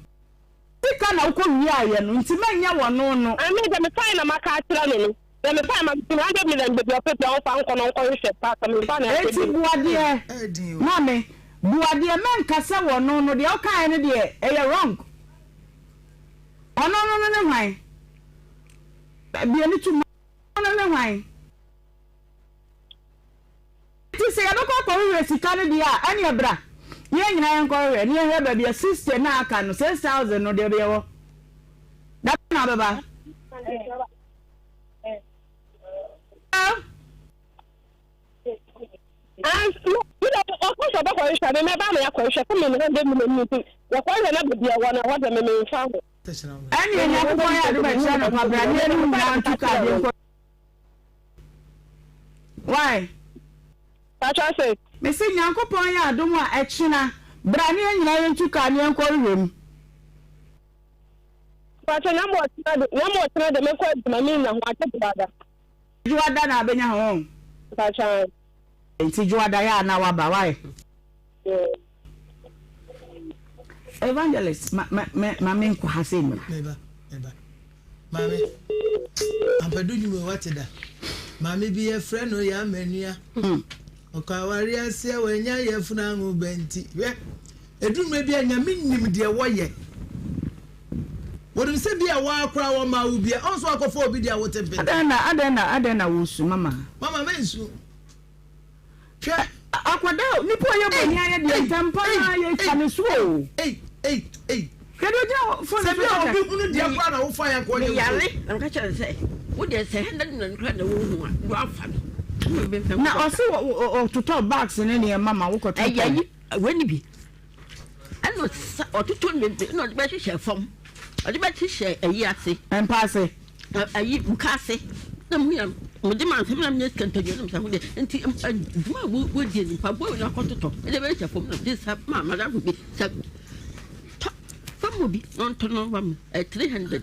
Speaker 1: Sika na wokɔ wiaeɛ no, nti mɛnyɛ wɔno no.
Speaker 9: Ame deɛ mefae na maka akyerɛ no no, deɛ mefae ma me 100 million baabi ɔpɛ bia ɔmfa nkɔ na ɔnkɔhwehwɛ pastor memfa no
Speaker 1: Enti boadeɛ, maame, boadeɛ mɛnka sɛ wɔno no, deɛ wokaeɛ no deɛ ɛyɛ wrong. Ɔno no no ne hwan? Bie no to ɔno no ne hwan? Nti sɛ yɛbɛkɔ akɔhwehwɛ sika no deɛ a, ɛneɛ bra na yɛn nyinaa yɛnkɔhwehwɛ na yɛnhwɛ baabi a 60 no a aka no, 6000 no deɛ bɛyɛ hɔ. Da bɛn na wobɛba?
Speaker 9: Ɔkɔ sɛ ɔbɛkɔhwehwɛ me mɛba ama yɛakɔhwehwɛ sɛ me ne de me nti yɛkɔhwehwɛ na baabi a ɛwɔ no ɛhɔ deɛ me memfa ho.
Speaker 1: Ɛneɛ Nyankopɔn yɛ adom a ɛkyerɛ anɔpa bra ne yɛne wo nyinaa nto kaa deɛ nkɔ Why?
Speaker 9: Pakyɛ se.
Speaker 1: Mese Nyankopɔn yɛ adom a ɛkyena bra ne yɛn nyinaa yɛntu kaa ne yɛnkɔ hwehwɛ mu.
Speaker 9: Pakyɛ nyame ɔkyena de nyame ɔkyena de mekɔ adwuma mennya ho agye dwoada.
Speaker 1: Dwoada na abɛnya ho.
Speaker 9: Pakyɛ ae.
Speaker 1: Nti dwoada yɛ a na waba why?
Speaker 9: Yeah.
Speaker 1: Evangelist ma ma ma ma me nkɔ ha sɛ mmra.
Speaker 3: Meba meba maame ampadu nnwuma wate da maame bi yɛfrɛ no yɛ amanua hmm. ɔkɔ aware aseɛ wanya yɛfunu anwo bɛnti hwɛ ɛduru mmerɛ bi a nyame nim deɛ wɔyɛ wɔnim sɛ bi a wɔakora wɔma wo bia ɔnso akɔfa obi deɛ wote mpete
Speaker 1: adɛn na adɛn na adɛn na wosu mama
Speaker 3: mama mensu Hwɛ!
Speaker 1: Akwadaa o, nipa ɔyɛ bɔne ayɛ deɛ ntɛmpa na yɛtwa ne so o. Hwɛ deɛ ɔgyina hɔ fone
Speaker 3: so
Speaker 1: kasa.
Speaker 3: Sɛ bi a obi hunu deɛ koraa na wofa yɛ kɔɔ
Speaker 6: yɛ Meyare na meka kyerɛ no sɛ, wo deɛ sɛ hundred million koraa na wohu a, na wafa no.
Speaker 1: Na ɔse ɔtotɔ bags ne nneɛma ma wokɔtotɔ.
Speaker 6: Ɛyɛ yi, wei ne bi. Ɛna ɔtotɔ no bebree na ɔde bɛhyehyɛ fam. Ɔde bɛhyehyɛ ayi ase.
Speaker 1: Mpa ase.
Speaker 6: Ayi muka ase. Na mu yɛ mede ma nsɛm na meyɛ sika ntadwa na mesɛ ho deɛ nti adwuma a wɔdie no mpaboa wei na akɔtotɔ ɛde bɛhyɛ fam na mede sa ma madamfo bi sɛ tɔ fa mu bi na ɔntɔ no ma me 300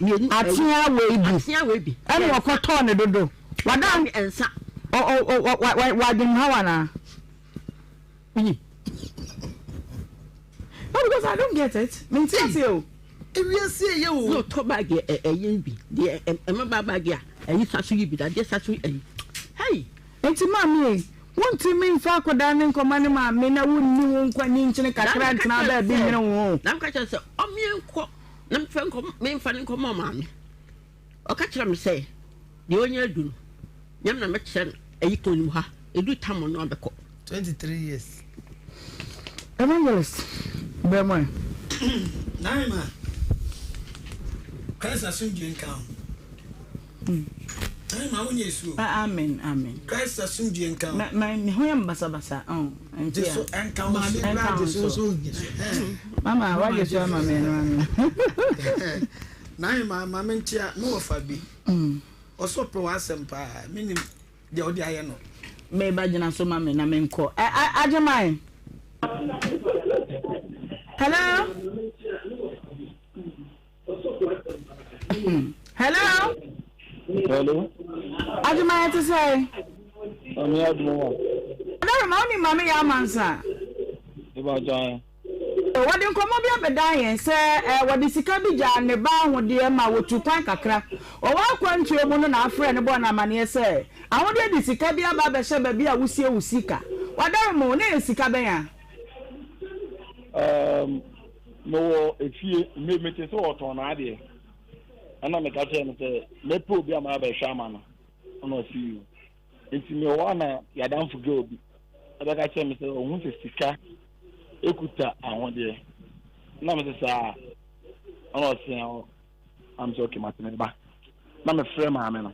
Speaker 6: mmienu
Speaker 1: atea wei bi
Speaker 6: atea wei bi
Speaker 1: ɛna ɔkɔtɔɔ ne dodo wada
Speaker 6: nsa
Speaker 1: wadwene ha wanaa
Speaker 6: Menim.
Speaker 1: No because I don't get it. Mente ase o.
Speaker 3: Ewiase ɛyɛ o.
Speaker 6: Na ɔtɔ baagi ɛyɛ bi deɛ ɛmɛba baagi a ɛyi sa so yi bi dadeɛ sa so ɛyi. Hey.
Speaker 1: Nti maame ei, wontumi mfa akwadaa no nkɔma ne maame na wonni wo nkwa ni nkyene kakra ntena baabi nwene wo ho.
Speaker 6: Na meka kyerɛ sɛ ɔmeɛ nkɔ na mfa nkɔ memfa no nkɔma ɔmaame. Ɔka kyerɛɛ me sɛ, Deɛ ɔnya adu no, Nyame na mɛkyerɛ no ayi kɔn no mu ha, ɛduru tam no abɛkɔ.
Speaker 3: 23 years.
Speaker 1: Evangelist, brɛ mu ɛ.
Speaker 5: Naima. Christ asomdwie nka ho. Ɛn ma wonyɛ esu o.
Speaker 1: Amen amen.
Speaker 5: Christ asomdwie nka ho.
Speaker 1: Ma ma me ho yɛ me basabasa oh.
Speaker 5: Gye so ɛnka ho so.
Speaker 1: Ɛnka ho so. Mama wagye so ama me no ano.
Speaker 5: Nine ma ma me nkyea me wɔfa bi. Ɔsɔ pɛ w'asɛm paa menim deɛ wode ayɛ no.
Speaker 1: Meba gyina so ma me na menkɔ. Agyeman. Hello. Hello.
Speaker 7: Hello.
Speaker 1: Adwuma yɛ te sɛ.
Speaker 7: Ɔmi adwuma wa.
Speaker 1: Adara ma woni maame yɛ amansa.
Speaker 7: Eba gyan.
Speaker 1: Wɔde nkɔmmɔ bi abɛdan yɛn sɛ wɔde sika bi gyaa ne ba ahodeɛ ma wɔtu kwan kakra. Ɔwɔ akwantuo mu no na afrɛ no bɔɔ no amaneɛ sɛ ahodeɛ de sika bi aba abɛhyɛ baabi a wosie wo sika. Wadare mo, na ɛyɛ sika bɛn a?
Speaker 7: Um, Mewɔ efie, me mete sɛ ɔtɔn n'adeɛ. Ɛna meka kyerɛɛ no sɛ mɛpɛ obi ama abɛhwɛ ama no. Ɛna ɔse yoo. Nti mewɔ hɔ a na yɛadamfo girl bi ɛbɛka kyerɛ me sɛ ɔhu sɛ sika ekuta ahodeɛ. Ɛna mese saa. Ɛna ɔse ɔ na mese okay mate me ba. Na mefrɛ maame no.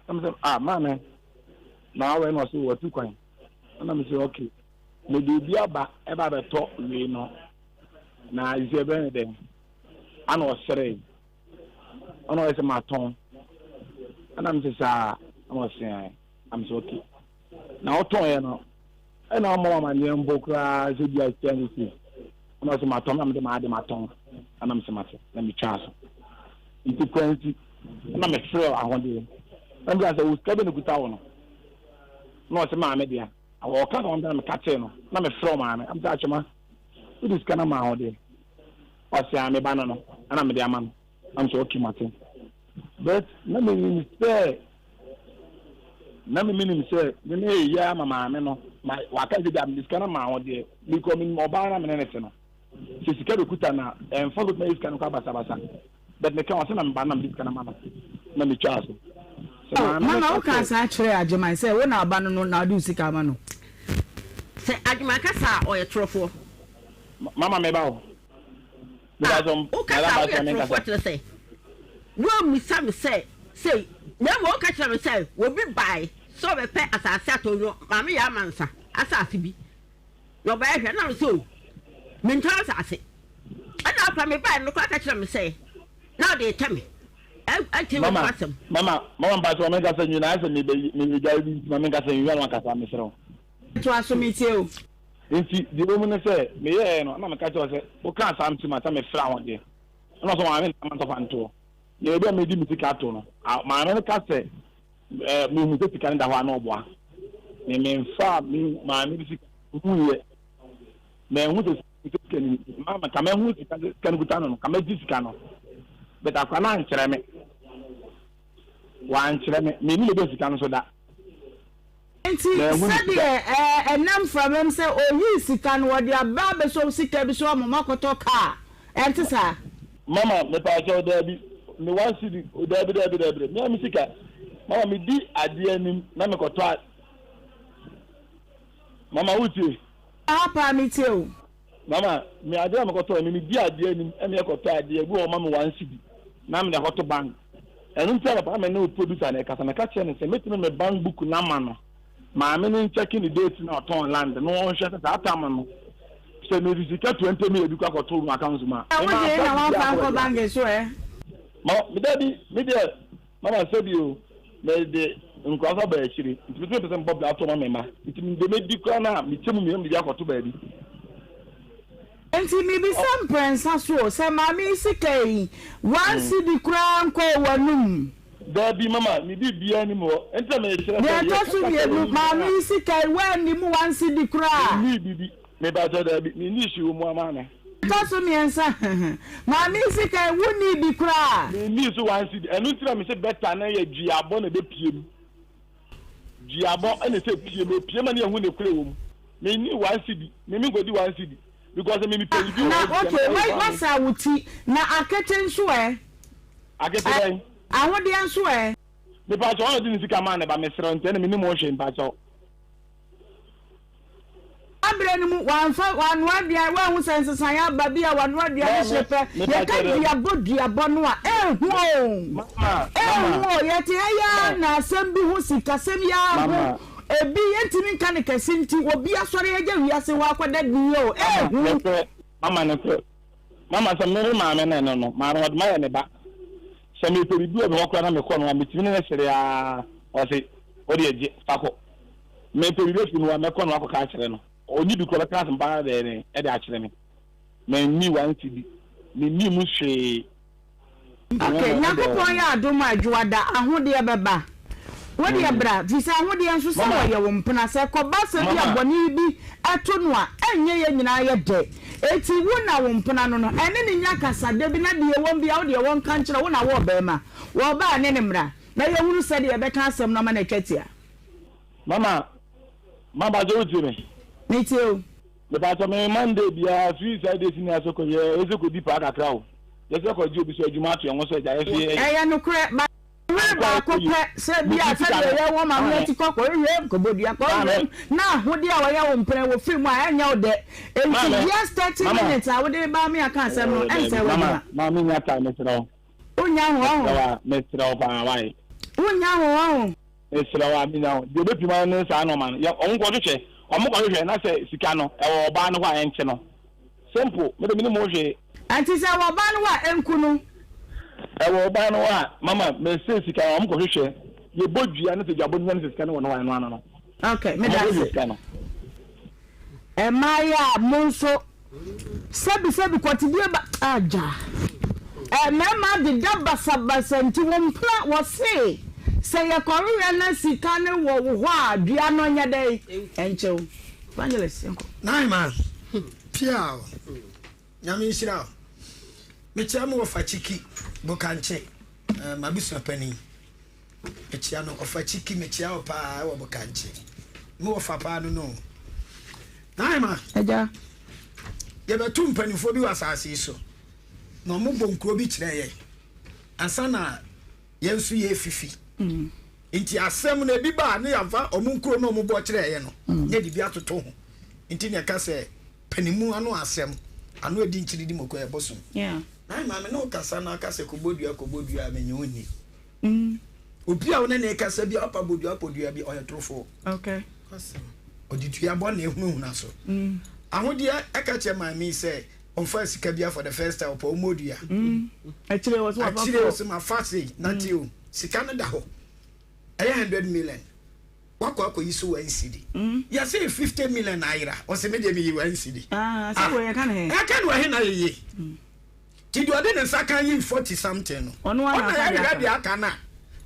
Speaker 7: Na mese ah maame na awɛ na ɔse watu kwan. Ɛna mese okay. Mede obi aba ɛba abɛtɔ wei no na sɛ ɛbɛyɛ ne dɛn ana ɔseree ɛna ɔyɛ sɛ matɔn ɛna mese saa ɛna ɔseae na mese okay na ɔtɔn yɛ no ɛna ɔmmɔ amaneɛ mpo koraa sɛ bi a sika ne si ɛna ɔsɛ matɔn na mede maade matɔn ɛna mese mate na metwaa so nti kwansi ɛna mefrɛ ahodeɛ na mebisa sɛ wo sika bɛ ne kuta wo no na ɔsɛ maame dea Ɔka sɛ ɔmpɛ na meka kyerɛ no na mefrɛ ɔmaame na mesɛ Atwema wode sika no maa wo deɛ ɔse aa me ba no no ɛna mede ama no na mesɛ okay mate but na menim sɛ na me menim sɛ me meyɛ ama maame no ma waka sɛ bia mede sika no maa wo deɛ mekɔ menim ɔbaa na mene ne te no sɛ sika bɛkuta na ɛmfa bɛtumi ayɛ sika no kɔ abasabasa But meka ɔsɛ na meba na mede sika no ma no na metwaa so. Sɛ
Speaker 1: Oh,
Speaker 7: maame no
Speaker 1: mama
Speaker 7: ka
Speaker 1: wokaa
Speaker 7: sɛ.
Speaker 1: saa kyerɛɛ Agyeman sɛ wo na aba no no na wode wo sika ama no?
Speaker 6: Sɛ Agyeman ka saa a, ɔyɛ torofoɔ.
Speaker 7: Mama meba o.
Speaker 6: Ah,
Speaker 7: Mepa
Speaker 6: woka
Speaker 7: madam
Speaker 6: saa a,
Speaker 7: pakyɛ
Speaker 6: woyɛ
Speaker 7: menkasa.
Speaker 6: torofoɔ kyerɛ sɛ woammisa me sɛ sei, na mmom woka kyerɛ me sɛ obi bae sɛ ɔbɛpɛ asase atɔ no maame yɛ amansa asase bi na ɔbɛyɛ hwɛ na me sɛ o mentɔn asase. Ɛna akora me bae no koraa ka kyerɛ me sɛ na ɔde retɛ me. Ɛnte me
Speaker 7: Mama,
Speaker 6: asɛm.
Speaker 7: mama, mama mpakyɛ ma menkasa nwi na ayɛ sɛ mebɛ mebɛdware bi nti ma menkasa nwi na makasa mesrɛ wo.
Speaker 1: Toa so metie o.
Speaker 7: Nti deɛ ɛwɔ mu ne sɛ meyɛɛ no na meka kyerɛ wo sɛ wokaa saa nti ma sɛ mefrɛ ahodeɛ ɛna ɔsɛ maame na ma ntɔfa ntoɔ na baabi a medi me sika ato no maame no ka sɛ ɛɛ mehu sɛ sika no da hɔ a na ɔboa me memfa me maame de sika huiɛ manhu sɛ sika no mama ka mahu sika sika no kuta no no ka magye sika no but akora no ankyerɛ me wankyerɛ me menni baabi a sika no so da.
Speaker 1: Enti sɛdeɛ ɛnam mframa mu sɛ ɔyii sika no wɔde aba abɛsɔ sika bi so ama moakɔtɔ kaa, ɛnte saa?
Speaker 7: Mama mepaakyɛw daabi me one cedi daabi daabi daabi me a me sika mama me di adeɛ anim na mekɔtɔ a mama wotie.
Speaker 1: Aha paa metie o.
Speaker 7: Mama, me adeɛ a mekɔtɔɔ me medi adeɛ anim ɛna ɛkɔtɔ adeɛ ebi wɔ hɔ ma me one cedi na mede akɔto bank ɛno nti anɔpa na me ne wo producer no ɛkasa meka kyerɛ no sɛ mɛtumi me bank book no ama no maame no nkyɛke ne date na ɔtɔn land no ɔnhwɛ sɛ saa tam no sɛ mede sika 20 million bi kɔ akɔto no account mu a
Speaker 1: Wo deɛ na wamfa ankɔ bank so ɛ?
Speaker 7: Ma me dabi me deɛ Mama sɛbi o, mede nkwadaa nso aba akyire, nti me nso mepɛ sɛ mebɔ bra to ma me mma, nti deɛ mɛdi koraa no a, mekyɛ mu mmienu na mede bi akɔto baabi.
Speaker 1: Nti mebisa mprɛnsa so o, sɛ maame yi sika yi, one cedi koraa nkɔɔ w'anum?
Speaker 7: Daabi mama, me biribiara nni mu hɔ, nti na mekyerɛ sɛ
Speaker 1: Deɛ ɛtɔ so
Speaker 7: yɛkasa kyerɛ
Speaker 1: mmienu,
Speaker 7: wɔn
Speaker 1: maame
Speaker 7: nyinaa.
Speaker 1: yi sika yi, woanni mu one cedi koraa?
Speaker 7: Menni biribi, mepakyɛw daabi, menni hwee wɔ mu a maame.
Speaker 1: Ɛtɔ so mmiɛnsa, maame yi sika yi, wonnii bi koraa.
Speaker 7: Mennii so one cedi. Ɛno nti na mese better na yɛ duabɔ na ɛbɛpue mu. Duabɔ na ɛsɛ pue mu. Ɛpue ma ne yɛhu ne korɛ wɔ mu. Mennii one cedi. Me menkɔdi one cedi. Because me mepɛ biribi wɔ
Speaker 1: Na
Speaker 7: hɔ
Speaker 1: okay,
Speaker 7: sika no
Speaker 1: wai
Speaker 7: ɛyɛ
Speaker 1: wasa wo ti. Na akete nso ɛ?
Speaker 7: Akete bɛn?
Speaker 1: Ahodeɛ nso ɛ?
Speaker 7: Mepakyɛw, ɔna ɔde ne sika maa ne ba, mesrɛ wo, nti ɛna mennim ho hwee, mpakyɛw.
Speaker 1: Berɛ no mu, wamfa, wannoa aduan, woanhu sɛ nsesaeɛ aba bi a wanoa aduane hye pɛ, yɛka duabɔ duabɔ no a, ɛnhu o, ɛnhu o, yɛte ha yi ara na asɛm bi ho sikasɛm yi ara ho, ebi yɛntumi nka no kɛse nti, obi asɔre agya wiase hɔ akɔda din o, ɛnhu.
Speaker 7: Mama nokorɛ, mama sɛ me me maame no ɛno no, maame ɔde mayɛ ne ba, sɛ mepɛ biribi wɔ me hɔ koraa na mekɔ no a, metumi ne no sere ara, ɔse, wodeɛ gye, fa kɔ. Mepɛ biribi afiri no hɔ a, mɛkɔ no akɔka akyerɛ no. Ɔnni bi koraa, ɔbɛka asɛm pa ara dɛn de akyerɛ me. Menni one cedi, menni mu hwee.
Speaker 1: Ok, Nyankopɔn yɛ adom a, Dwoada, ahodeɛ bɛba. Wo deɛ bra, firi sɛ ahodeɛ nso sɛ wɔyɛ wo mpena, sɛ ɛkɔba sɛ bi a bɔne bi to no a, ɛnyɛ yɛn nyinaa yɛ dɛ. Enti wo na wo mpena no no, ɛne no nya kasa da bi na deɛ ɛwom biara wo deɛ wɔnka nkyerɛ wo na wo ɔbarima. Wɔba a, ne no mmra, na yɛhunu sɛdeɛ yɛbɛka asɛm no ama no atwa tia.
Speaker 7: Mama, mama sɛ wotie me?
Speaker 1: Metie o.
Speaker 7: Mepakyɛ me Monday biara firi saa days nyinaa sɛ kɔ yɛ ɛsɛ kɔ di paa kakra o. Yɛsɛ kɔ gye obi so adwuma ato yɛn ho so agya yɛso yɛ.
Speaker 1: Ɛyɛ nokorɛ but bere baako pɛ sɛ bi a sɛdeɛ yɛ wɔ maame ati kɔ kɔhwehwɛ kɔbɔdua kɔhwehwɛ na ahodeɛ a wɔyɛ wo mpena wɔ firi mu a ɛnyɛ wo dɛ enti just 30 minutes a wode ba me aka asɛm no ɛnsɛ w'adwuma.
Speaker 7: Maame nya time mesrɛ wo.
Speaker 1: Wonya ho ɔho.
Speaker 7: Mesrɛ wo paa why.
Speaker 1: Wonya ho ɔho.
Speaker 7: Mesrɛ wo a menya wo. Deɛ ɔbɛpim ara ne saa nnoɔma no. Yɛ wɔn nkɔhwehwɛ. Wɔn kɔhwehwɛ na sɛ sika no ɛwɔ ɔbaa no hɔ a ɛnkye no. Simple. Me de menim ho hwee.
Speaker 1: Ɛnti sɛ ɛwɔ ɔbaa no hɔ a ɛnku no?
Speaker 7: Ɛwɔ ɔbaa no hɔ a mama mese sika no wɔn kɔhwehwɛ. Yɛbɔ dua na sɛ duabɔ no nya no sɛ sika no wɔ no hɔ a ɛno ano no.
Speaker 1: Okay, meda
Speaker 7: Wɔn
Speaker 1: ase.
Speaker 7: kɔhwehwɛ sika no.
Speaker 1: Mmayewa a mo nso sɛbi sɛbi kɔtidie ba agya ɛ mmarima deda basabasa nti wo mpena wɔse sɛ yɛkɔwewɛ na sika no wɔ wo hɔ a dua no nyɛ dɛn ɛnkyɛw evangelist yɛnkɔ.
Speaker 5: Naima piaw Nyame nhyira wo. Mekyia me wɔfa Chiki Bokankye, eh, m'abusua panin. Mekyia no, ɔfa Chiki, mekyia wo paa wɔ Bokankye. Me wɔfa paa no no. Naima.
Speaker 1: Agya.
Speaker 5: Yɛbɛto mpanimfoɔ bi wɔ asase yi so, na wɔn bɔ nkuro bi kyerɛ yɛn ansa na yɛn nso yɛrefifi. Mm. Nti asɛm no ebi ba a ne yɛafa wɔn nkuro na wɔn bɔ kyerɛ yɛn no, mm. ne yɛde bi atoto ho. Nti na ɛka sɛ panimu ano asɛm ano edi nkyiri di moko yɛ bosom.
Speaker 1: Yeah.
Speaker 5: Na maame ne wo kasa na aka sɛ kɔbɔ dua kɔbɔ dua a menye wo nni. Obi a wo ne ne kasa bi a ɔpa bɔ dua pɔ dua bi ɔyɛ torofoɔ.
Speaker 1: Okay.
Speaker 5: Ɔde dua bɔ na ehunahuna so. Ahodeɛ ɛka kyerɛ maame yi sɛ ɔmfa sika bia for the first time ɔpɛ ɔmmɔ dua.
Speaker 1: Akyire wɔ so wafa
Speaker 5: Akyire wɔ so ma fa sei nante o sika no da hɔ ɛyɛ 100 million wakɔ akɔyi so one cedi. Yɛse 50 million ayera ɔse me deɛ meyi one cedi.
Speaker 1: Ah, sɛ wɔ yɛka ne he.
Speaker 5: Ɛka no wɔ he na yɛyie. Nti deɛ ɔde ne nsa kan yi 40 something no,
Speaker 1: Ɔno ara na
Speaker 5: ɔna
Speaker 1: aka deɛ
Speaker 5: yɛhwehwɛ
Speaker 1: aka.
Speaker 5: deɛ aka no a,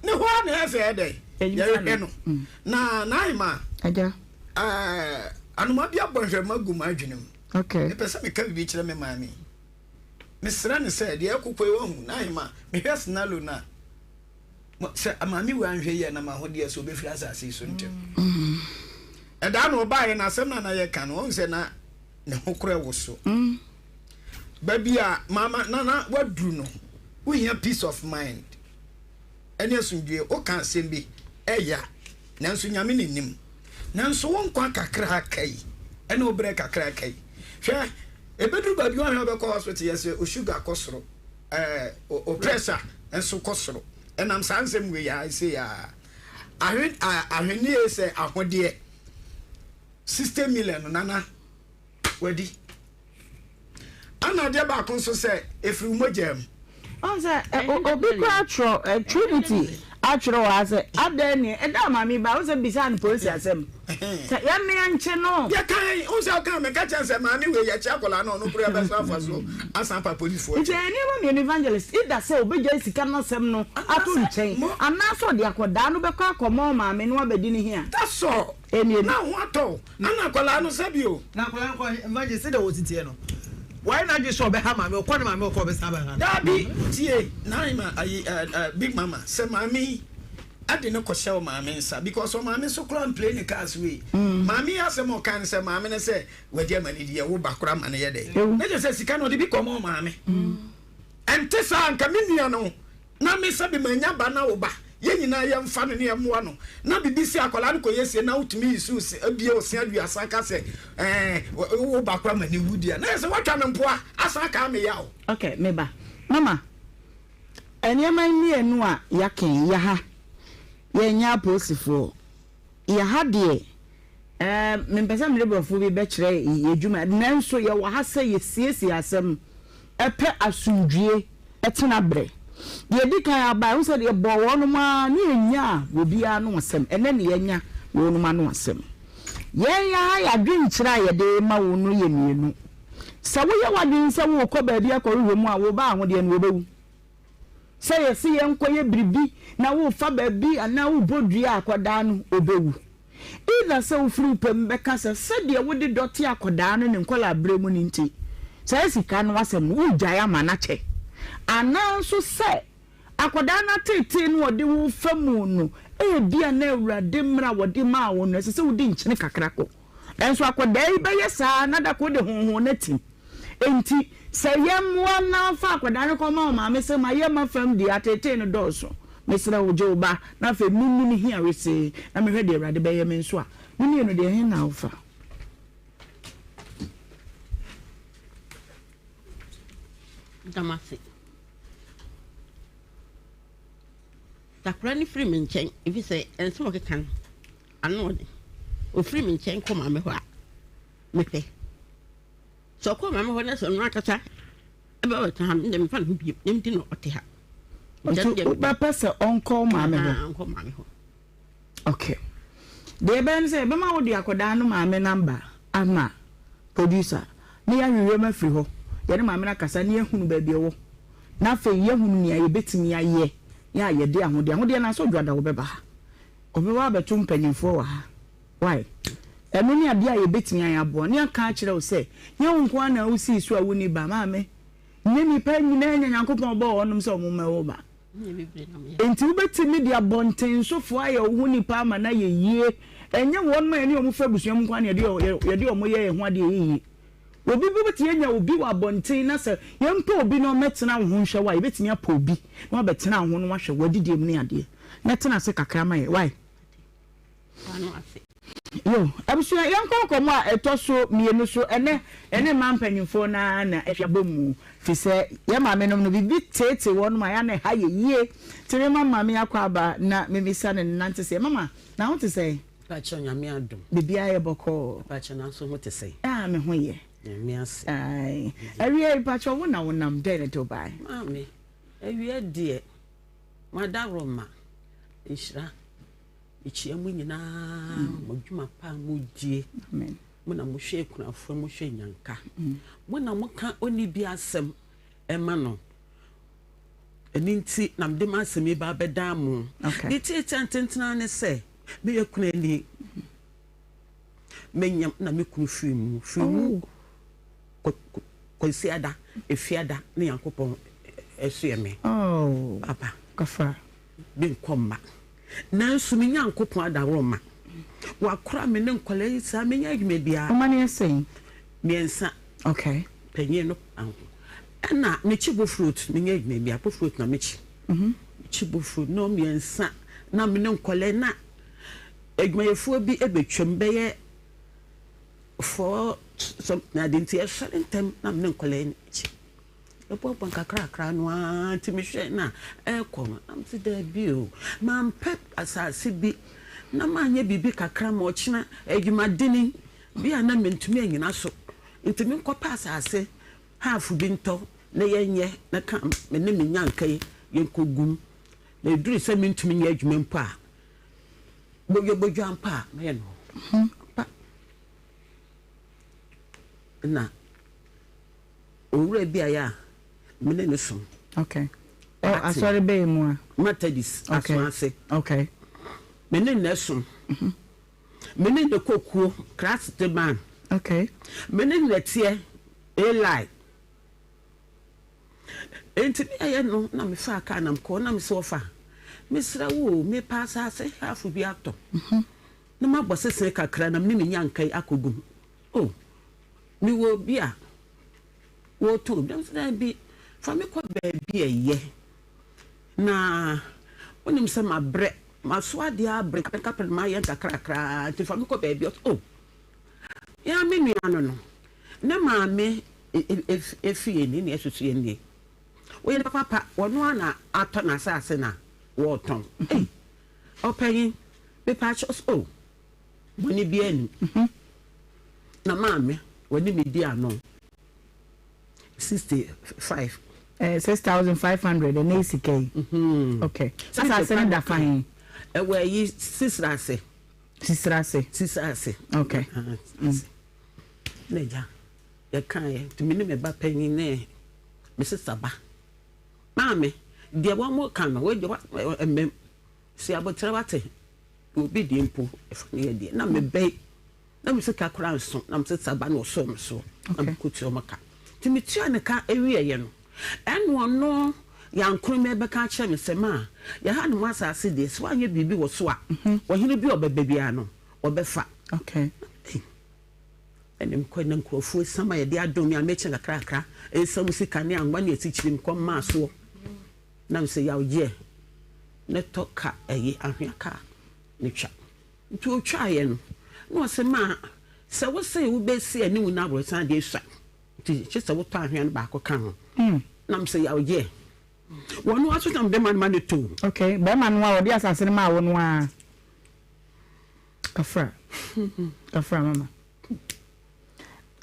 Speaker 5: ne hɔ ara na ɛyɛ sɛ ɛdɛn?
Speaker 1: Yɛyisa
Speaker 5: Yɛhwehwɛ
Speaker 1: no.
Speaker 5: no. Na Naima,
Speaker 1: Agya.
Speaker 5: ɛɛ, anoma bi abɔ nhwɛma gu m'adwene mu.
Speaker 1: Okay.
Speaker 5: Mepɛ sɛ meka biribi kyerɛ me maame yi. Mesrɛ no sɛ, deɛ ɛkokɔ yi wahu, Naima, mehwɛ Sinalo no a, mo- sɛ maame wei anhwɛ yie a na m'ahodeɛ sɛ ɔbɛfiri asase yi so ntɛm. Ɛdaa na ɔbaeɛ no, asɛm no a na yɛka no, ɔhu sɛ na ne ho korɛ woso. Baabi a mama nana waduru no, wohia peace of mind ɛne asomdwoe. Woka asɛm bi ɛya, nanso Nyame na nim. Nanso wo nkwa kakra aka yi ɛne wo berɛ kakra aka yi, hwɛ ɛbɛduru baabi woahwɛ wobɛkɔ hospital yɛ sɛ o sugar kɔ soro, ɛɛ o pressure nso kɔ soro. Ɛnam saa nsɛm wei a ɛsei a ahwen ahweneɛ sɛ ahodeɛ 60 million no nana wadi. Ɛna adeɛ baako nso sɛ ɛfiri wo mogyaa mu.
Speaker 1: Ɔn sɛ obi koraa twerɛ Trinity atwerɛ wɔ ha sɛ adɛn ne ɛda a maame ba wo sɛ bisaa no polisi asɛm sɛ yɛmmea nkye no.
Speaker 5: Yɛkae wo sɛ ɔka meka kyerɛ sɛ maame wei yɛkye akwadaa no ɔno koraa bɛso afa so asan apa polisifoɔ
Speaker 1: Nti ɛyɛ nneɛma mmienu evangelist either sɛ obɛgyae sika no asɛm no ato nkyɛn anaasɛ ɔde akwadaa no bɛkɔ akɔma ɔmaame no abɛdi ne hia.
Speaker 5: That's all.
Speaker 1: Mmienu.
Speaker 5: Na ho atɔ wo. Ana akwadaa no sɛbi o.
Speaker 3: Na akwadaa no kɔ evangelist sɛdeɛ ɔsi teɛ no wayɛ n'adwene sɛ ɔbɛha maame ɔkɔ ne maame ɔkɔ ɔbɛsan abɛha no.
Speaker 5: Daabi tie Naima ayi ɛ ɛ big mama sɛ maame yi ɛde no kɔhyɛ ɔmaame nsa because ɔmaame nso koraa mplay ne cars wei maame yi asɛm a ɔka ne sɛ maame no sɛ wagye ama ne di ɛwo ba koraa ma no yɛ dɛ na kyerɛ sɛ sika no ɔde bi kɔma ɔmaame ɛnte saa nka me nua no na me sɛbi manya ba na wo ba. Yɛn nyinaa yɛmfa no ne yɛmmoa no. Na biribi si akwadaa no kɔyɛ sie na wotumi yi so se abie ose aduasa ka sɛ ɛɛ wo ba koraa ma ne wu deɛ na yɛ sɛ woatwa me mpoa asan aka me yaw.
Speaker 1: Ok me ba. Mama, nneɛma mmienu a yɛaka yi, yɛha, yɛnyɛ apolisifoɔ. Yɛha deɛ, ɛɛ mempɛ sɛ mede borɔfo bi bɛkyerɛ yɛn adwuma, nanso yɛwɔ ha sɛ yɛsiesie asɛm, ɛpɛ asomdwie tena berɛ. Deɛ ɛdi kan aba, ɛho sɛ yɛbɔɔ wɔnom ara ne yɛnyaa obiara ano asɛm, ɛnnɛ ne yɛanya wɔnom ano asɛm. Yɛn ara yɛn adwenkyerɛ a yɛde rema wo no yɛ mmienu. Sɛ woyɛ w'adwene sɛ worekɔ baabi akɔhwehwɛ mu a, wo ba ahodeɛ no wɔbɛwu. Sɛ yɛse yɛnkɔyɛ biribi na worefa baabi anaa worebɔ dua a akwadaa no ɔbɛwu. Either sɛ wofiri wo pɛ mu bɛka sɛ sɛdeɛ wode dɔ te akwadaa no ne nkwadaa-berɛ mu no nti, saa sika no asɛm no woregyae ama no akyɛ. Anaa nso sɛ akwadaa no ateetee no a ɔde wo refa mu no, ebia na Awurade mmara a wɔde maa wo no, ɛsɛ sɛ wodi nkyene kakra kɔ. Nanso akwadaa yi bɛyɛ saa na da koro de honhon no atim. Enti sɛ yɛmmoa na fa akwadaa no kɔma wo maame sɛ ma yɛmma fam deɛ ateetee no dɔɔso. Mesrɛ wo gye wo ba na afei menni ne hia wesee na mehwɛ deɛ Awurade bɛyɛ me nso a. Mo mmienu deɛ he na wofa?
Speaker 6: Da mo ase. Takora no firi me nkyɛn efisɛ ɛnsɛm a ɔkeka no ano ɔden. Ɔfiri me nkyɛn kɔ maame hɔ a, mepɛ. Sɛ ɔkɔ maame hɔ na sɛ ɔno ankasa ɛbɛ bɛtena ha, me deɛ memfa ne ho bio. Ne nti na ɔte ha.
Speaker 1: Nti wobɛpɛ sɛ ɔnkɔ wo maame hɔ?
Speaker 6: Ɔnkɔ maame hɔ.
Speaker 1: Okay. Deɛ ɛbɛyɛ ne sɛ yɛbɛma wode akwadaa no maame namba ama producer na yɛahwehwɛ mu afiri hɔ. Yɛne maame no akasa na yɛahunu baabi ɛwɔ. Na afei yɛahunu nea yɛbɛtumi ayɛ ne a yɛde ahodeɛ. Ahodeɛ no asɛ Odwoada wɔbɛba ha. Ɔbɛba abɛto mpanyimfoɔ wɔ ha. Why? Ɛno ne adeɛ a yɛbɛtumi ayɛ aboa. Ne aka akyerɛ wo sɛ, nyɛ wo nko ara na wosii so a wonni ba. Maame, nyɛ nnipa nyinaa nya Nyankopɔn bɔɔ wɔnom sɛ wɔn mmɛwo ba. Enti wobɛtumi de abɔntensofoɔ ayɛ wo ho nipa ama no ayɛ yie. Ɛnyɛ wɔnom a yɛne wɔn fa abusua mu nko ara na yɛde wɔn yɛ yɛn ho adeɛ ɛyɛ yie. Obi bɛtumi anya obi wɔ abɔnten na sɛ yɛmpɛ obi na ɔmmɛtena wo ho nhwɛ wo a, yɛbɛtumi apɛ obi na wabɛtena wo ho na wahwɛ w'adidie mu ne adeɛ. Na tena ase kakra ma yɛ. Why? Yo, abusua, yɛnkɔ nkɔmmɔ a ɛtɔ so mmienu so ɛnɛ. Yɛne mmaa mpanyimfoɔ no ara na ɛbɔ mu, firi sɛ yɛn maamenom no, biribi teetee wɔn ma yɛn a na ɛha yɛ yie. Nti mema maame akɔ aba na memisa no ne nante sɛ, Mama, na ho te sɛn?
Speaker 10: Mpakyɛw Nyame adom.
Speaker 1: Biribiara yɛ bɔkɔɔ.
Speaker 10: Mpakyɛw nanso ho te sɛn?
Speaker 1: Ah, me ho yɛ.
Speaker 10: Nyame ase.
Speaker 1: Ae. Awia yi, mpakyɛw wo na wonam, dɛn na ɛde wo bae?
Speaker 10: Maame, awia deɛ, m'adaworoma, nhyira. Mekyia mo nyinaa, mo adwuma pa a modie. Mo na mohwɛ akunafoɔ, mohwɛ nyanka. Mo na moka ɔnni bi asɛm ɛma no. Ɛno nti na mede m'asɛm yi ba abɛdan mo. Ne tiatia ntentena ne sɛ, meyɛ kunani. Menyam na me kunu firi mu. Firi mu oh. Kwasiada, Efiada ne Nyankopɔn ɛsoɛ me.
Speaker 1: Oh.
Speaker 10: Papa.
Speaker 1: Kafra.
Speaker 10: Menkɔ mma. Nanso me Nyankopɔn adaworoma, wakora me ne nkwadaa yi saa, menyɛ adwuma biara.
Speaker 1: Wo mma no yɛ sɛn?
Speaker 10: Mmiɛnsa.
Speaker 1: Okay.
Speaker 10: Panyin no anko. Ɛna mekyi bofrot, menyɛ adwuma biara, bofrot na mekyi. Mhm. Mekyi bofrot na mmiɛnsa na me ne nkwadaa na adwumayɛfoɔ bi bɛtwam bɛyɛ four something ade nti ɛsɔre ntɛm na me ne nkwadaa yi kyi. Ɛboaboa nkakrakra no ara nti mehwɛ na ɛrekɔ no, na mese daabi o, mampɛ asase bi na manyɛ biribi kakra ma ɔkyena adwumadene bi a na mentumi anyina so nti menkɔpɛ asase half bi ntɔ na yɛnyɛ na ka me ne me nyanka yi yɛnkɔgum na ɛduru sɛ mentumi nyɛ adwuma mpo a bodwabodwa mpo a mɛyɛ no hɔ pa na Owura bi a yɛ a me ne no som.
Speaker 1: Okay. Oh, asɔre bɛyɛ mu a.
Speaker 10: Methodist okay. aso ase.
Speaker 1: Okay.
Speaker 10: Me ne no som. Mm -hmm. Me ne no kɔ kuo Christ man.
Speaker 1: Okay.
Speaker 10: Me ne no teɛ Eli. Enti me ayɛ no na me fa kaa na mekɔ na me sɛ ɔfa. Mesrɛ wo o, mepɛ asase half bi atɔ. Mm -hmm. Na mabɔ sese kakra na me ne me nyanka yi akɔgu mu. Oh, mewɔ obi a wɔretɔn bi. Daabi, fa me kɔ baabi a ɛyɛ. Na. Wonim sɛ mabrɛ, maso adeɛ abrɛ, nkaprɛ na mayɛ nkakrakra nti fa me kɔ baabi. Ɔse oh, me ara me nua no no, ne maame efie ni na ɛsoso yɛn nie. Woyɛ nipa papa, ɔno ara na atɔ n'asase na wɔretɔn. Ei, ɔpanyin, mepaakyɛw, ɔse oh, bɔne biara nnim. Na maame, wɔne me di ano. 65.
Speaker 1: Eh, 6500 ɛnɛ yi sika yi. Mm-hmm. Okay. Asase no da fa he?
Speaker 10: Ɛwɔ ayi sisira ase.
Speaker 1: Sisira ase.
Speaker 10: Sisira ase.
Speaker 1: Okay.
Speaker 10: Mm. Na gya yɛka yɛ nti me ne me ba panyin ne me sista ba. Maame deɛ wɔn mo ka no wɔn deɛ mmɛm si abotire wate obi deɛ mpo ɛfa ne yɛ deɛ na me bɛyi. Na me sika koraa nso, na me sista ba na ɔsɔɔ me so na mekɔtua wɔn ka. Nti metua ne ka wieeɛ no, ɛna ɔno Yankromah bɛka akyerɛ me sɛ, Ma, yɛha nom asase deɛ, sɛ woanyɛ biribi wɔ so a, ɔhene bi a ɔbɛba biara no, ɔbɛfa. Ɛna mekɔe na nkurɔfoɔ esiam a yɛde adom me a mekyɛ nkakrakra, esiam sika ne anwa ne asikyire mekɔ maa soɔ. Na mesɛ, Yaw gyeɛ, ne tɔ ka ɛyi, ahwea ka ne twa. Nti otwaeɛ no, na ɔse, Ma, sɛ wose wobɛsi aniwu no aborosan deɛ sua, nti kye sɛ wotɔ ahwea no baako ka ho. Na mese, Yaw yɛ. Wɔno ara nso na mede ma no ma no too.
Speaker 1: Okay, bɛrima no a ɔde asase no maa wo no ara. Kafra. Kafra mama.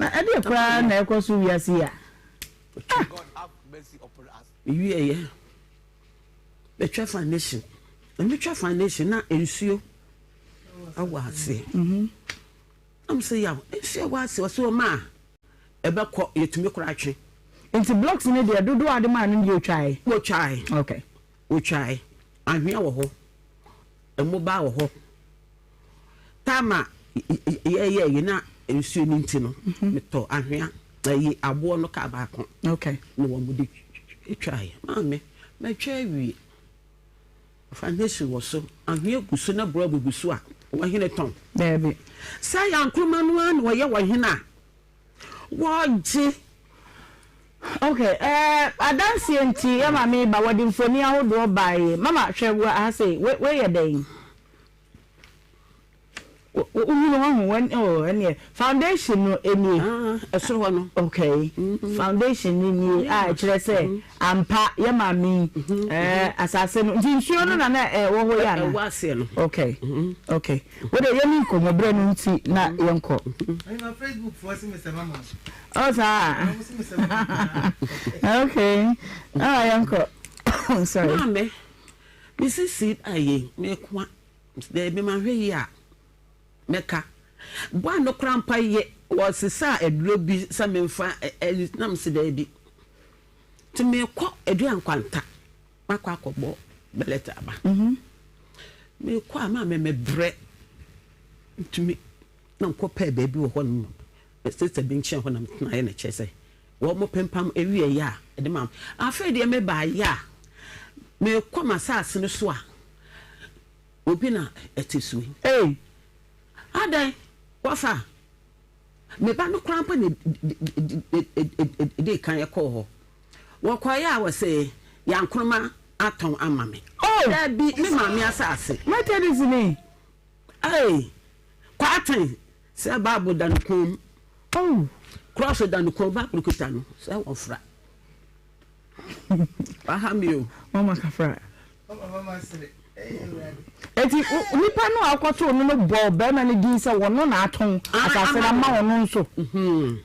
Speaker 1: Na ɛdeɛ koraa na ɛkɔ so wiase yi a.
Speaker 10: Ah! Mewieɛ. Bɛtwa foundation. Na metwa foundation na nsuo wɔ aseɛ. Mhm. Na mo sɛ yaw nsuo wɔ aseɛ ɔsɛ ɔma a ɛbɛkɔ yɛtumi kora atwe.
Speaker 1: Nti blocks no deɛ dodoɔ ade maa no deɛ otwae.
Speaker 10: Wɔtwae.
Speaker 1: Okay.
Speaker 10: Wɔtwae. Anhwea wɔ hɔ. Mmobaa wɔ hɔ. Taama yɛyɛ yi na nsuo no nti no mhm. metɔ anhwea ayi aboɔ no kaa baako.
Speaker 1: Okay.
Speaker 10: Na wɔn de twaeɛ. Maame, matwa awie. Foundation wɔ so, anhwea gu so na borɔ gugu so a, ɔhene tɔn.
Speaker 1: Daabi.
Speaker 10: Sɛ Yankroma no ara na ɔyɛ ɔhene a, wɔgye.
Speaker 1: Okay, eh, adanseɛ nti yɛ maame ba wɔde mfoni ahodoɔ baeɛ. Mama hwɛ wɔ ha sei, wei yɛ dɛn? Wohunu wahu wɔn oh ɛneɛ foundation no nie.
Speaker 10: Ah, ɛsoro hɔ no.
Speaker 1: Okay, mm-hmm. foundation no nie a ɛkyerɛ sɛ mm-hmm. ampa yɛ maame yi mm-hmm. ɛɛ asase no nti nsuo no na na ɛwɔ hɔ yi ana.
Speaker 10: Ɛwɔ aseɛ no.
Speaker 1: Okay, okay. Wo de yɛn ni nkɔmɔ brɛ no nti na yɛn kɔ.
Speaker 3: Ɛnna Facebook foɔ si mi sɛ mama.
Speaker 1: Oh saa. Okay, ah yɛn kɔ. Sorry.
Speaker 10: Maame, mi sisi ayi mi kwa. Daabi, manhwɛ yie a, mɛka. Boa no koraa mpa yɛ, wɔsesaa aduro bi sɛ memfa ɛ, na mese daabi. Nti mekɔ Aduankwanta, makɔ akɔbɔ bɛlɛt aba. Mekɔ a, maame mebrɛ, ntumi, na mekɔpɛɛ baabi wɔ hɔ nom, sista bi nkyɛn hɔ na metenaeɛ na kyerɛ sɛ wɔn pempam awieeɛ a, ɛde ma me. Afei deɛ mebaeɛ a, mekɔ m'asase no so a, Obi na ɛte so yi.
Speaker 1: Ei!
Speaker 10: Adɛn? Wɔfa me ba no koraa mpo na ɛdii kan kɔɔ hɔ. Wɔkɔeɛ a wɔse Yankroma atɔn ama me.
Speaker 1: Oh!
Speaker 10: Dabi, me maame asase.
Speaker 1: Methodist ni.
Speaker 10: Ei! Kwarteng, sɛ Bible da no kɔn mu.
Speaker 1: Oh!
Speaker 10: Krɔɔso da no kɔn mu, Bible kuta no, sɛ wɔfra. Waha me o.
Speaker 1: Mama kafra. Eti nipa no a ɔkɔtoo no no bɔɔ barima no din sɛ wɔno na atɔn asase no ama ɔno nso.
Speaker 10: Mhm.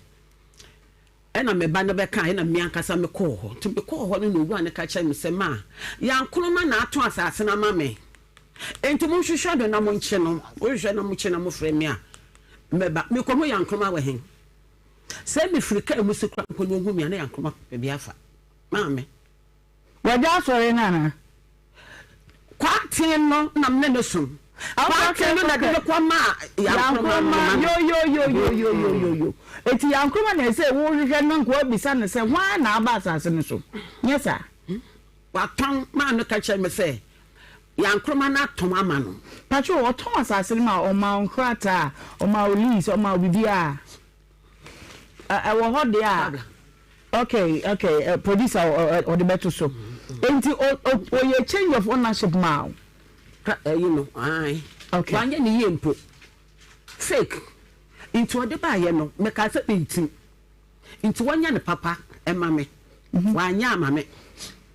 Speaker 10: Ɛna me ba no bɛka ɛna me ankasa mekɔɔ hɔ. Nti mekɔɔ hɔ no na owura no ka kyerɛ me sɛ ma Yankroma na atɔn asase no ama me. Enti monhwehwɛ no na monkye no. Mohwehwɛ na mokye na mofrɛ me a mɛba. Mekɔhu Yankroma wɔ he? Sɛ mefiri kaa mu si koraa mpo na ɔhu me a na Yankroma pɛ baabi afa. Maame.
Speaker 1: Wagya asɔre no anaa?
Speaker 10: Kwarteng no na me ne no som. Kwarteng no na de me kɔ maa Yankroma no.
Speaker 1: Yoyoyoyoyoyoyo. Eti Yankroma na ɛsɛ wohwehwɛ no nka wabisa no sɛ hwan na aba asase no so. Nyɛ saa?
Speaker 10: Watɔn maa no ka kyerɛ me sɛ Yankroma no atɔn ama no.
Speaker 1: Patro, ɔtɔn asase no ma ɔma wo nkrataa, ɔma wo lease, ɔma wo biribiara. Ɛwɔ hɔ deɛ a. Okay okay producer ɔde bɛto so. Enti ɔyɛ change of ownership maa wo?
Speaker 10: Ka ɛyi no ae.
Speaker 1: Okay.
Speaker 10: Wanyɛ ne yie mpo. Fake. Nti ɔde baayɛ no mekaa sɛ mentim. Nti wɔnyɛ no papa mma me. Wanyɛ ama me.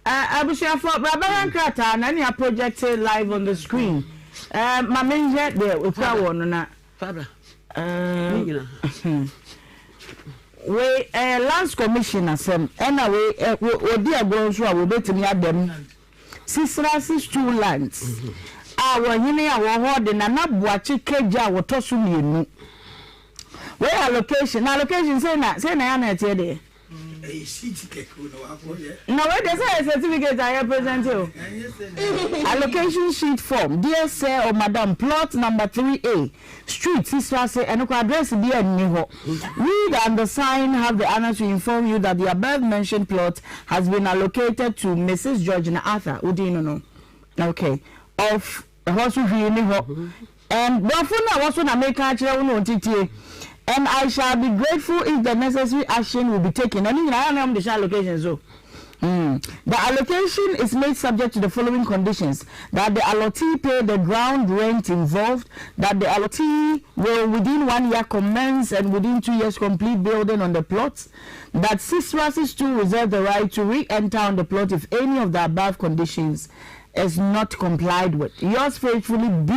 Speaker 1: Abusuafoɔ bra bɛhwɛ nkrataa na ɛne project live on the screen. Ma menhwɛ deɛ okura wɔ no na.
Speaker 10: Fa bra. Ne nyinaa.
Speaker 1: Wei ɛyɛ Lands Commission asɛm ɛna wei wɔdi agorɔ nso a wɔbɛtumi ada mu. Sisirase Stool Lands a wɔhene a wɔ hɔ de Nana Boakye Kagya a wɔtɔ so mmienu. Wei yɛ allocation na allocation sei na sei na yɛ ana ɛteɛ deɛ. Na wei deɛ sɛ yɛ certificate a yɛ present o. Allocation sheet form dear sir or madam plot number 3A street Sisirase ɛno koraa address biara nni hɔ. We the undersigned have the honour to inform you that the above mentioned plot has been allocated to Mrs Georgina Arthur, wo din no no, okay, of ɛhɔ nso hwee nni hɔ and borɔfo no a ɛwɔ so na meka akyerɛ wo no nti tie and I shall be grateful if the necessary action will be taken ɛno nyinaa ɛyɛ a na wɔde hyɛ allocation so. Mm. The allocation is made subject to the following conditions that the allottee pay the ground rent involved, that the allottee will within one year commence and within two years complete building on the plot, that Sisrasis too reserve the right to re enter on the plot if any of the above conditions is not complied with. Yours faithfully, B.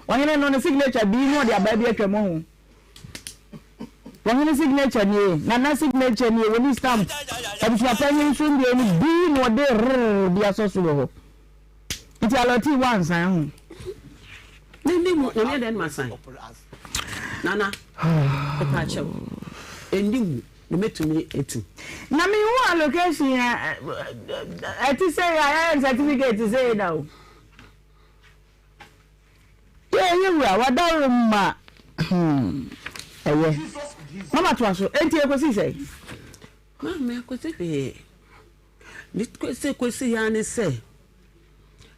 Speaker 1: Ɔhene no ne signature B no ɔde abaa bi atwa mu ho. Ɔhene signature nie, Nana signature nie, wɔni stamp. Abusuapanyin nso deɛ no bi na ɔde rrrr bi asɔ so wɔ hɔ. Nti alɔtii wansan ho.
Speaker 10: Ne ne mu, na meyɛ dɛn masan? Nana, mepa kyɛw, ɛnni mu na mɛtumi atu.
Speaker 1: Na mehu allocation a ɛte sɛ yɛ a yɛayɛ no certificate sɛ da o. Yɛ yɛ wura wadaworo ma hmm ɛyɛ. Mama toa so enti ekosii sɛn?
Speaker 10: Maame akosi hwee. Ne sɛ kosi ya ne sɛ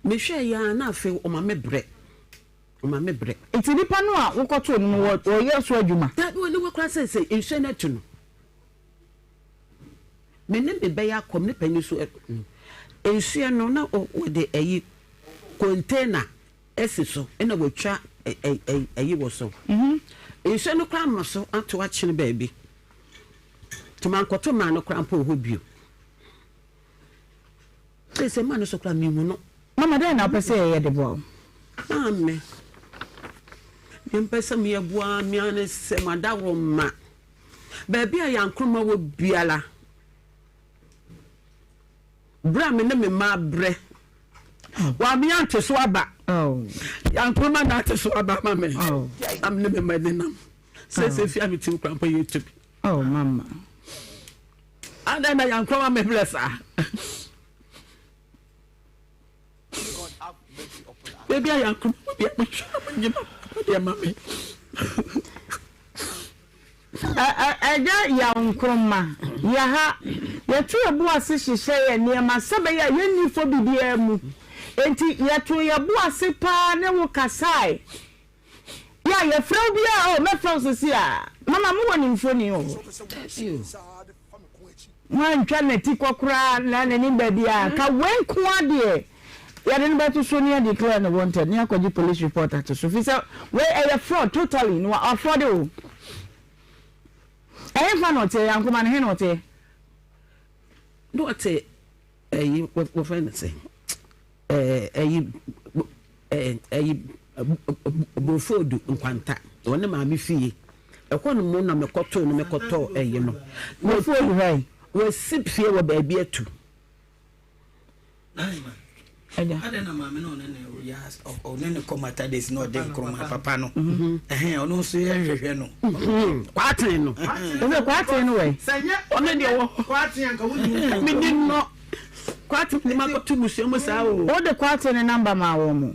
Speaker 10: mehwɛ ya na afei ɔma me brɛ. Ɔma me brɛ.
Speaker 1: Nti nipa no a wokɔtoo no no wɔyɛ so adwuma?
Speaker 10: Dabi wɔne wɔ koraa sɛ sɛ nsuo no atu no. Me ne me bɛyɛ akɔ me panyin so nsuo no na wɔde ayi container asi so ɛna wɔatwa ayi wɔ so. Nsuo no koraa ma so ato akyene baabi. Nti mankɔto maa no koraa mpo wɔ hɔ bio. Seesei maa no so koraa menhu no.
Speaker 1: Mama dɛn na wopɛ sɛ yɛyɛ de boa wo?
Speaker 10: Maame, deɛ mpɛ sɛ meyɛ boa me ara ne sɛ madaworo ma. Baabi a yankroma wɔ biara, berɛ a me ne me mma abrɛ, wɔame ante so aba. Yankroma na ate so aba ama me, na me ne me mma nenam. Seesei fie a mete mu koraa mpo yɛ tumi.
Speaker 1: Oh, mama.
Speaker 10: Adɛn na yankroma mebrɛ saa? Baabi a yɛakoma mu deɛ mehwɛ na monye ma papa deɛ ma me.
Speaker 1: Ɛgya Yaw Nkrumah, yɛ ha, yɛto yɛn bo ase hyehyɛ yɛn nneɛma sɛ ɛbɛyɛ a yɛnni fɔ biribiara mu. Enti yɛtoo yɛn bo ase paa ne wo kasae. Yɛ a yɛfrɛ wo biara, oh, mɛfrɛ wo sisi a. Mama, mowɔ ne mfoni wɔ hɔ? Moantwa n'atikɔ koraa na n'anim baabiara. Ka wei nko ara deɛ, yɛde no bɛto so na yɛadeclare no wanted na yɛakɔgye police report ato so. Firi sɛ wei ɛyɛ fraud totally, na wafrɔde wo. Ɛhefa na ɔteɛ? Yankoma no, he na ɔteɛ?
Speaker 10: Na ɔte ɛyi wɔfrɛ no sɛ ɛyi ɛyi Brofoodu nkwanta wɔne maame fie ɛhɔ no mu na mekɔtoo no mekɔtɔɔ ɛyi no.
Speaker 1: Brofoodu hɔ yi.
Speaker 10: Wɔasi fie wɔ baabi atu.
Speaker 1: Ɛda.
Speaker 5: Adɛn na maame no ɔne ne yɛ ɔne ne kɔ matades na ɔde nkroma papa no mhm. ɛhɛn ɔno nso yɛ hwehwɛ no.
Speaker 10: Mhm. Kwaaten no.
Speaker 1: Ɛsɛ kwaaten no wɛ.
Speaker 10: Ɔno deɛ wɔ.
Speaker 3: Kwaaten anka wo ni.
Speaker 10: Mi ni nɔ. Kwaaten ni ma kɔto musua mu saa o.
Speaker 1: O de kwaaten ne namba maa wɔn mo.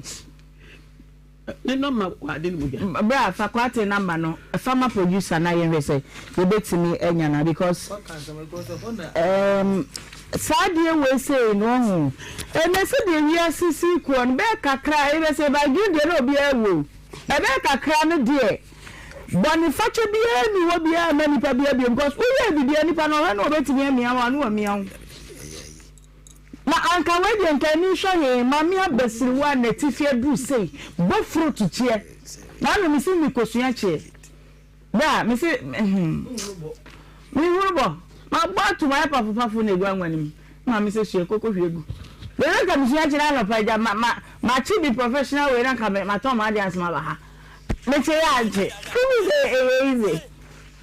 Speaker 10: Ne nɔma wɔ ade no mu bia.
Speaker 1: Bra fa Quartey number no fa ma producer na yɛnhwɛ sɛ yɛbɛtumi anya no a because um, saa adeɛ wei sei no ɔho ɛnɛ sɛdeɛ wiase si koɔ no bɛyɛ kakra ɛyɛ sɛ by June deɛ na obiara awu o ɛbɛyɛ kakra no deɛ bɔnefakyɛ biara nni hɔ biara ma nipa biara bio because woyɛ biribiara nipa no ɔhwɛ no ɔbɛtumi amia wo a na wamia wo na. Anka wei deɛ nka ani nhwɛ hee Maame abasiriwa a n'atifi aduru sei bɔ fruit kyeɛ Maame mese mekɔsua kyeɛ Bra mese hmm Mehunu bɔ Mabɔ ato mayɛ pafopafo na egu anwa no mu Maame sɛ sua koko hwie gu Wei na nka mesua kye na anɔpa agya ma ma makye bi professional wei na nka me matɔn m'adeɛ ansa maba ha Mekye yɛ ankye Wohu sɛ ɛyɛ easy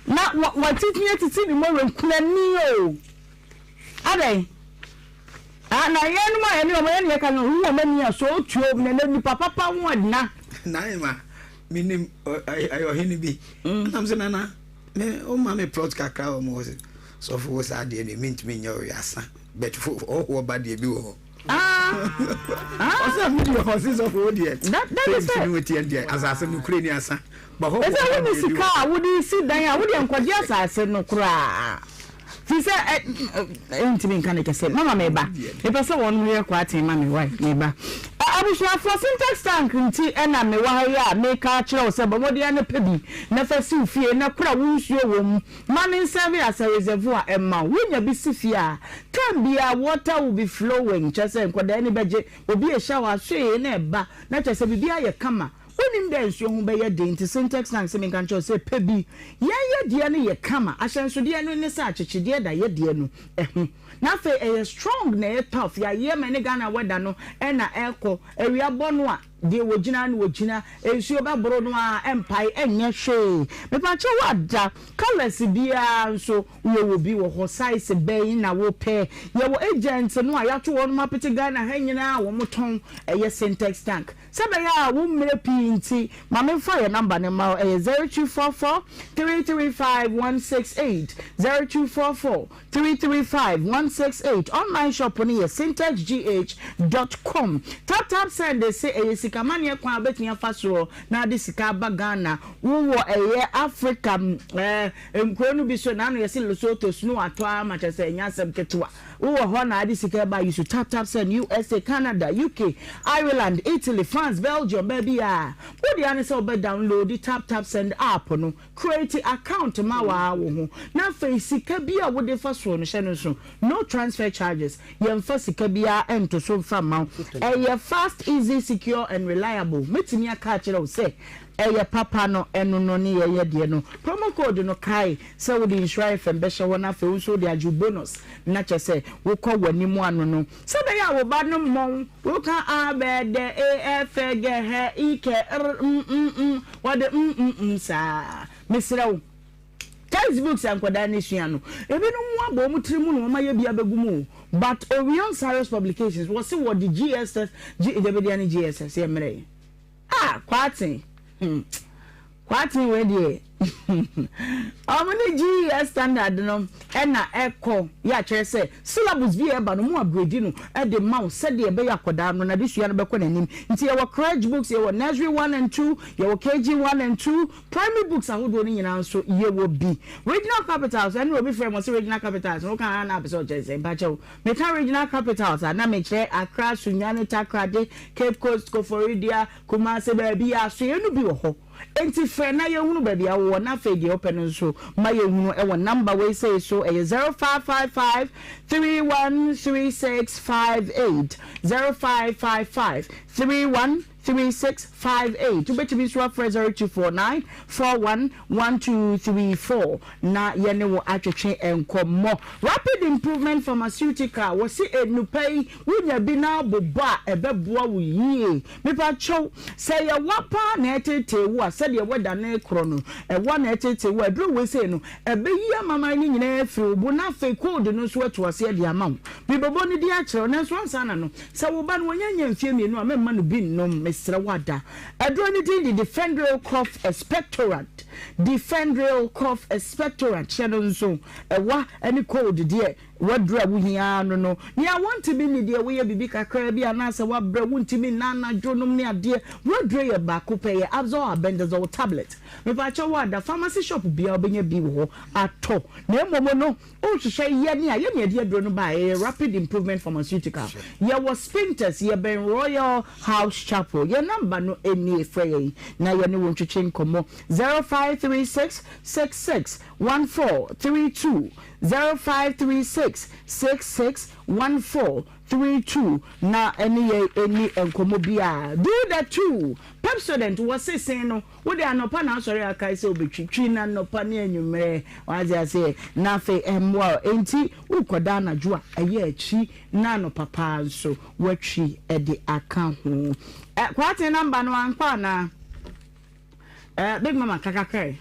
Speaker 1: Na watiti atiti ne mmɔwerɛ nkunani o Adɛn? Ah, na yɛnom a yɛne wɔn yɛne yɛka no, wohu wɔn ani a, so otuo, na na nipa papa ho adina.
Speaker 5: Naima, menim ɛyɛ ɔhene bi. Ɛnam sɛ nana, me woma me plot kakra wɔ mo hɔ sɔfo wo saa deɛ deɛ mentumi nyɛ ɔyɛ asa but ɔhoɔ ba deɛ bi wɔ hɔ. Ɔsɛ mi deɛ ɔse sɔfo wo deɛ sɛ nti ne woteɛ deɛ asase no kure ni asa.
Speaker 1: Ɛsɛ wo ne sika a wode si dan a wode nkɔgye asase no koraa. Fi sɛ ɛ ntumi nka ne kɛse. Mama meba. Mepɛ sɛ wɔn yɛ kwaten ma me wai meba. Abusuafoɔ syntax tank nti ɛna mewɔ ha yi a meka akyerɛ wo sɛ bɔ mmɔden ara na pɛ bi na fa si wo fie na kora wo nsuo wɔ mu ma no nsɛve as a reservoir mma wo. Wonya bi si fie a time biara water will be flowing kyerɛ sɛ nkwadaa ani bɛgye obi ɛhyɛ hɔ a hwee na ɛba na kyerɛ sɛ biribiara yɛ kama. Wonim dɛ nsuo ho bɛyɛ den nti Sintex tank sɛ menka nkyerɛ wo sɛ pɛ bi. Yɛn yɛ deɛ no yɛ kama. Ahyɛnsodeɛ no ne sɛ akyekyedeɛ da yɛ deɛ no ho. Na afei ɛyɛ strong na ɛyɛ tough. Yɛayɛ ma ɛne Ghana weather no na ɛkɔ. Awia bɔ no a, deɛ wɔgyina no wɔgyina. Nsuo bɛboro no ara ɛmpae ɛnyɛ hwee. Mepakyɛw ada colours biara nso yɛwɔ bi wɔ hɔ. Size bɛn na wopɛ? Yɛwɔ agents no a yɛato wɔn apete Ghana ha nyinaa a wɔtɔn ɛyɛ Sintex tank. Sɛ ɛbɛyɛ a wo mmerɛ pii nti, ma memfa yɛn nɔmba no mma wo, ɛyɛ 0244 335 168, 0244 335 168. Online shop no yɛ syntexgh dot com. Tap Tap Send se ɛyɛ sika amaneɛ kwan a wobɛtumi afa soɔ na ade sika aba Ghana. Wowɔ ɛyɛ Africa eh, nkuro no bi so, naano yɛse Lesotho, snow atɔ ara ma kyerɛ sɛ ɛnyɛ asɛm ketewa. Wowɔ hɔ na ade sika ba yi so tap tap send USA, Canada, UK, Ireland, Italy, France, Belgium baabi a. Wo dea ne sɛ wobɛ download tap tap send app no, create account ma waa wo ho na afei sika bi a wode fa soɔ no hyɛ no nso no transfer charges, yɛnfa sika biara nto so mfa mma wo. Ɛyɛ fast, easy, secure and reliable. Mɛtumi aka akyerɛ wo sɛ ɛyɛ papa no ɛno no ne yɛyɛ deɛ no. Promo code no kae sɛ wode Nhyira FM bɛhyɛ hɔ na afei wo nso wode agye wo bonus na kyerɛ sɛ wokɔ w'anim ano no sɛ ɛbɛyɛ a wo ba no mmɔn woka a bɛ dɛ e ɛ fɛ gɛ hɛ i kɛ r m m m wɔde m m m saa mesrɛ wo textbooks a nkwadaa no sua no ebinom abɔ wɔn tiri mu na wɔn ayɛ bi abɛgu mu o but Orion Cyrus Publications wɔse wɔde GSS G dabedia ne GSS yɛ mmerɛ yi. Ah Kwarteng hmm Kwarteng wei deɛ ɔmo ne GES standard no ɛna ɛkɔ yɛ akyerɛ sɛ syllabus bi a ɛba no ɔmo upgrade no ɛde ma wo sɛdeɛ ɛbɛyɛ akwadaa no n'adesua no bɛkɔ n'anim nti yɛwɔ crèche books yɛwɔ nursery one and two yɛwɔ KG one and two primary books ahodoɔ no nyinaa nso yɛwɔ bi regional capitals ɛne obi frɛ mo sɛ regional capitals no woka na apɛ sɛ ɔkyerɛ sɛ mpakyɛw Meka regional capitals a, na mekyerɛ Accra, Sunyani, Takoradi, Cape Coast, Koforidua, Kumasi, baabi a asoɛeɛ no bi wɔ hɔ. Enti frɛ na yɛnhunu baabi a wowɔ na afei deɛ wopɛ no nso ma yɛnhunu wɔ number wei sei so, ɛyɛ 0555 313658, 0555 31. 3658. Wobɛtumi nso afrɛ 0249 41 1234 na yɛne wo atwetwe nkɔmmɔ. Rapid Improvement Pharmaceutical, wɔse nnupa yi wonya bi na abobɔ a ɛbɛboa wo yie. Mepakyɛw, sɛ ɛyɛ wa paa na ɛreteetee wo a, sɛdeɛ wɛda no rekorɔ no, ɛwa na ɛreteetee wo a, aduro wei sei no, ɛbɛyi amaman no nyinaa afiri wo bo na afei cold no nso atu aseɛ de ama wo. Mebɛbɔ ne din akyerɛ wo, nanso ansa na no, Sɛ wo ba no wanya nnya mfeɛ mmienu a, mɛmma no bi nnom, mesrɛ wo ada. Aduro no din de Defendryl Cough Expectorant. Defendryl Cough Expectorant, hyɛ no nso, ɛwa ne cold deɛ, w'aduro a wohia ara no no. Nea wontumi nni deɛ, woyɛ biribi kakraa bi anaasɛ woabrɛ, wontumi nna anadwo nom ne adeɛ, w'aduro yɛ baako pɛ, yɛ Abzol Albendazole Tablet. Mepaakyɛw wo ada, pharmacy shop biara wobɛnya bi wɔ hɔ atɔ. Na mmom no, Wohwehwɛ yɛn a, yɛn na yɛde aduro no baeɛ, yɛyɛ Rapid Improvement Pharmaceutical. Yɛwɔ Spintex, yɛbɛn Royal House Chapel. Yɛn nɔmba no nie, frɛ yɛn na yɛne wo ntwetwe nkɔmmɔ, 0536 66 14 32, 0536. 6 6 6 1 4 3 2 na ɛne yɛn ɛni nkɔmmɔ biara. Do the two. Pepsodent wɔ se sen no wode anɔpa na asɔre akae sɛ wobɛtwi twi no anɔpa ne anwummerɛ wate aseɛ na afei ɛmmoa wo enti wokɔda anadwo a ɛyɛ akyi na anɔpa paa nso woatwi de aka ho. Ɛ Kwaaten number no ankɔ anaa? Ɛ Big Mama ka kakra ɛ.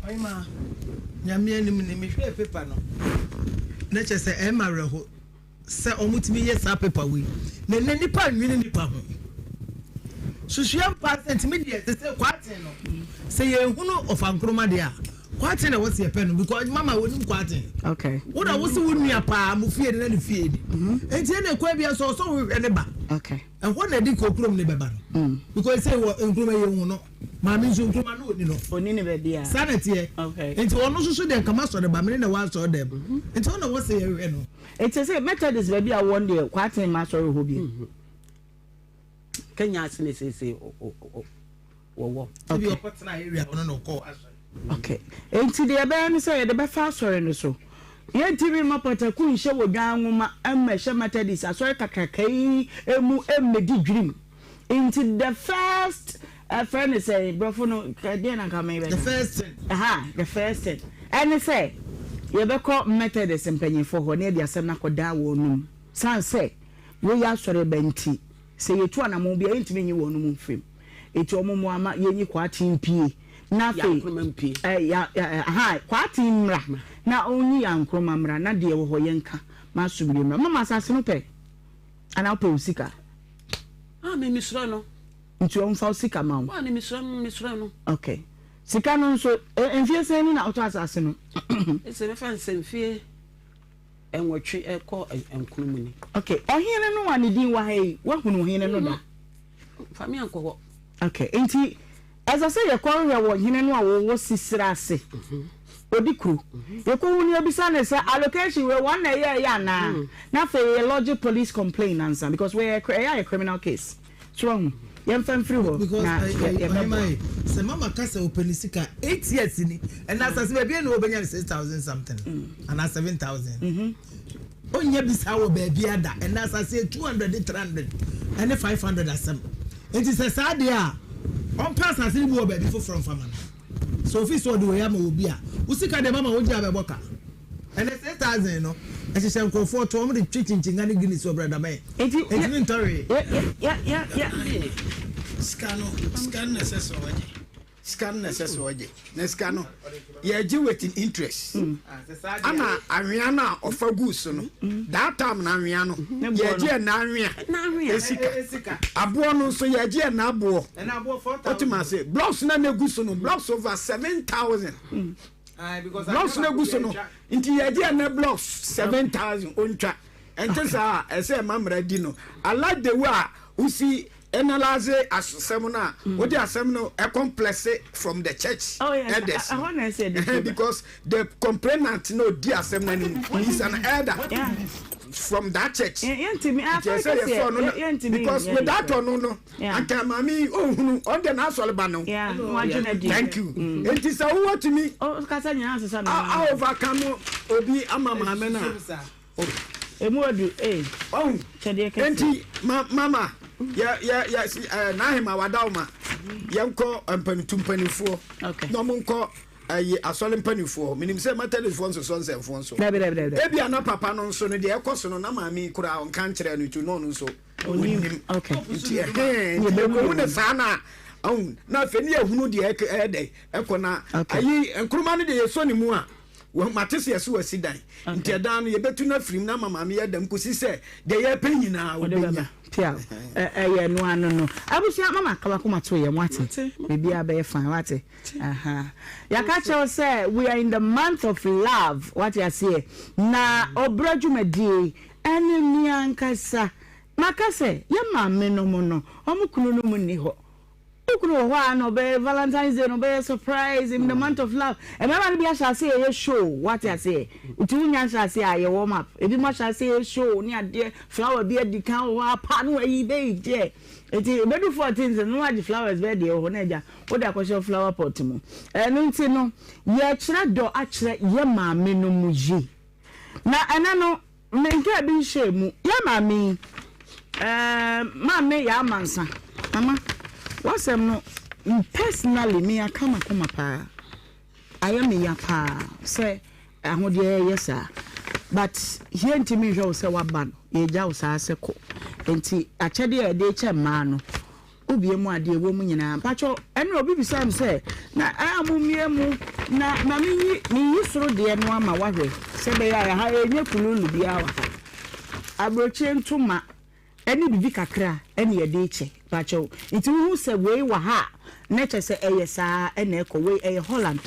Speaker 3: Ɔhemaa, Nyame anim ni, mehwɛɛ paper no na kyerɛ sɛ ɛma awerɛho sɛ wɔtumi yɛ saa paper wei na ɛnɛ nipa nnwene nipa ho. Susua mpa sɛ ntumi deɛ te sɛ Kwarteng no sɛ yɛhunu ɔfa nkroma deɛ a Kwarteng na wɔsi ɛpɛ no because mama wɔnim Kwarteng.
Speaker 1: Okay.
Speaker 3: Wo na wosi wo nua paa mo fie ne na ne fie ni. Nti ɛna ekwan bi nso ɔsɔ wohwɛ ne ba.
Speaker 1: Okay.
Speaker 3: Ɛhɔ na ɛde kɔ kurom ne bɛba no. Because sɛ wɔ nkroma yɛ hu no. Maame nso nkruma no ɔni no.
Speaker 1: Ɔni ne baabi a.
Speaker 3: Saa na ɛteɛ.
Speaker 1: Okay.
Speaker 3: Nti ɔno nso so deɛ nka m'asɔre ba mene na ɛwɔ asɔre dɛm. Mhm. Nti ɔna wɔ sɛ yɛhwɛ no.
Speaker 1: Nti sɛ Methodist baabi a wɔn deɛ Kwarteng ma asɔre hɔ bi.
Speaker 10: Mhm. Kenya ase ne seesei wɔwɔ.
Speaker 3: Ebi ɔkɔtena area hɔ no na ɔkɔ asɔre.
Speaker 1: Okay. Enti deɛ ɛbɛyɛ ne sɛ yɛde bɛfa asɔre no so. Yɛntumi mma pataku nhyɛ wɔ dwan nwoma mmɛhyɛ Methodist asɔre kakraka yi mu mmɛdi dwirim. Nti the first ɛfrɛ no sɛn brɔfo no deɛ na nka mebɛka.
Speaker 3: The first thing.
Speaker 1: Aha the first thing ɛne sɛ yɛbɛkɔ Methodist mpanyinfoɔ hɔ na yɛde asɛm no akɔdaa wɔn nom san sɛ woyɛ asɔre ba nti sɛ yɛtu anamɔn bi a yɛntumi nyi wɔn nom mfirim eti wɔn mmoa ma yɛnyi Kwaaten mpie na afei ɛ ya ɛ aha Kwaaten mmra na ɔnyi Yankroma mmra na deɛ ɛwɔ hɔ yɛnka ma asomdwe mmra mama asase no pɛ. Anaa wopɛ wo sika?
Speaker 10: Ah, me mesrɛ no.
Speaker 1: Nti ɔmfa wo sika ma wo?
Speaker 10: Ah, me mesrɛ no, mesrɛ no.
Speaker 1: Okay. Sika no nso, e, mfie sɛn ni na wotɔ asase no?
Speaker 10: Ɛsɛ mɛfa no sɛ mfie nwɔtwe ɛkɔ nkono mu ni.
Speaker 1: Okay. Ɔhene no a ne din wɔ ha yi, woahunu ɔhene no da?
Speaker 10: Fa me ankɔ hɔ.
Speaker 1: Okay. Nti Ɛsɛ sɛ yɛkɔhwehwɛ wɔ hene no a wɔwɔ sisire ase, ɔdi kuro. Yɛkɔhu no yɛbisa no sɛ allocation wei wɔn na ɛyɛɛyɛ anaa? Na afei yɛ lodge police complain ansa because wei ɛyɛ ɛyɛ ayɛ criminal case. So wahu? Yɛmfa mfiri hɔ na yɛbɛboa.
Speaker 3: Sɛ mama ka sɛ ɔpɛ ne sika 8 years ni ɛna asase baabi ɛna ɔbɛnya ne 6000 something anaa 7000 ɔnyɛ bi saa wɔ baabi ada ɛna asase yɛ 200 ne 300 ɛne 500 asɛm nti sɛ saa deɛ a ɔmpɛ asase no bi wɔ baabi foforɔ mfa ma no sɛ ofi sɛ ɔde wei ama obi a wo sika deɛ mama wogye abɛbɔ ka ɛnɛ 6000 no ɛhyehyɛ nkurɔfoɔ to wɔn de twe kyinkyinnga ne guinness wɔ brɛdamɛn
Speaker 1: Nti
Speaker 3: ɛntumi ntɔre.
Speaker 1: yɛ yɛ yɛ yɛ.
Speaker 5: Sika no sika no na ɛsɛ sɛ ɔgye sika no na ɛsɛ sɛ ɔgye na sika no yɛgye with interest ana anwea no a ɔfa gu so no that time na anwea no yɛgye ɛna anwea esika aboɔ no nso yɛgye ɛna aboɔ ɔtuma ase blocks na na egu so no blocks over 7000 blocks na egu so no nti yɛgye ɛna blocks 7000 ontwa ɛnte saa ɛsɛ ɛma mmara di no. I like the way a wosi analyse asɛm no a wode asɛm no complex from the church
Speaker 1: Oh, yes.
Speaker 5: elders
Speaker 1: Ɛhɔ na ɛsɛ yɛde to ba.
Speaker 5: Because the complainant no odi asɛm no anim, he is an elder from that church.
Speaker 1: Yɛntumi
Speaker 5: nti
Speaker 1: asɔre
Speaker 5: ɛsɛ yɛsɔ no
Speaker 1: kɛseɛ
Speaker 5: na
Speaker 1: yɛntumi
Speaker 5: because
Speaker 1: nyɛ
Speaker 5: without
Speaker 1: ne
Speaker 5: ɔno no anka maame yi ɔnhunu ɔno deɛ n'asɔre ba no.
Speaker 1: Yeah, na wagye no adi.
Speaker 5: Thank you. Nti sɛ wowɔ tumi
Speaker 1: Oh, kasa nyinaa asesa no.
Speaker 5: a overcome obi ama maame no a
Speaker 1: Emu adu ee.
Speaker 5: Ɔhu.
Speaker 1: Kyɛdeɛ kɛseɛ.
Speaker 5: Enti ma mama yɛ yɛ yɛ si ɛɛ n'ahema wadaw ma yɛnkɔ mpanitu mpanimfoɔ.
Speaker 1: Okay.
Speaker 5: Na wɔn nkɔ ɛyi asɔre mpanimfoɔ. Menim sɛ Methodistfoɔ nsosɔ nsɛmfoɔ nso.
Speaker 1: Dabi dabi dabi.
Speaker 5: Ebi ana papa no nso no deɛ ɛkɔ so no na maame yi koraa ɔnka nkyerɛ no nti na ɔno nso onim.
Speaker 1: Okay.
Speaker 5: Nti ɛhɛn nti yɛkɔhu ne saa na ɔhu na afei ne yɛhunu deɛ ɛyɛ dɛ ɛkɔ na
Speaker 1: Okay.
Speaker 5: ayi nkruma no deɛ yɛsɔ ne mu a. Wɔ mate sɛ yɛse wasi dan nti ɛdan no yɛbɛtu no afiri mu na ama maame yɛ dɛm kɔsi sɛ deɛ yɛpɛ nyinaa
Speaker 1: Ɔde
Speaker 5: ɔbɛnya.
Speaker 1: bɛba. Pia ɛyɛ no ano no. Abusua mama kabako mato yɛ mo ate. Biribiara bɛyɛ fine wate. Aha. Yɛaka kyerɛ wo sɛ we are in the month of love wate aseɛ. Na ɔbrɛ dwumadie ɛne me ankasa maka sɛ yɛ maame nom no wɔn kunu nom nni hɔ. Wo kunu wɔ hɔ a na ɔbɛyɛ Valentine's Day na ɔbɛyɛ surprise in the month of love. Mmarima no bi ahyɛ ase yɛyɛ show wate aseɛ. Nti wonya nhyɛ ase a yɛ warm up. Ebi mo ahyɛ ase yɛ show ne adeɛ flower bi adi kan wɔ hɔ apa no ayi bɛyi deɛ. Nti ebedu 14th no na wagye flowers bɛyɛ deɛ wɔ hɔ na agya wode akɔhyɛ flower pot mu. Ɛno nti no yɛkyerɛ dɔ akyerɛ yɛ maame no mu yie. Na ɛnɛ no, menkaa bi nhyɛɛ mu. Yɛn maame yi, ɛɛ, maame Yaa Mansa, mama, w'asɛm no, personally, me aka m'akoma paa. Ayɛ me ya paa sɛ ahodeɛ yɛ saa but yɛntumi nhwɛ wo sɛ waba no yɛgya wo saa sɛ kɔ nti akyɛdeɛ a yɛde kyɛ mmaa no wobie mu adeɛ ɛwɔ mu nyinaa mpakyɛ ɛne obi bisa m sɛ na ɛa mo mmie mu na ma menyi meyi soro deɛ no ama wahwɛ sɛ bɛyɛ a ɛha ɛnyɛ kululu biara wɔ ha aburokyire ntoma Ɛne biribi kakra ɛne yɛde rekyɛ pakyɛw nti wohu sɛ wei wɔ ha a na kyerɛ sɛ ɛyɛ saa ɛna ɛkɔ wei ɛyɛ Holland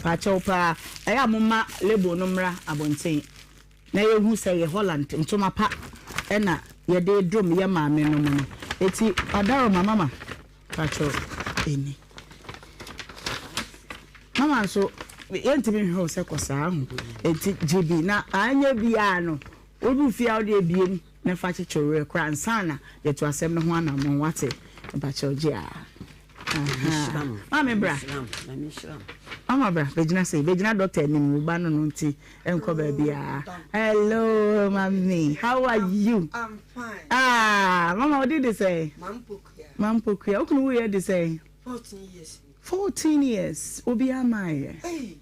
Speaker 1: pakyɛw paa ɛyɛ a momma label no mmra abɔnten na yɛhu sɛ ɛyɛ Holland ntoma pa ɛna yɛde dom yɛ maame nom no eti adaroma mama pakyɛw ɛni mama nso yɛntumi nhwɛ wo sɛ kɔ saa ho eti gye bi na anyɛ biara no Wodu fie a wode abiem na fa kyekye wo werɛ koraa ansa na yɛatu asɛm no ho anammɔn wate mpakyɛw gye a ahaa maame bra mama bra bɛgyina sei bɛgyina doctor anim wo ba no no nti nkɔ baabi a hello mami how are you
Speaker 11: I'm fine
Speaker 1: ah mama wode de sɛ
Speaker 11: Mampokua
Speaker 1: Mampokua wokunu wuyɛ de sɛ
Speaker 11: 14 years
Speaker 1: 14 years obi ama yɛ
Speaker 11: hey.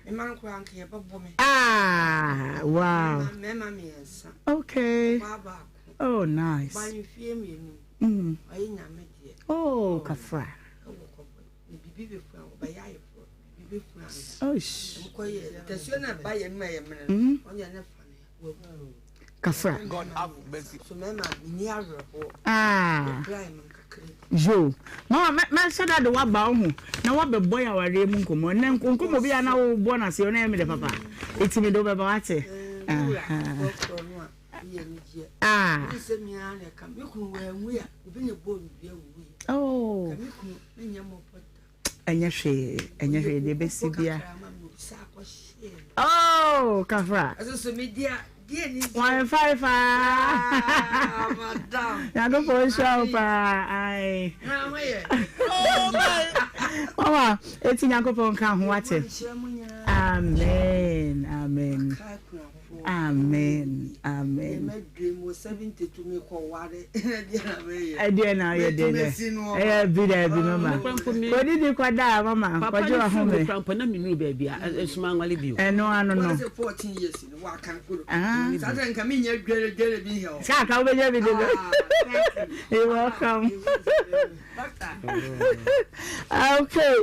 Speaker 11: Me mma no koraa anka yɛbɛbɔ me.
Speaker 1: Ah wow.
Speaker 11: Mmarima mmiɛnsa.
Speaker 1: Okay.
Speaker 11: Ɔbaa baako.
Speaker 1: Oh nice.
Speaker 11: Ɔbaa no mfie mmienu. Mm. Ɔyɛ nyame deɛ.
Speaker 1: Oh kafra.
Speaker 11: Ɛwɔ kɔbɔ ne bibi bɛfua ɔbɛyɛ ayeforɔ bibi bɛfua no.
Speaker 1: Oh sh.
Speaker 11: Ɛmkɔ yɛ ntasuo na ɛba yɛ mma yɛ mene no. Ɔnyɛ ne fa no wawu.
Speaker 1: Kafra.
Speaker 11: God have mercy. So mɛma menni awerɛhoɔ.
Speaker 1: Ah.
Speaker 11: Yɛpirae no kakra bi.
Speaker 1: Yoo. Mama mɛ mɛhyɛ da de waba wo ho na wabɛbɔ yɛ awareɛ mu nkɔmmɔ. Ɛnɛ nkɔmmɔ bi a na wobɔ no aseɛ no ɛyɛ me dɛ papa. Eti mede wo bɛba wate.
Speaker 11: Wura korɔkorɔ no a woyɛ anigyeɛ.
Speaker 1: Ah.
Speaker 11: Wone sɛ me ara na ɛka me kunu wanwu a obi na ɛbɔɔ no dua wuwuiɛ.
Speaker 1: Oh.
Speaker 11: Ka me kunu menyɛ mmɔbɔ da.
Speaker 1: Ɛnyɛ hwee, ɛnyɛ hwee, deɛ ɛbɛsi bia. Oh, kafra. Wɔn fae paa. Nyankopɔn nhyira wo paa. Ae. Mama, eti Nyankopɔn nka ho wate. Amen, amen. Amen amen. Ɛdeɛ na ɔyɛ deɛ dɛ ɛyɛ bi dɛ bi mama kɔdi di kɔda a mama kɔgye wa home. Ɛno ano no. Sɛ aka wobɛnya bi dodo. You're welcome. Okay,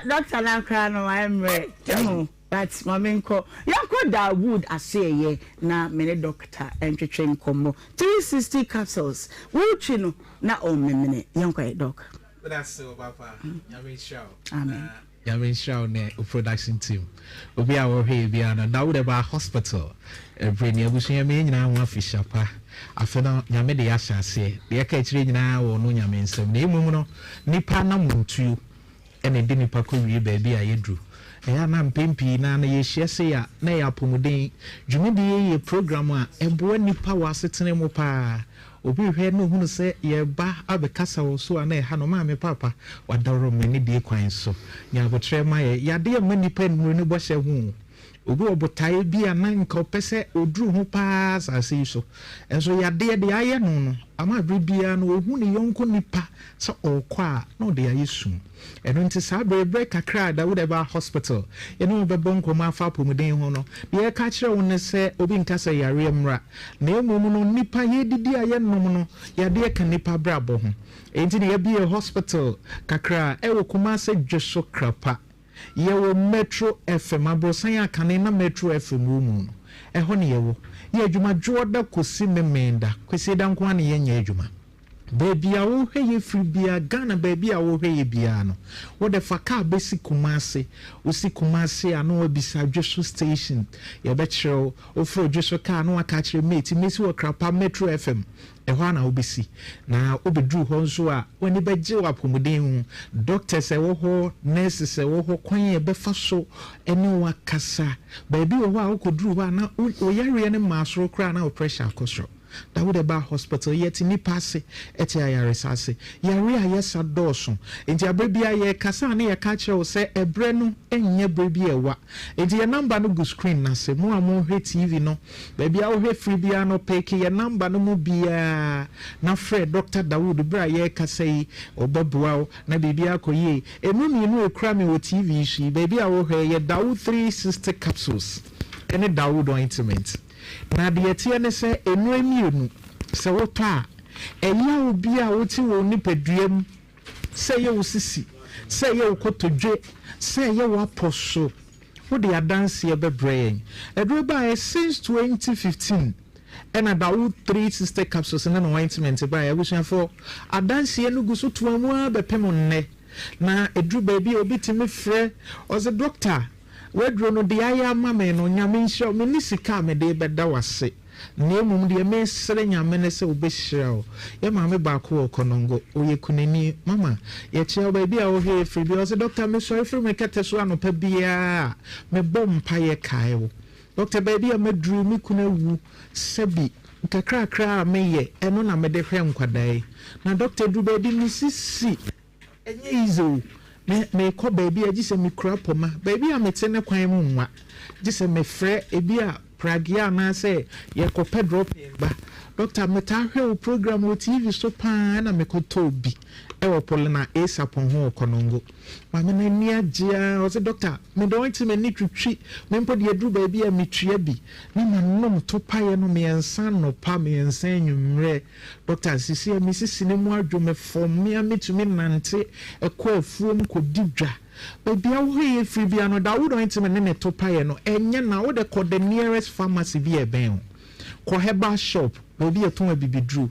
Speaker 1: doctor na akora no wayɛ mmerɛ. But ma menkɔ. Yɛnkɔ Dawood asoɛeɛ na me ne dɔkta ntwetwe nkɔmmɔ. 360 capsules, wotwi no na ɔmmemene. Yɛnkɔ ɛ, dɔk.
Speaker 12: Medase o papa, Nyame nhyira wo.
Speaker 1: Amen.
Speaker 12: Na Nyame nhyira wo ne wo production team. Obi a wɔhwɛ yɛ biara no, Dawood ɛbaa hospital ɛbrɛ ni abusua me yɛn nyinaa ho afihyia pa. Afe no Nyame de yɛahyɛ aseɛ. Deɛ ɛka akyire nyinaa wɔ ɔno Nyame nsam. Na mmom no, nipa anamontuo na ɛde nnipa kɔwie baabi a yɛaduru. Ɛyɛ a na mpɛn pii no ara no yɛhyia sei a, na ɛyɛ apɔmuden dwumadie yi yɛ program a ɛboa nnipa wɔ asetena mu pa ara. Obi rehwɛ na ɔhunu sɛ yɛreba abɛkasa wɔ so a na ɛha no, Maame, Paapa, wadaworo me anidie kwan so. Nya aboterɛ ma yɛn. Yadeɛ mma nnipa nnuru ne bɔhyɛ ho o. Obi wɔ botaeɛ bi a na anka ɔpɛ sɛ ɔduru ho pa ara asase yi so, nso yadeɛ deɛ ayɛ no no ama berɛ biara no ɔhu ne yɔnko nipa sɛ ɔrekɔ a na ɔde ayɛ sum. Ɛno nti saa berɛ berɛ kakra a Dawud baa hospital yɛne wo bɛbɔ nkɔmmɔ afa apɔmuden ho no, deɛ yɛka akyerɛ wo ne sɛ obi nka sɛ yareɛ mmra, na mmom no nnipa yɛdidi a yɛnom no yadeɛ ka nnipa abrabɔ ho. Enti na yɛabue hospital kakra wɔ Kumase Dweso Krapa. Yɛwɔ Metro FM, aborosan a kane na Metro FM wɔ mu no, ɛhɔ na yɛwɔ. Yɛ adwuma Dwoɔda kɔsi Memeneda, Kwasieda nko ara na yɛnyɛ adwuma. Baabi a wohwɛ yɛ firi biara, Ghana baabi a wohwɛ yɛ biara no, wode fa kaa bɛsi Kumasi. Wosi Kumasi a na woabisa Dweso station, yɛbɛkyerɛ wo. Woforo Dweso kaa na woaka akyerɛ mate, mɛsi wɔ Krapa Metro FM. Ɛhɔ ara na wobɛsi. Na wobɛduru hɔ nso a, w'ani bɛgye w'apɔmuden ho. Doctors a ɛwɔ hɔ, nurses a ɛwɔ hɔ, kwan a yɛbɛfa so ne wo akasa. Baabi wɔ hɔ a wokɔduru hɔ a na wo yareɛ no mmaa soro koraa na wo pressure akɔ soro. Dawid Herbal Hospital, yɛte nnipa ase, te ayaresa ase. Yare a yɛsa dɔɔso. Enti aberɛ biara yɛrekasa a na yɛka akyerɛ wo sɛ ɛberɛ no nyɛ berɛ bi a ɛwa. Enti yɛn number no gu screen no ase. Mo a mohwɛ TV no, baabi a wohwɛ firi biara no, peke yɛn number no mu biara na frɛ Dɔkta Dawood berɛ a yɛrekasa yi, ɔbɛboa wo na biribiara akɔ yie. Nnuro mmienu a ɛkura me wɔ TV yi so yi, baabi a wohwɛ, ɛyɛ Dawood 360 capsules ne Dawood ointment. Na deɛ ɛteɛ ne sɛ, nnuro yi mmienu, sɛ wotɔ a, ɛyaw bi a wote wɔ wo nipadua mu, sɛ ɛyɛ wo sisi, sɛ ɛyɛ wo kotodwe, sɛ ɛyɛ w'apɔ so, wode adanseɛ bɛbrɛ yɛn. Aduro baeɛ since 2015 ɛna Dawood 360 capsules ne ne ointment baeɛ. Abusuafoɔ, adanseɛ no gu so toa mu ara bɛpem nnɛ. Na ɛduru baabi a obi tumi frɛ, ɔse doctor, W'aduro no, deɛ ayɛ ama me no, Nyame nhyira wo. Menni sika a mede rebɛda wo ase, na mmom deɛ meresrɛ Nyame ne sɛ ɔbɛhyira wo. Yɛn maame baako wɔ Konongo, ɔyɛ kunani. Mama, yɛkyea wo baabi a wohwɛ yɛ firi biara. Ɔse, Dɔkta, mesɔre firi me kɛtɛ so anɔpa biara a, mebɔ mpaeɛ kae wo. Dɔkta, baabi a maduru yi, me kunu awu, sɛbi, nkakrakra a meyɛ, ɛno na mede hwɛ nkwadaa yi. Na dɔkta, ɛduru baabi mesisi. Ɛnyɛ easy o, me mekɔ baabi a gye sɛ mekura poma, baabi a mete no kwan mu nwa, gye sɛ mefrɛ ebi a pragea anaasɛ yɛkɔpɛ dropping ba. Doctor metaa hwɛ wo program wɔ TV so paa ɛna mekɔtɔɔ bi ɛwɔ Paulina A. Sarpong ho wɔ Konongo. Maame no ani agye ara, ɔse doctor mede ointment no twitwi me mpo deɛ aduru baabi a metua bi na manom topaeɛ no mmiɛnsa anɔpa mmiɛnsa anwummerɛ. Doctor, seesei me sisi no mu adwo me fɔmm, me ara metumi nante kɔ afuom kɔdi dwa. Baabi a wohwɛ yɛ firi biara no, Dawood ointment ne ne topaeɛ no, ɛnyɛ na wode kɔ the nearest pharmacy bi a ɛbɛn wo. Kɔ herbal shop, baabi a yɛtɔn abibiduro,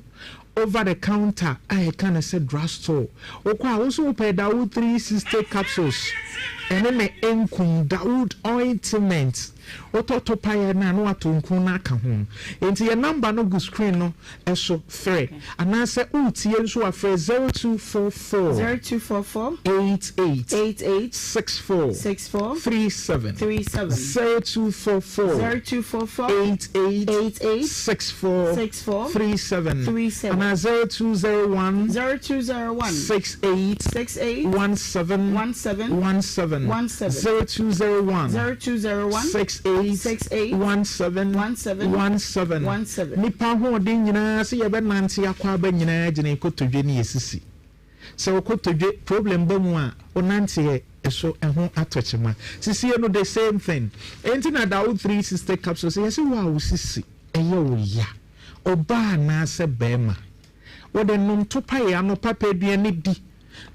Speaker 12: over the counter a yɛka no sɛ drug store. Wokɔ a, wo nso wopɛ Dawood 360 capsules, ɛne ne nkum, Dawood ointment. Wotɔ topaeɛ no a na woato nku no aka ho. Enti yɛn number no gu screen no so, frɛ. Anaasɛ woretie nso a frɛ 0244.
Speaker 1: 0244.
Speaker 12: 88.
Speaker 1: 88.
Speaker 12: 64.
Speaker 1: 64.
Speaker 12: 37.
Speaker 1: 37.
Speaker 12: 0244.
Speaker 1: 0244.
Speaker 12: 88.
Speaker 1: 88.
Speaker 12: 64.
Speaker 1: 64.
Speaker 12: 37.
Speaker 1: 37.
Speaker 12: Anaa 0201.
Speaker 1: 0201.
Speaker 12: 68.
Speaker 1: 68.
Speaker 12: 17.
Speaker 1: 17.
Speaker 12: 17.
Speaker 1: 17.
Speaker 12: 0201.
Speaker 1: 0201.
Speaker 12: 68.
Speaker 1: 68.
Speaker 12: 17.
Speaker 1: 17.
Speaker 12: 17.
Speaker 1: 17.
Speaker 12: Nnipa ahoɔden nyinaa sɛ yɛbɛnante akɔ aba nyinaa gyina yɛn kotodwe ne yɛn sisi. Sɛ wo kotodwe problem ba mu a, wo nanteɛ so ɛho atɔ kyema. Sisie no the same thing. Enti na Dawood 360 capsules yɛse wo a wo sisi ɛyɛ wo ya, ɔbaa anaasɛ barima, Wode nom to pae anɔpa pɛ aduane di.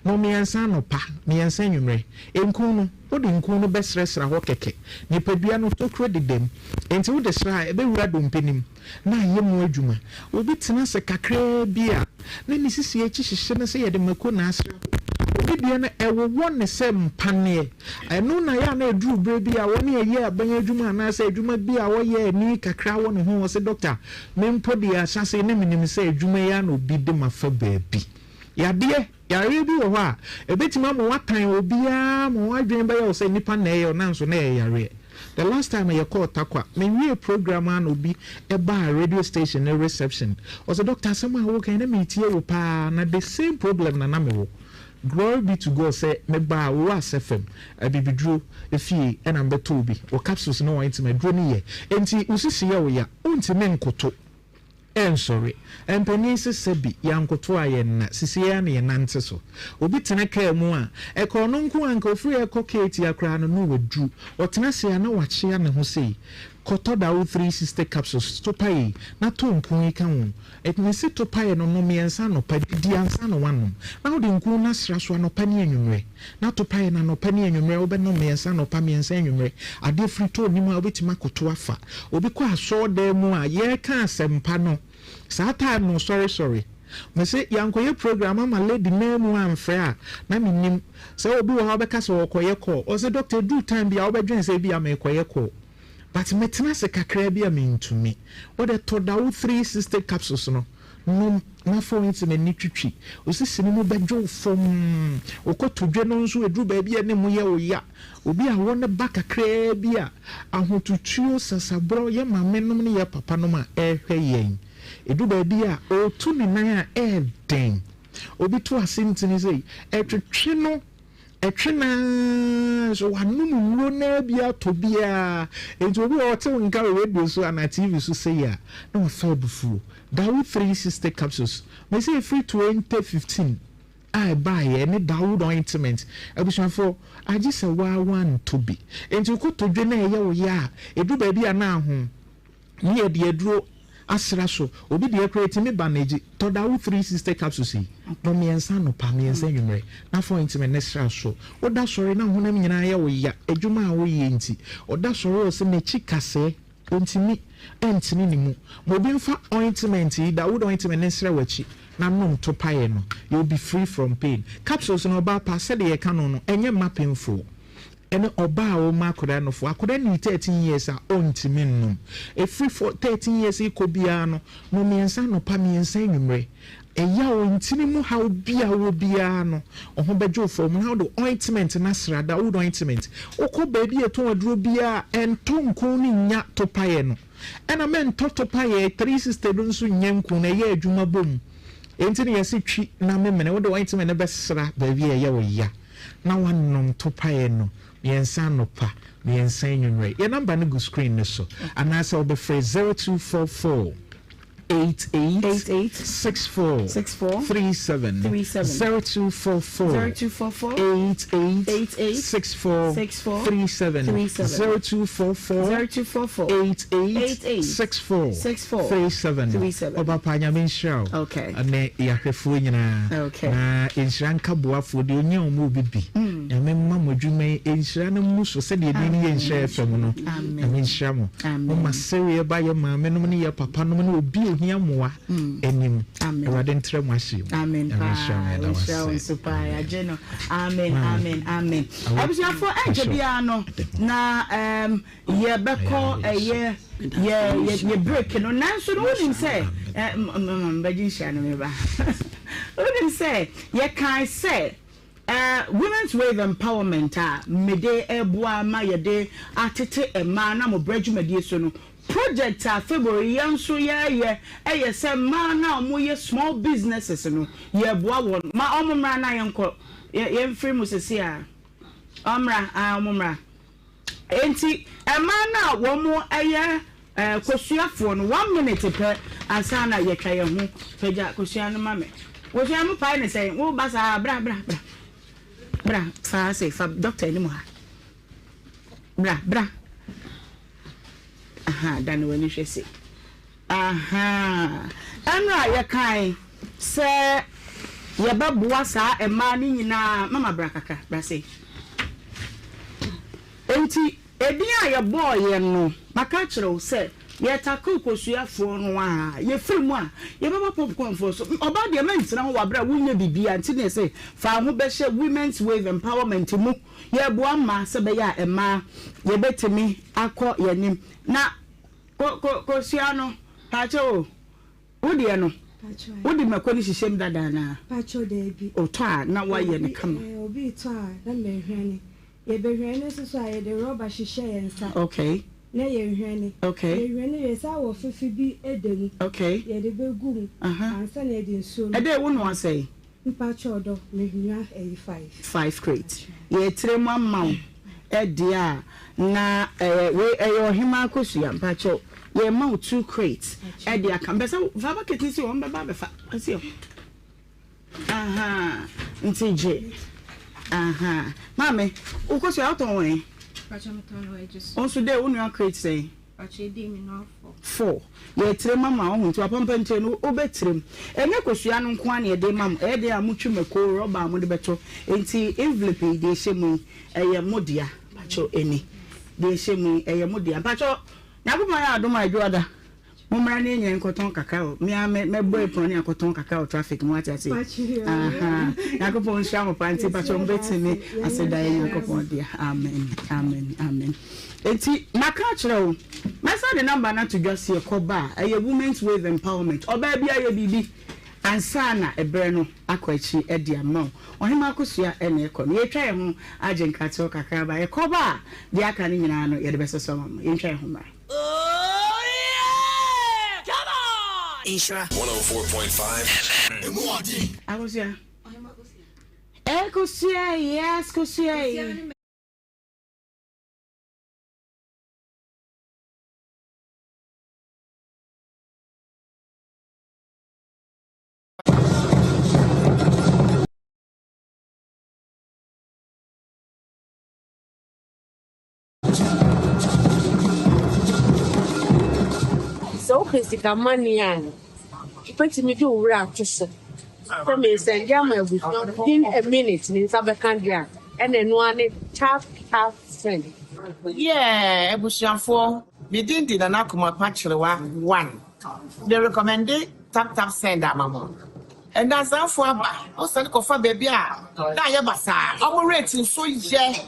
Speaker 12: Nom mmiɛnsa anɔpa, mmiɛnsa anwummerɛ. Nku no, wode nku no bɛsrɛsra hɔ kɛkɛ. Nipadua no, tokuro deda mu. Enti wode sra a, ɛbɛwura dompe no mu na ayɛ mu adwuma. Obi tena ase kakraa bi a, na ne sisi akyi hyehye no sɛ yɛde mako na asra hɔ. Obi deɛ no, ɛwowɔ no sɛ mpaneɛ. Ɛno na ɛyɛ a na ɛduru berɛ bi a wɔne ɛyɛ aban adwuma anaasɛ adwuma bi a ɔyɛ ani kakra wɔ ne ho, ɔse, Dɔkta, Me mpo deɛ ahyɛaseɛ na menim sɛ adwuma yi ara na obi de mafa baabi. Yadeɛ, yareɛ bi wɔ hɔ a, ɛbɛtumi ama woatan obiara ma w'adwene bɛyɛ wo sɛ nnipa na ɛyɛ wo nanso na ɛyɛ yareɛ. The last time a yɛkɔɔ Tarkwa, mewiee program ara na obi baa radio station no reception. Ɔse, Doctor asɛm a woreka yi na meretie wo paa na the same problem na na mewɔ. Glory be to God sɛ mebaa Oas FM, Abibiduro, fie na mebɛtɔɔ bi. Wɔ capsules ne ointment, aduro no yɛ. Enti wo sisi yɛ wo ya, wontumi nkoto nsɔre. Mpanin se sɛbi yɛankoto a yɛnna, sisi ara na yɛnante so. Obi tena kaa mu a, ɛka ɔno nko a anka ɔfiri rekɔ Keetia koraa no na waduru. Ɔtena ase a na wakyea ne ho sei. Kɔtɔ Dawo 360 capsules, topa yi, na tɔ nku yi ka ho. Mese to paeɛ no nom mmiɛnsa anɔpa, didi ansa na woanom, na wode nku no asra so anɔpa ne anwummerɛ. Na to paeɛ no anɔpa ne anwummerɛ, wobɛnom mmiɛnsa anɔpa, mmiɛnsa anwummerɛ. Adeɛ firi tɔ nni mu a, wobɛtumi akoto afa. Obi kɔ asɔɔdan mu a, yɛreka asɛmpa no, saa time no ɔsɔresɔre. Mese yɛankɔyɛ program ama lady no ammu amfrɛ a, na mennim. Sɛ obi wɔ hɔ a wobɛka sɛ ɔrekɔyɛ call, ɔse doctor ɛduru time bi a wobɛdwene sɛ ebia merekɔyɛ call. But me tena ase kakraa bi a mentumi. Wode tɔ Dawo 360 capsules no nom na fa wo nsem ani twitwi. Wo sisi no mu bɛdwo wo fɔmm. Wo kotodwe no nso ɛduru baabi a ne mu yɛ wo ya. Obi a wɔ ne ba kakraa bi a, ahotutuo, sasaborɔ, yɛ maame nom ne yɛ papa nom a ɛrehwɛ yɛn. Ɛdu baabi a, ɔretu ne nan a, ɛyɛ den. Obi to ase ntini sei, ɛtwetwe no, ɛtwe no ara nso wanom nnuro no ara bi atɔ biara. Enti obi wɔ hɔ ɔte wo nka wɔ radio so anaa TV so sei a, na wafa abufuo. Dawood 360 capsules, mese ɛfiri 2015 a ɛbaeɛ ɛne Dawood ointment. Abusuafoɔ, agye sɛ woa woantɔ bi. Enti wo kotodwe no a ɛyɛ wo ya a, ɛduru baabi a na aho. Ne yɛde aduro asra so. Obi deɛ koraa ɛtumi ba no gye tɔ Dawood 360 capsules yi. Nom mmiɛnsa anɔpa, mmiɛnsa anwummerɛ. Na fa ointment no sra so. Woda sɔre na wo honam nyinaa yɛ wo ya, adwuma a woyɛ nti. Ɔda sɔre a ɔse n'akyi kasɛɛ. Ontumi ntene ne mu. Ma obi mfa ointment yi, Dawood ointment no nsra w'akyi na nom to paeɛ no. You will be free from pain. Capsules no, ɔbaa pa, sɛdeɛ yɛka no no, ɛnyɛ mma pemfoɔ ɛne ɔbaa a ɔma akwadaa nufoɔ. Akwadaa nnii 13 years a, ɔntumi nnom. Ɛfiri 13 years rekɔ biara no, nom mmiɛnsa anɔpa, mmiɛnsa anwummerɛ. Ɛyaw, ntini mu haw bi a wowɔ biara no, wo ho bɛgye wo fɔmm na wode ointment no asra, Dawood ointment. Wokɔ baabi a yɛtɔn aduro biara a, ɛntɔ nku no nnya topaeɛ no. Ɛna mɛntɔ topaeɛ, 360 no nso nnya nku no, ɛyɛ adwuma bom. Enti na yɛse twi na memene, wode ointment no bɛsra baabi a ɛyɛ wo ya na woanom topaeɛ no mmiɛnsa anɔpa, mmiɛnsa anwummerɛ. Yɛn number no gu screen no so anaasɛ wobɛfrɛ 0244. 88 64 37 0244 88 64 37 0244 88 64 37 Ɔba pa Nyame nhyira wo ne yɛahwɛfoɔ nyinaa na nhyira nka boafoɔ deɛ ɔnya wɔn obi bi Nyame mma mo adwuma yi nhyira no mmu so sɛdeɛ din no yɛ nhyira FM no Nyame nhyira mo. Moma sereɛ ba yɛ maame nom ne yɛ papa nom ne obi ohia mmoa anim. Awurade ntrɛ mo ahye mu.
Speaker 1: Amen
Speaker 12: Nyame nhyira mo
Speaker 1: paa.
Speaker 12: yɛda mo
Speaker 1: Nhyira wo
Speaker 12: ase.
Speaker 1: nso paa. Yɛagye no. Amen amen amen. Abusuafoɔ ɛnkyɛ biara no na um, yɛbɛkɔ ɛyɛ yɛ yɛ yɛ break no nanso no wonim sɛ eh, mbɛgye nhyira no meba. Wonim sɛ yɛkae sɛ Women's Wave Empowerment a mede reboa ma yɛde atete mmaa na mmɔbra dwumadie so no, project a February yɛn nso yɛreyɛ yɛ sɛ mmaa no a wɔyɛ small businesses no, yɛreboa wɔn. Ma wɔn mmra na yɛnkɔ, yɛmfiri mu seesei ara. Wɔmmra, ae, wɔmmra. Enti mmaa no a wɔyɛ kosuafoɔ no, one minute pɛ ansa na yɛatwa yɛn ho. Pagya kosua no ma me. Kosua no pae ne sɛn? Wo ba saa, bra, bra, bra. Bra, fa ha sei, fa dɔkta anim ha. Bra, bra. Aha, dane w'ani hwɛ sei. Ahaa. Ɛnora yɛkae sɛ yɛbɛboa saa mmaa no nyinaa. Mama bra kakra, bra sei. Enti edin a yɛbɔeɛ no, maka akyerɛ wo sɛ yɛtackle kosuafoɔ no a, yɛfiri mu a, yɛbɛba popcornfoɔ so. Ɔbaa deɛ mɛntena hɔ wɔ aberɛ a wonyɛ biribiara nti na yɛse fa wo ho bɛhyɛ Women's Wave Empowerment mu. Yɛreboa mmaa sɛ ɛbɛyɛ a mmaa yɛbɛtumi akɔ yɛn anim. Na Ko ko kosua no, pakyɛw o, wo deɛ no, wo de mako no hyehyɛ mu dada anaa?
Speaker 13: Pakyɛw daabi.
Speaker 1: O tɔ a na woayɛ no kama.
Speaker 13: Obi eh, obi retɔ a na mehwɛne. Yɛbɛhwɛne nso so a yɛde rɔba hyehyɛ yɛn nsa.
Speaker 1: Okay.
Speaker 13: Na yɛhwɛne.
Speaker 1: Okay.
Speaker 13: Yɛhwɛne wie saa wɔ fefe bi da mu.
Speaker 1: Okay.
Speaker 13: Yɛde bɛgu mu.
Speaker 1: Aha.
Speaker 13: Ansa na yɛde nsuo no.
Speaker 1: Ɛdɛ wo noa sɛn?
Speaker 13: Mpakyɛw dɔ me nua ɛyi five.
Speaker 1: Five crate yɛ tire mu ama wo ɛdeɛ a na ɛyɛ wei ɛyɛ ɔhemaa kosua mpakyɛw yɛ ma wo two crate ɛde aka mpɛ sɛ fa bucket no si hɔ wɔn bɛba abɛfa asi hɔ ahaa nti gye ahaa maame wo kosua wotɔn wɔ he?
Speaker 14: Mpakyɛw metɔn wɔ agye so.
Speaker 1: Wo nso dɛ wo nua crate sɛn? 4, Yɛretrɛ mu ama wo ho nti w'apampantire no wobɛtrɛ mu. Ɛnyɛ kosua no nko ara na yɛde rema mo, ɛyɛ den a motwe mako, rɔba a mode bɛto. Enti envelope yi, deɛ ɛhyɛ mu yi, ɛyɛ mo dea. Mpakyɛw, ɛni. Deɛ ɛhyɛ mu yi, ɛyɛ mo dea. Mpakyɛw, Nyankopɔn yɛ adom a Adwoada, mommra na yɛn nyinaa nkɔtɔn kakra wɔ, me ara mɛbɔ apron ne akɔtɔn kakra wɔ traffic mu, wate aseɛ? Ahaa. Nyankopɔn nhyira mo paa, nti mpakyɛw mobɛtumi aseda yɛ Nyankopɔn dea. Amen, amen, amen. Enti maka akyerɛ wo, mɛsan de number no ato dwa sɛ yɛkɔ ba a, ɛyɛ Women's Wave Empowerment. Ɔbaa biara yɛ biribi ansa na ɛberɛ no akɔ akyiri de ama wo. Ɔhemaa Akosua na ɛkɔ no. Yɛretwa yɛn ho agye nkratoɔ kakra aba. Yɛkɔ ba a, deɛ aka no nyinaa no yɛde bɛsosɔ ama mo. Yɛntwa yɛn ho mmra.
Speaker 15: Oh yeah! Come on!
Speaker 11: Nhyira.
Speaker 15: 104.5 FM.
Speaker 1: Akosua. Eh Kosua yes Kosua.
Speaker 16: Sɛ wopɛ sika money a, wobɛtumi de wo werɛ ato so sɛ meresɛnde ama abusua within a minute me nsa bɛka deɛ a, ɛna ɛno ara ne tap tap send.
Speaker 17: Yeah abusuafoɔ me din de Nana Kumakwa Kyerewa one me recommende tap tap send ama mo Nnansafoɔ aba wo sane kɔfa baabi a na ayɛ basaa ɔmo rate nso yɛ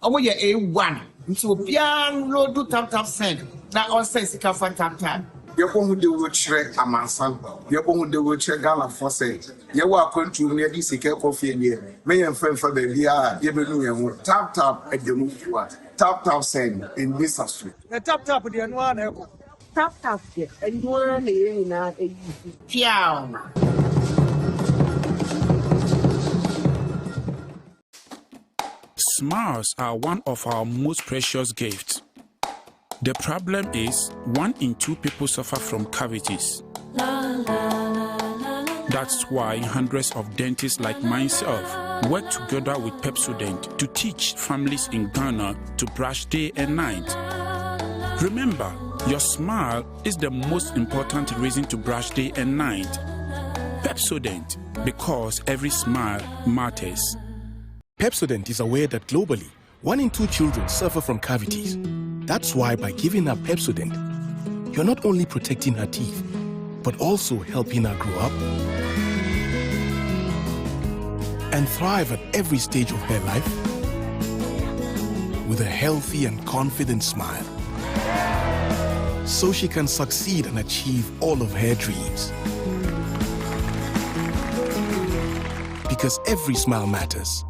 Speaker 17: ɔmo yɛ A1 nti obiara nloadu tap tap send na ɔnsɛn sika fa tap tap.
Speaker 18: Yɛbɔ ho dawuro kyerɛ amansan, yɛbɔ ho dawuro kyerɛ Ghanafoɔ sɛ yɛwɔ akwantuo mu na yɛde sika rekɔ fie deɛ, mɛ yɛmfa mfa baabiara a yɛbɛnu yɛn ho. Tap tap ɛda mu fua, tap tap send, ɛnni saso.
Speaker 19: Na tap tap deɛ ɛno ara na ɛkɔ.
Speaker 16: Tap tap deɛ ɛno ara na yɛn nyinaa use.
Speaker 17: Piaw!
Speaker 20: Smiles are one of our most precious gifts. The problem is, one in two people suffer from cavities. That's why hundreds of dentists like myself work together with Pepsodent to teach families in Ghana to brush day and night. Remember, your smile is the most important reason to brush day and night. Pepsodent, because every smile matters.
Speaker 21: Pepsodent is aware that globally, one in two children suffer from cavities. That's why by giving her Pepsodent, you're not only protecting her teeth, but also helping her grow up and thrive at every stage of her life with a healthy and confident smile. So she can succeed and achieve all of her dreams. Because every smile matters.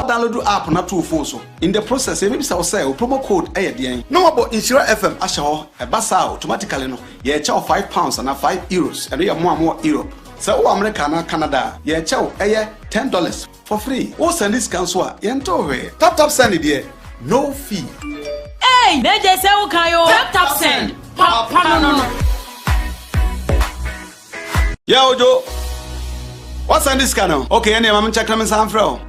Speaker 22: Download app na to wo phone so. In the process, yɛbɛbisa wo sɛ wo promo code yɛ deɛn na wɔabɔ Nhyira FM ahyɛ hɔ. Ɛba saa a, automatically no, yɛrekyɛ wo £5 anaa €5. Ɛno yɛ mo a mowɔ Europe. Sɛ wowɔ America anaa Canada a, yɛrekyɛ wo ɛyɛ $10. For free. Wo sɛnde sika nso a, yɛntew hwee. Tap tap send deɛ, no fee.
Speaker 23: Eii na gye sɛ wo kan oo. Tap tap send, papa no no.
Speaker 22: Yeah Ojo, wa sɛnde sika no? Okay ɛneɛ ma me nkyɛk na me nsan mfrɛ wo.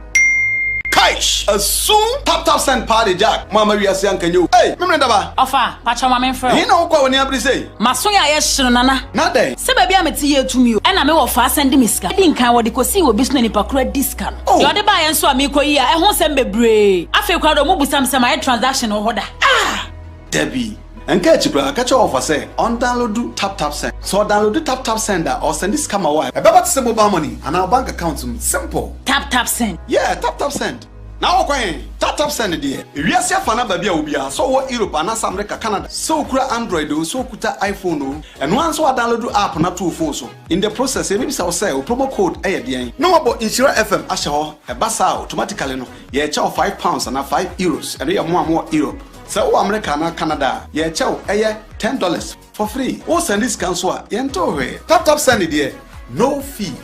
Speaker 22: Kaish! Asum! Tap tap send paa de Jack, mo amma wiase anka nyɛ o. Ei! Memene daba!
Speaker 23: Ɔfa, pakyɛw ma menfrɛ wo.
Speaker 22: Ɛhe na wokɔ a w'ani abere sei?
Speaker 23: M'aso yɛ ayɛ hye no Nana.
Speaker 22: Na dɛn?
Speaker 23: Sɛ baabi a mete yɛ tumi o. Ɛna me wɔfaa sɛnde me sika. Edi nkan wɔde kosii wɔ bi so na nipa koro adi sika no.
Speaker 22: Oh!
Speaker 23: Deɛ ɔde baeɛ nso a meekɔ yi a ɛho nsɛm bebree. Afei koraa deɛ ɔmo busa me sɛ mayɛ transaction wɔ hɔ da.
Speaker 22: Ah! Dabi. Ɛnka akyi koraa, ka kyerɛ wɔfa sɛ ɔndownloadu TapTapSend. Sɛ ɔdownloadu TapTapSend a, ɔresɛnde sika ma wo a, ɛbɛba te sɛ mobile money anaa wo bank account mu. Simple!
Speaker 23: TapTapSend.
Speaker 22: Yeah, TapTapSend. Na wokɔ he? TapTapSend deɛ, ewiase afa no aba bi a obiaa, sɛ ɔwɔ Europe anaasɛ America, Canada, sɛ okura Android oo, sɛ okuta iPhone oo, ɛno ara nso woadownload app no ato wo phone so. In the process, yɛbɛbisa wo sɛ wo promo code yɛ deɛn? Na wɔabɔ Nhyira FM ahyɛ hɔ. Ɛba saa a, automatically no, yɛrekyɛ wo £5 anaa €5. Ɛno yɛ mo a mowɔ Europe. Sɛ wowɔ America anaa Canada a, yɛrekyɛ wo ɛyɛ $10. For free. Wo sɛnde sika nso a, yɛntew hwee. Tap tap send deɛ, no fee.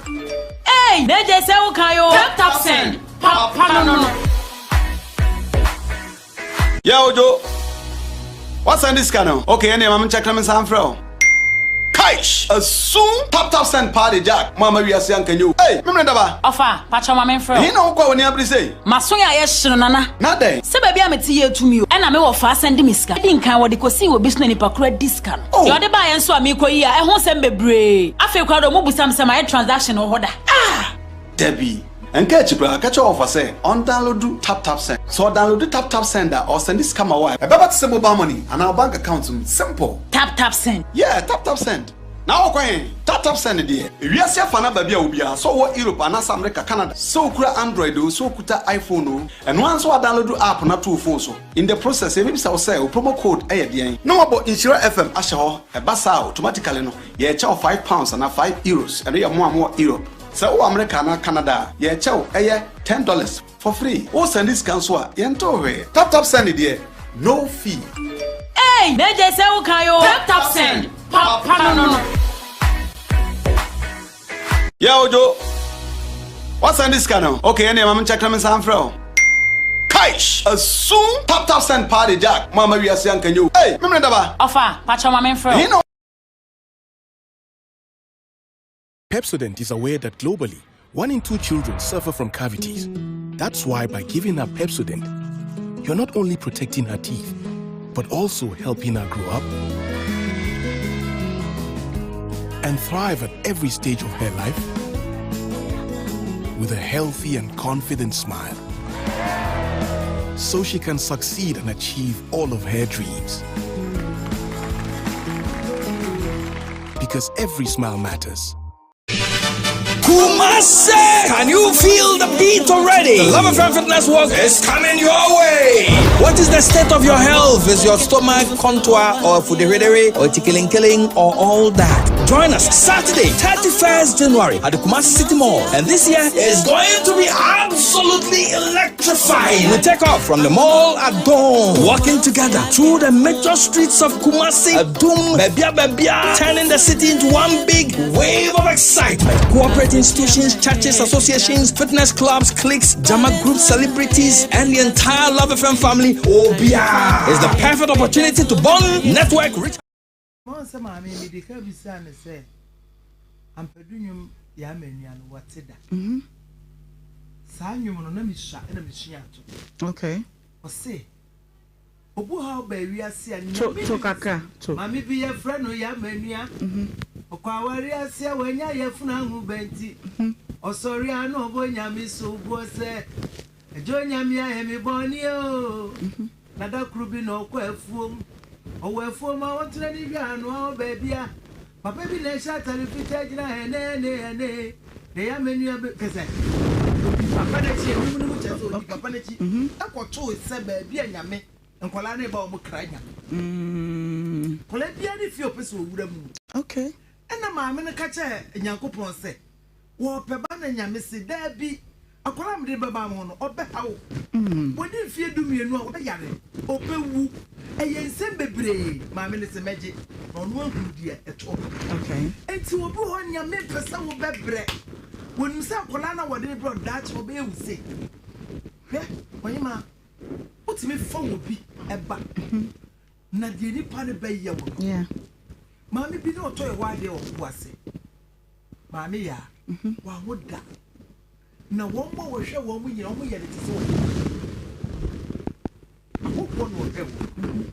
Speaker 23: Eii na gye sɛ wo kan oo. Tap tap send, papa no no.
Speaker 22: Yeah Ojo, wa sɛnde sika no? Okay ɛneɛ ma me nkyɛk na me nsan mfrɛ wo. Kaish! Asum! Tap tap send paa de Jack, mo amma wiase anka nyɛ o. Ei! Memene daba!
Speaker 23: Ɔfa, pakyɛw ma menfrɛ wo.
Speaker 22: Ɛhe na wokɔ a w'ani abere sei?
Speaker 23: M'aso yɛ ayɛ hye no Nana.
Speaker 22: Na dɛn?
Speaker 23: Sɛ baabi a mete yɛ tumi o. Ɛna me wɔfaa sɛnde me sika. Edi nkan wɔde kosii wɔ bi so na nipa koro adi sika no.
Speaker 22: Oh!
Speaker 23: Deɛ ɔde baeɛ nso a meekɔ yi a ɛho nsɛm bebree. Afei koraa deɛ ɔmo busa me sɛ mayɛ transaction wɔ hɔ da.
Speaker 22: Ah! Dabi. Ɛnka akyi koraa, ka kyerɛ wɔfa sɛ ɔndownloadu TapTapSend. Sɛ ɔdownloadu TapTapSend a, ɔresɛnde sika ma wo a, ɛbɛba te sɛ mobile money anaa wo bank account mu. Simple!
Speaker 23: TapTapSend.
Speaker 22: Yeah, TapTapSend. Na wokɔ he? TapTapSend deɛ, ewiase afa no aba bi a obiara, sɛ ɔwɔ Europe anaasɛ America, Canada, sɛ okura Android oo, sɛ okuta iPhone oo, ɛno ara nso woadownload app no ato wo phone so. In the process, yɛbɛbisa wo sɛ wo promo code yɛ deɛn? Na wɔabɔ Nhyira FM ahyɛ hɔ. Ɛba saa a, automatically no, yɛrekyɛ wo £5 anaa €5. Ɛno yɛ mo a mowɔ Europe. Sɛ wowɔ Amerika anaa Canada a, yɛrekyɛ wo ɛyɛ $10 for free. Wo sɛnde sika nso a, yɛntoo hwee. Tap tap send deɛ, no fee.
Speaker 23: Eii Mejay sɛ wo kan oo. Tap tap send papa no no.
Speaker 22: Yeah Ojo, woasɛnde sika no? Okay, ɛneɛ ma menkyɛke na mensan mfrɛ wo. Kaish! Asum! Tap tap send paa de Jack, mo amma wiase anka nyɛ o. Ei! Memene daba!
Speaker 23: Ɔfa, pakyɛw ma menfrɛ wo.
Speaker 22: Ɛhe na.
Speaker 21: Pepsodent is aware that globally, one in two children suffer from cavities. That's why by giving her Pepsodent, you're not only protecting her teeth, but also helping her grow up and thrive at every stage of her life with a healthy and confident smile. So she can succeed and achieve all of her dreams. Because every smile matters.
Speaker 2: Kumasi! Can you feel the beat already? The Love FM Fitness Walk is coming your way! What is the state of your health? Is your stomach contour or fuderedere or tickling killing or all that? Join us Saturday, 31st January at the Kumasi City Mall. And this year is going to be absolutely electrifying. We take off from the mall at dawn, walking together through the major streets of Kumasi, Adum, Bebia Bebia, turning the city into one big wave of excitement. Corporate institutions, churches, associations, fitness clubs, cliques, Jama groups, celebrities, and the entire Love FM family. Obia is the perfect opportunity to bond, network, reach.
Speaker 3: Wɔn sɛ maame mi de ka bisa ne sɛ ampadu nnwom yɛ ama nua no wɔte da. Mhm. Saa nnwom no na mesua na mesua ato.
Speaker 1: Okay.
Speaker 3: Ɔse Obu haw baa wiase a
Speaker 1: To,
Speaker 3: Nyame
Speaker 1: to
Speaker 3: nim
Speaker 1: kakra, to.
Speaker 3: Maame bi yɛfrɛ no Yamanua Ɔkɔ aware ase a wanya yafunu ahoba nti Ɔsɔre a na ɔbɔ Nyame so boɔ sɛ Agya Onyame ayɛ me bɔne oo Na da koro bi na ɔkɔ afuom Ɔwɔ afuom a ɔtena ne hwɛ anoa wɔ baabi a Papa bi na ɛhyɛ atare fitaa gyina hɛnɛɛne hɛnee Na Yamanua bɛ kɛ sɛ ɔdi papa no akyi Nnwom no mu kyerɛ sɛ ɔdi papa no akyi kɔtoo sɛ baabi a Nyame Nkwadaa no reba wɔn kra Nyame. Nkwadaa biara ne fie a ɔpɛ sɛ ɔwura mu.
Speaker 1: Okay.
Speaker 3: Ɛna maame no ka kyerɛɛ Nyankopɔn sɛ, wɔrepɛ ba na Nyame se, daabi, akwadaa a mede no bɛba mo hɔ no, ɔbɛha wo. Wadi mfeɛ dumienu a, ɔbɛyare, ɔbɛwu. Ɛyɛ nsɛm bebree. Maame no se, mɛgye. Na ɔno ahunu deɛ ɛtoo no.
Speaker 1: Okay.
Speaker 3: Enti obi wɔ hɔ Nyame mpɛ sɛ wobɛbrɛ. Wɔnim sɛ akwadaa no a wɔde no brɛ wo daakye ɔbɛyɛ wo sei. Hwɛ, ɔhemaa. Wotumi fa obi ba na deɛ nipa no bɛyɛ wo no. Maame bi na ɔtɔ ɛhɔ adeɛ wɔ po ase. Maame yaa mhm. wanwo da. Na wɔn a wɔhwɛ wɔn nyina wɔn yɛ no te sɛ wɔn. Ahohoɔ na ɔhwɛ wɔn. Mhm.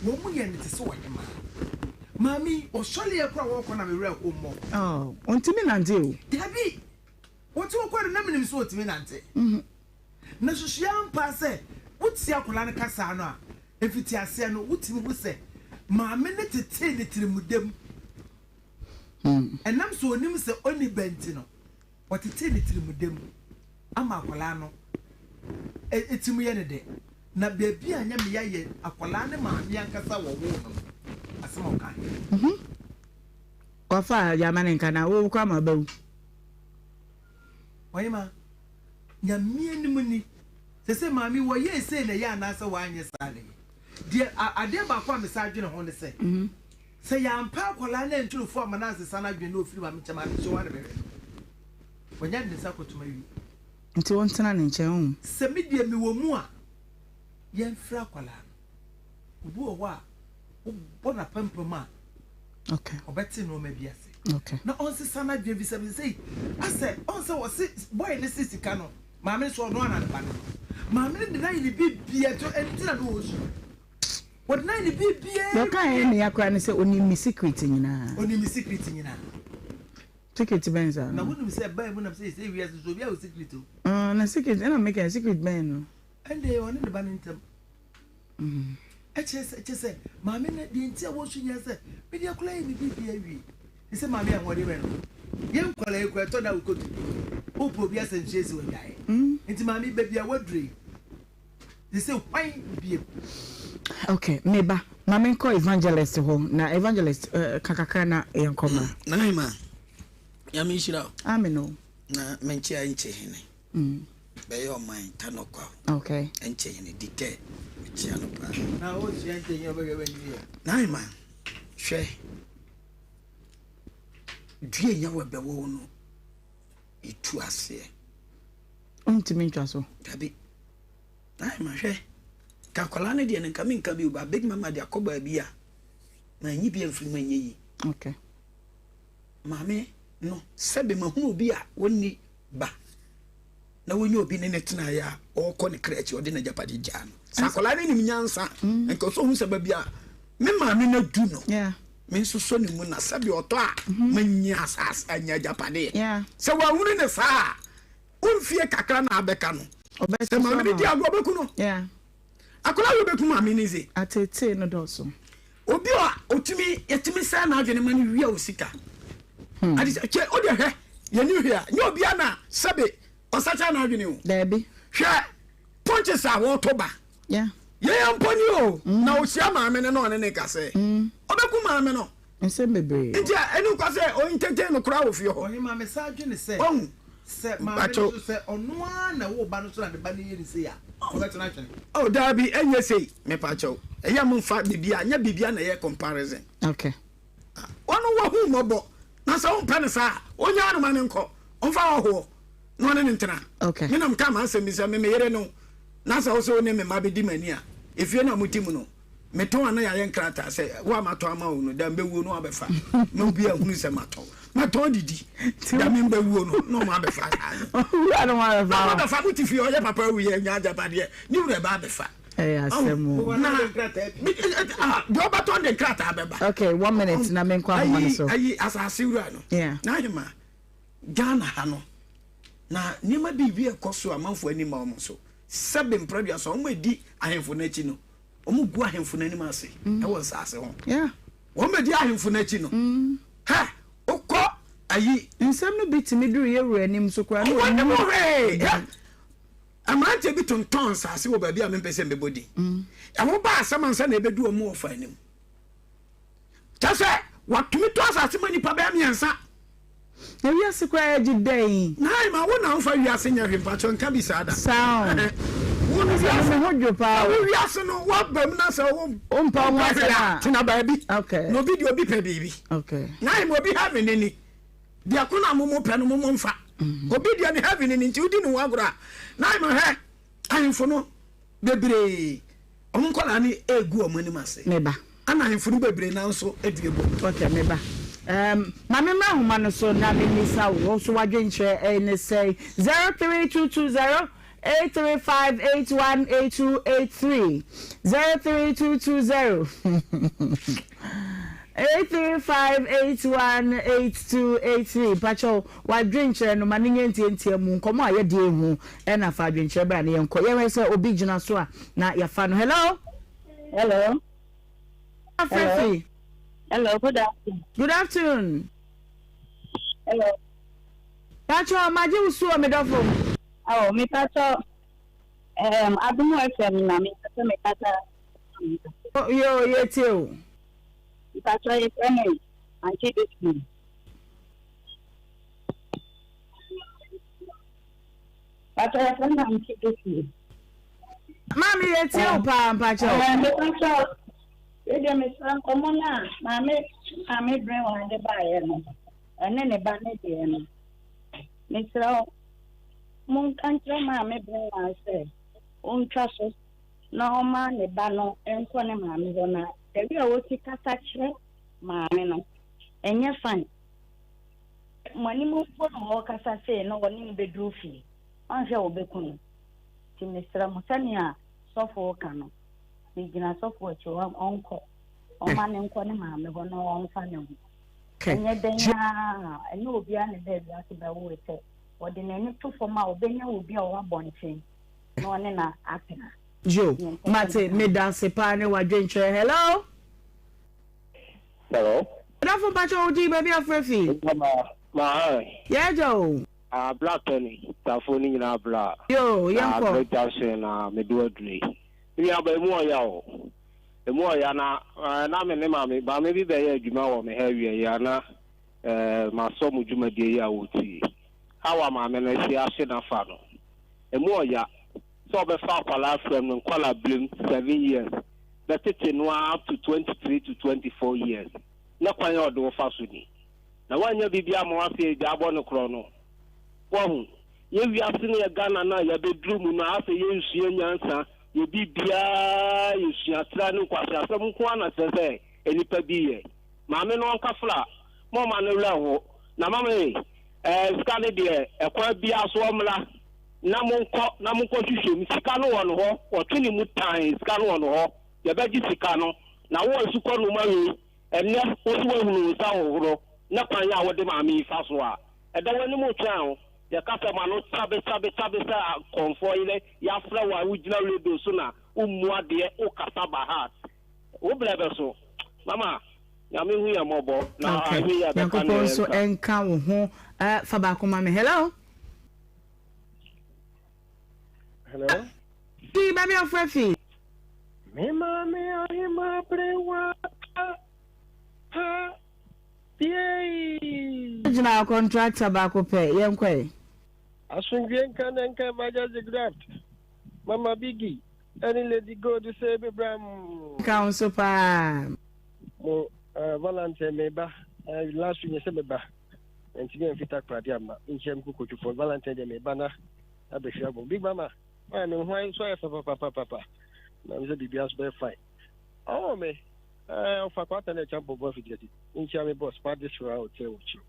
Speaker 3: Wɔn yɛ no te sɛ ɔhemaa. Maame yi ɔsɔre yɛ kora wɔkɔ na me werɛ ho mmɔ.
Speaker 1: Oh, ɔntumi nante o.
Speaker 3: Dabi, wɔte hɔ kɔ de na menim sɛ ɔtumi nante. Mhm. Na susuɛ ampa sɛ wotie akwadaa no kasaa no a, mfitiaseɛ no wotumi hu sɛ maame no tetee ne tirimudɛ mu. Ɛnam sɛ ɔnim sɛ ɔnni ba nti no, ɔtetee ne tirimudɛ mu ama akwadaa no tirim yɛ no dɛ. Na baabi a Nyame ayɛ akwadaa no maame ankasa a wɔwoo no no, asɛm a ɔkaeɛ.
Speaker 1: Wafa gyama ne nka na wo kora ma bɛwu.
Speaker 3: Ɔhema, Nyame anim ni, sese maame wɔyɛɛ sei na ɛyɛ anaasɛ wanyɛ saa na ɛyɛ. Deɛ adeɛ baako a mesan dwene ho ne sɛ, sɛ yɛampɛ akwadaa no antu no fo amma no ansesa n'adwene na ɔfiri maame nkyɛn, maame nso hɔ ara na bɛhwɛ no. Wanya de ne nsa akɔtom awie.
Speaker 1: Nti wontena ne nkyɛn o.
Speaker 3: Sɛ me deɛ mewɔ mu a, yɛmfrɛ akwadaa no. Obi wɔ hɔ a, wobɔ no apampam a, ɔbɛte nneɛma bi ase. Na ɔnsesa n'adwene bi sɛ sei asɛ ɔn sɛ wɔse boy ne se sika no maame no so ɔno ana ne ba no maame no de n'ayɛ ne bibia to ɛno ti na no ɔsu wɔde n'ayɛ ne bibia.
Speaker 1: Deɛ ɔka yɛ ne ya koraa ne sɛ onim me secret nyinaa.
Speaker 3: Onim me secret nyinaa.
Speaker 1: Secret bɛn saa
Speaker 3: no. Na wonim sɛ ɛbaa mu nam sɛ sɛ wiase so obi a wɔ secret o.
Speaker 1: Ah, na secret ɛna meka secret bɛn no.
Speaker 3: Ɛnde ɔne ne ba no ntam. Ɛkyerɛ sɛ, kyerɛ sɛ, maame no, deɛ nti a wɔsu nyinaa sɛ, mede akwadaa yi me biribi awie. Te sɛ maame ahoɔden bɛn no. Yɛn nkwadaa yi koraa, ɛtɔ da a wokɔtu. Wopɛ obi asɛm siesie wagyae. Nti maame, baabi a waduru yi, te sɛ hwan biem?
Speaker 1: Okay, meba. Ma menkɔ evangelist hɔ. Na evangelist, uh, ka kakra na yɛnkɔ mmra.
Speaker 5: Nana Hema, Nyame nhyira wo.
Speaker 1: Amen o.
Speaker 5: Na menkyea nkyɛ hene. Bɛyɛ ɔman tanɔkwa.
Speaker 1: Okay.
Speaker 5: Nkyɛ hene di tɛ mekyea no paa.
Speaker 3: Na o kyea nkyɛ hene ɔbɛhwɛ w'ani yɛ.
Speaker 5: Naima hwɛ dua nya wɔ bɛwɔ wo no etu aseɛ.
Speaker 1: Ntumi ntwa so.
Speaker 5: Dabi. Naima hwɛ ka akwadaa no deɛ no nka menka bi o ba big mama de akɔ baabi a manyi bi amfiri mu anyɛ yi.
Speaker 1: Okay.
Speaker 5: Maame no, sɛbe mahunu obi a ɔnni ba na wɔnya obi ne ne tenaeɛ a ɔrekɔ ne kra akyi ɔde n'agyapade gyaa no. Sɛ akwadaa no nim nyansa, mm. nka ɔsɛ ɔhu sɛ baabi a me maame no adu no, me nso sɔ ne mu na sɛbe ɔtɔ a mm-hmm. manya asase anya agyapadeɛ. Sɛ wahunu ne saa a, womfie kakra na abɛka no. Sɛ maame no di agorɔ ɔbɛku no. Akwadaa wei bɛku maame no dze.
Speaker 1: Ateetee no dɔɔso.
Speaker 5: Obi a otumi yɛtumi sɛɛ n'adwene ma no wia wo sika. Hmm. Ade sɛ kyɛ o deɛ hwɛ yɛni hwɛ a nyɛ obi a na sɛbe ɔsakyɛ n'adwene o.
Speaker 1: Daabi.
Speaker 5: Hwɛ punches a wɔto ba.
Speaker 1: Yeah.
Speaker 5: Yɛn mpo ni o. Mm. Na ohyia maame no na ɔne ne ka sɛ. Mm. Ɔbɛku maame no.
Speaker 1: Nsɛm bebree.
Speaker 5: Nti a ɛne nkwa sɛ ɔntenten no koraa wɔ fie hɔ.
Speaker 3: Ɔhe maame saa adwene sɛ.
Speaker 5: Ɔhu.
Speaker 3: Sɛ maame no so sɛ ɔno ara na ɛwoo ba no so na ne ba no yɛ no sei a, ɔbɛtena atwɛn.
Speaker 5: Oh daabi ɛnyɛ sei mepakyɛw ɛyɛ mo nfa bibia nyɛ bibia na ɛyɛ comparison.
Speaker 1: Okay.
Speaker 5: Ɔno wahu mmɔbɔ na sɛ wompɛ no saa a onyaa no ma no nkɔ ɔmfa hɔhoɔ na ɔne no ntena.
Speaker 1: Okay.
Speaker 5: Me na meka m'asɛm bi sɛ me me yere no na sɛ wo sɛ wo ne me mma bɛdi m'ani a efie no a mote mu no Metɔn a na yɛayɛ nkrataa sɛ wo a matɔn ama wo no da mbɛwuo no wabɛfa na obi ahunu sɛ matɔn matɔn didi da me mbɛwuo no na ɔmo abɛfa
Speaker 1: wura no abɛfa
Speaker 5: na ɔmo abɛfa mo te fie ɔyɛ papa awu yɛ nya agyapadeɛ ne wura ɛba abɛfa
Speaker 1: ɛyɛ asɛm o
Speaker 5: na deɛ ɔbɛtɔn de nkrataa bɛba.
Speaker 1: Okay one minute na menkɔ ahoma no so.
Speaker 5: Ayi asase wura no na ahema Ghana ha no na nneɛma bi bi ɛkɔ so amanfoɔ ani ma wɔn so sɛbe mprɛdua so wɔn adi ahemfo no akyi no. Wɔn gu ahemfo no anim ase mm. ɛwɔ nsaase ho. Wɔn bɛdi ahemfo no akyi no. Mm. Hɛ wokɔ ayi.
Speaker 1: Nsɛm no bi tumi duru yɛ wura anim so koraa.
Speaker 5: Wɔn ne mo hwee. Mmeranteɛ bi tontɔn nsaase wɔ baabi a mempɛ sɛ mbɛbɔ din. Mm. Ɛho ba asɛm ansa na ɛbɛdu wɔn wɔfa anim. Kyɛ sɛ wɔtumi tɔ asase ma nnipa bɛyɛ mmiɛnsa.
Speaker 1: Na wiase koraa yɛgye dɛn?
Speaker 5: Nai ma wo na wofa wiase nyɛ hwee mpakyɛw nka bi saa da.
Speaker 1: Saa o.
Speaker 5: Wo no wiase.
Speaker 1: Me ho dwo paa
Speaker 5: o. Wo wiase no woaba mu na sɛ wo
Speaker 1: Wompɛ wo ho asɛm a.
Speaker 5: Tena baabi.
Speaker 1: Okay.
Speaker 5: Na obi deɛ obi pɛ biribi.
Speaker 1: Okay.
Speaker 5: Nai ma obi heaven ni. Deɛ ko na mo mo pɛ no mo mo nfa. Mm-hmm. Obi deɛ ne heaven ni nti wodi ne ho agorɔ a. Nai ma hwɛ ahemfo no bebree. Wɔn nkwadaa no regu wɔn anim ase.
Speaker 1: Me ba.
Speaker 5: Ɛna ahemfo no bebree nan nso due bɔ.
Speaker 1: Okay, me ba. Um, ma me mmra nhoma no so na memmisa wo, wo nso w'adwenkyerɛ ne sɛn? 03220 835 818283 03220 835 818283 Mpakyɛw, w'adwenkyerɛ no ma no nyɛ ntiantia mu, nkɔmmɔ a yɛde ehu ɛna fa adwenkyerɛ bra na yɛnkɔ. Yɛhwɛ sɛ obi gyina so a na yɛafa no. Hello?
Speaker 4: Hello.
Speaker 1: Hello.
Speaker 4: Hello, good afternoon.
Speaker 1: Good afternoon.
Speaker 4: Hello.
Speaker 1: Pacho, magye wo suo me dɔfo.
Speaker 4: Oh, me pacho, um, Adumu FM na me pacho me kasa.
Speaker 1: Yo, yɛtie o.
Speaker 4: Pacho, yɛfrɛ me Auntie Bismi. Pacho yɛfrɛ me Auntie Bismi.
Speaker 1: Maame yɛtie wo paa mpakyɛw.
Speaker 4: Ɛɛ mepakyɛw wei deɛ mesrɛ nkɔmmɔ no a maame maame brɛ wɔn ade baeɛ no ɛne ne ba ne deɛ no mesrɛ wo monka nkyerɛ maame brɛ wɔn sɛ ɔntwa so na ɔma ne ba no nkɔ ne maame hɔ na dabi a wɔsi kasa kyerɛ maame no ɛnyɛ fine mo anim mpo na ɔrekasa sei na ɔne no bɛduru fie ɔnhwɛ a wɔbɛku no Nti mesrɛ mo sɛnea sɔfo reka no, megyina sɔfo akyi, ɔnkɔ, ɔmma no nkɔ ne maame hɔ na ɔmfa ne ho. Ɛnyɛ dɛn ara a, ɛnyɛ obiara na ɛbaa wiase bɛwoe sɛ ɔde n'ani to fam a ɔbɛnya obi a ɔwɔ abɔnten na ɔne no atena.
Speaker 1: Yo, mate, medase paa ne w'adwenkyerɛ. Hello?
Speaker 8: Hello?
Speaker 1: Adafo mpakyɛ wo din baabi afrɛ fi?
Speaker 8: Ma, ma,
Speaker 1: Yɛagya o.
Speaker 8: Ah bra Tony, tafo no nyinaa bra.
Speaker 1: Yoo, yɛnkɔ.
Speaker 8: Ah Great Junction na mede wo aduru yi. Me nua ba emu ɔya o. Emu ɔya na eh, na me ne maame maame bi bɛyɛ adwuma wɔ me ha awia yi a na eh, masɔ mo dwumadie yi a wotie. How a maame no asi ahye n'afa no, emu ɔya sɛ ɔbɛfa akwadaa frɛm no nkwadaa berem, 7 years, bɛtete no ara up to 23 to 24 years, na kwan a ɔde wo fa so ni. Na woannya biribi amma w'ase agya abɔ no korɔ no. Wahu? Yɛ wiase no yɛ Ghana no a yɛabɛduru mu no a, asɛ yɛnsua nyansa, yɛ biribiara yɛ suatra ne nkwaseasɛm nko ara na kyerɛ sɛ nnipa bi yɛ. Maame no ɔnkafra, momma no werɛ nho. Na mama ei, ɛɛ sika no deɛ ɛkwan biara so ɔmmra na monkɔ na monkɔ hwehwɛ mu. Sika no wɔ no hɔ, wɔtwe ne mu tann, sika no wɔ no hɔ. Yɛbɛgye sika no. Na wo a sukɔ noma wei, ɛnnɛ wo nso woahunu wo nsa hohoro ne kwan a wode maame yi fa so a, ɛda w'anim retwɛn wo. Yɛka sɛ ma no kyabe kyabe kyabe sɛ akɔmfoɔ yerɛ, yɛafrɛ wo a wogyina radio so na wommu adeɛ, wokasa by heart. Wo brɛ bɛso. Mama, Nyame hu yɛn mmɔbɔ na
Speaker 1: Okay.
Speaker 8: ahwɛ yi a ɛbɛka
Speaker 1: Nyankopɔn
Speaker 8: nea
Speaker 1: nso
Speaker 8: yɛnka.
Speaker 1: nka wo ho. Eh, fa baako ma me. Hello?
Speaker 6: Hello?
Speaker 1: Fi, baabi a wofrɛ fi.
Speaker 6: Me maame ahema berewa pa biei.
Speaker 1: Gyina contractor baako pɛ, yɛnkɔ ɛ.
Speaker 6: Asomdwie nka ne nka Majesty Graft, Mama Biggie, ɛne Lady Gold sɛ bebram.
Speaker 1: Ka wo nso paa.
Speaker 6: Mo uh, Valentine meba uh, last week sɛ meba ntumi amfi takoradi amma nkyia me kokotwofo Valentine deɛ meba na abɛhwɛ abom Big Mama ɔyɛ me ho nso ayɛ fɛ papapapapa na me sɛ biribiara nso bɛyɛ fine ɔwɔ me ɔfa kwata na ɛkyɛ mpɔbɔ afidie nkyia me boss pa de soro a ɔkyɛ wɔ kyerɛ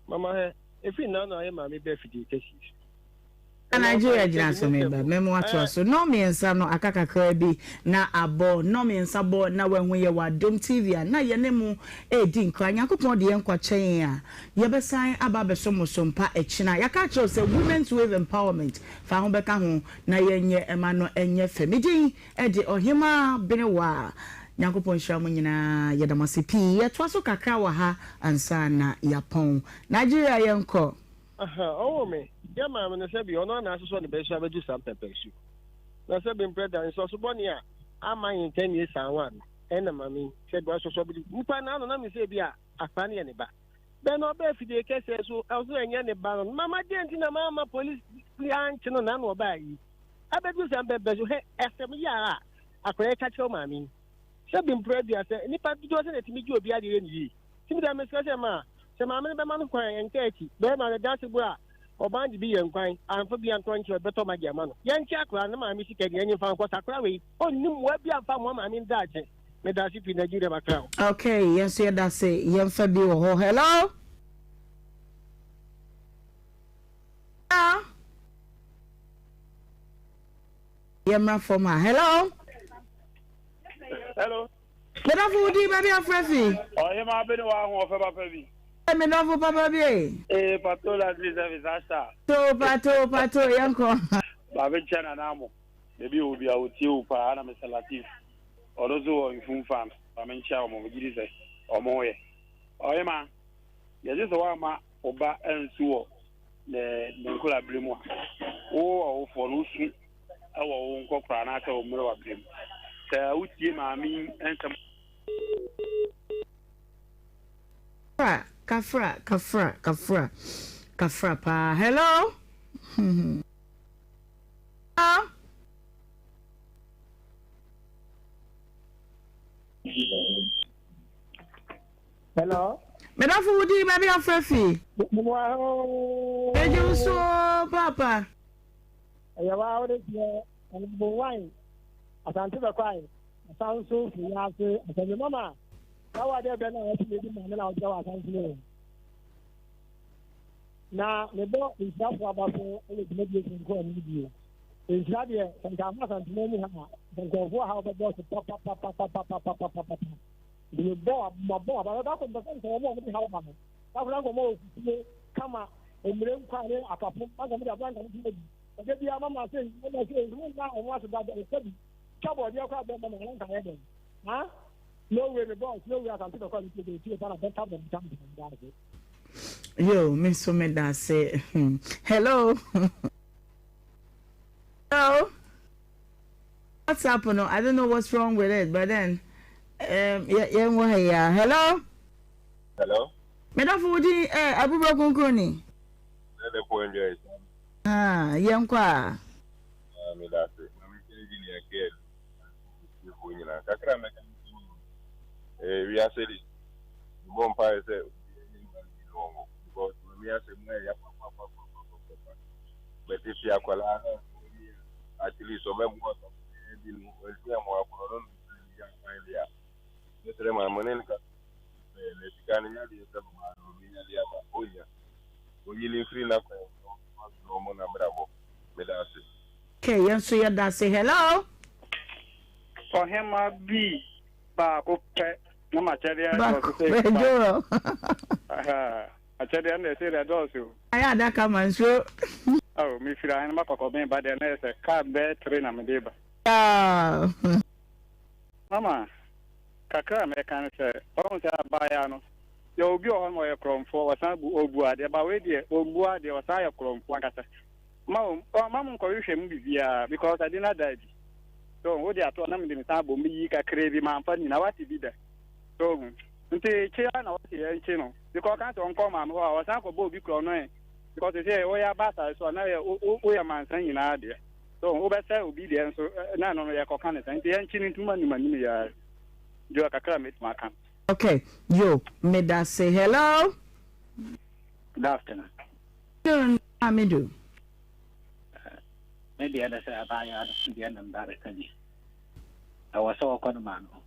Speaker 6: mama hɛ ɛfiri nna na ayɛ maame bɛ afidie kɛsie
Speaker 1: Nigeria gyina so me ba mɛmo atoa so nnɔn mmiɛnsa no aka kakraa bi na abɔ nnɔn mmiɛnsa bɔ na wahu yɛ wɔ Adom TV a na yɛne mo redi nkra Nyankopɔn de yɛn nkwa kyɛ yɛn a yɛbɛsan aba abɛso mo so mpa ɛkyena yɛaka akyerɛ wo sɛ Women's Wave Empowerment fa ho bɛka ho na yɛnyɛ ɛma no ɛnyɛ fɛ me din de Ɔhemaa Benewaa Nyankopɔn nhyira mo nyinaa yɛda mo ase pii yɛtoa so kakra wɔ ha ansa na yɛapɔn Nigeria yɛnkɔ.
Speaker 6: Aha, ɔwoo me, yɛ maame no sɛbi ɔno ara na asosɔ ne bɛ so abɛdu saa mpɛmpɛnso. Na sɛbi mprɛ da nsɔso bɔne a ama yɛn ntam yɛ saa ho ano, ɛna maame yi, sɛbi wasosɔ bɛdu nipa n'ano na me sɛ bi a akora no yɛ ne ba. Bɛn na ɔbɛ afidie kɛseɛ so, ɔso ɛnyɛ ne ba no. Mama deɛ nti na mama polisi ankye no n'ano ɔbaa yi. Abɛdu saa mpɛmpɛnso, hɛ, asɛm yi a akora yi ka kyerɛ maame yi. Sɛbi mprɛ dua sɛ nipa dodoɔ sɛ na ɛtumi gye obi adeɛ yɛ ne yie. Nti me deɛ mesrɛ sɛ ma sɛ maame no bɛma no kwan ɛnka akyi bɛrima no danse bo a ɔban de bi yɛ nkwan amfa bi antɔ nkyerɛ bɛtɔ magye ama no yɛnkye akora no maame sika deɛ ɛnye mfa nkɔ sakora wei ɔnni mmoa bi amfa mmoa maame no daakye medase pii Nigeria makra o.
Speaker 1: Okay, yɛn nso yɛda se yɛmfa bi wɔ hɔ. Hello? Hello? Yɛmmra fam ha. Hello?
Speaker 7: Hello?
Speaker 1: Me dɔfo wo din baabi afrɛ fi.
Speaker 7: Ɔhema bi ne w'ahoɔfɛ papa bi.
Speaker 1: Ee me dɔfo papa bi ee.
Speaker 7: Ee pato laundry service asha.
Speaker 1: To pato pato yɛnkɔ.
Speaker 7: Maame nkyɛn nana amo baabi a obi a otie wo paa na Mr Latif ɔno nso wɔ Mfum Farms maame nkyia wɔn megye di sɛ wɔn ho yɛ. Ɔhema yɛgye sɛ woamma wo ba ansu wɔ ne ne nkɔla bere mu a wo ɔwofoɔ no wosu wɔ wo nkɔkora anaasɛ wo mmerewa bere mu. Sɛ wotie maame yi nsɛm.
Speaker 1: Kafra, kafra, kafra, kafra, kafra paa. Hello? Hello?
Speaker 6: Hello?
Speaker 1: Medafo wo din baabi afrɛ fi. Eji wo so papa.
Speaker 6: Ɛyɛ wa wode deɛ ɔnabo wan asante bɛkwae asanso firi ase asɛnde mama na wo adeɛ bɛ na wɔte yɛdi maame na wokyerɛ wɔ asanso no na mebɔ nhyirafoɔ aba so wɔ dwumadie soronko a ɛmu die nhyira deɛ sɛ nka ama asantema mu ha a nkurɔfoɔ ha wobɛbɔ so papapapapapapapapa nti mebɔ mabɔ aba bɛba kɔ mpɛ sɛ nka wɔn a wɔde ha ba no afra nkɔmmɔ wɔ fufuo kama mmire nkwa ne akapo anka mede abra nka mede adi ɛdɛ biara mama sɛ mama sɛ nso nna wɔn ase da ɛsɛ bi twa bɔɔdeɛ kɔ abɛn mama wɔn nka yɛ dɛn ha no way me boss no way asante bɛkɔ a metie bɛtie pa na bɛka bɛn tam da ase.
Speaker 1: Yo, me nso me da ase. Hello. Hello. WhatsApp no, I don't know what's wrong with it, but then um, yeah, yeah, wɔ ha yi a. Hello.
Speaker 9: Hello.
Speaker 1: Medafo wo din eh, abubra kronkron ni.
Speaker 9: Ɛdɛ po enjoy.
Speaker 1: Ah, yɛnkɔ a.
Speaker 9: Ah, meda ase. Ma mekyɛ engineer kɛ tiefoɔ nyinaa. Kakra a mɛka ne sɛ eh, wiase de, mebɔ mpaeɛ sɛ obiara nyɛ mma bi na ɔnwo because mame asɛm mu ɛyɛ papapapapapapa. Bɛtete akwadaa na ɔnyi a, at least ɔbɛboa kakraa bi no, wantumi ammoa korɔ no na ɔsan de gya kwan deɛ a, mɛsrɛ ma mo ne no kasa pɛɛ na sika no nya deɛ sɛ ɔbaa no ɔbɛnya de ama ɔnnya. Ɔnyini mfiri n'akwan mu na ɔmfa so na ɔmmɔ n'abrabɔ. Meda ase.
Speaker 1: Okay, yɛn nso yɛda ase. Hello.
Speaker 7: Ɔhemmaa bi baako pɛ na m'akyɛdeɛ
Speaker 1: Baako
Speaker 7: dɔɔso sɛ
Speaker 1: pɛ,
Speaker 7: ba.
Speaker 1: Joel.
Speaker 7: Aha, akyɛdeɛ no deɛ sei deɛ ɛdɔɔso o.
Speaker 1: Ayɛ adaka ma nsuo.
Speaker 7: Ao, mefiri ahenema kɔkɔben ba deɛ na ɛyɛ sɛ kaa bɛyɛ tere na mede ba.
Speaker 1: Yeah.
Speaker 7: Mama, kakra a mɛka ne sɛ, ɔhu sɛ abaayaa no, yɛwɔ obi wɔ hɔ nom ɔyɛ korɔmfoɔ, ɔsan bu, ɔbu adeɛ, ba wei deɛ, ɔmbu adeɛ, ɔsan yɛ korɔmfoɔ ankasa. Ma wɔn, ɔmma mo nkɔhwehwɛ mu biribiara, because ade no ada adi. So wo de ato hɔ na mede me san abɔ mu yi kakraa bi, mamfa ne nyinaa, wate bi da. So hu. Nti kye ara na wɔse yɛnkye no, because ɔka sɛ ɔnkɔ maame hɔ a, ɔsan kɔbɔ obi korɔ no ɛ, because sɛ woyɛ aba asase so a, na yɛ woyɛ mansa nyinaa deɛ. So wobɛsɛ obi deɛ nso na ɛno no yɛkɔka ne sɛ, nti yɛnkye no ntom anim anim yɛ ara. Deɛ kakra a mɛtumi aka.
Speaker 1: Okay, yo, medase. Hello?
Speaker 10: Good afternoon.
Speaker 1: Afternoon, Amidu.
Speaker 10: Me deɛ ne sɛ abaayewa no deɛ na mba bɛka bi. Ɛwɔ sɛ ɔkɔ no maame hɔ.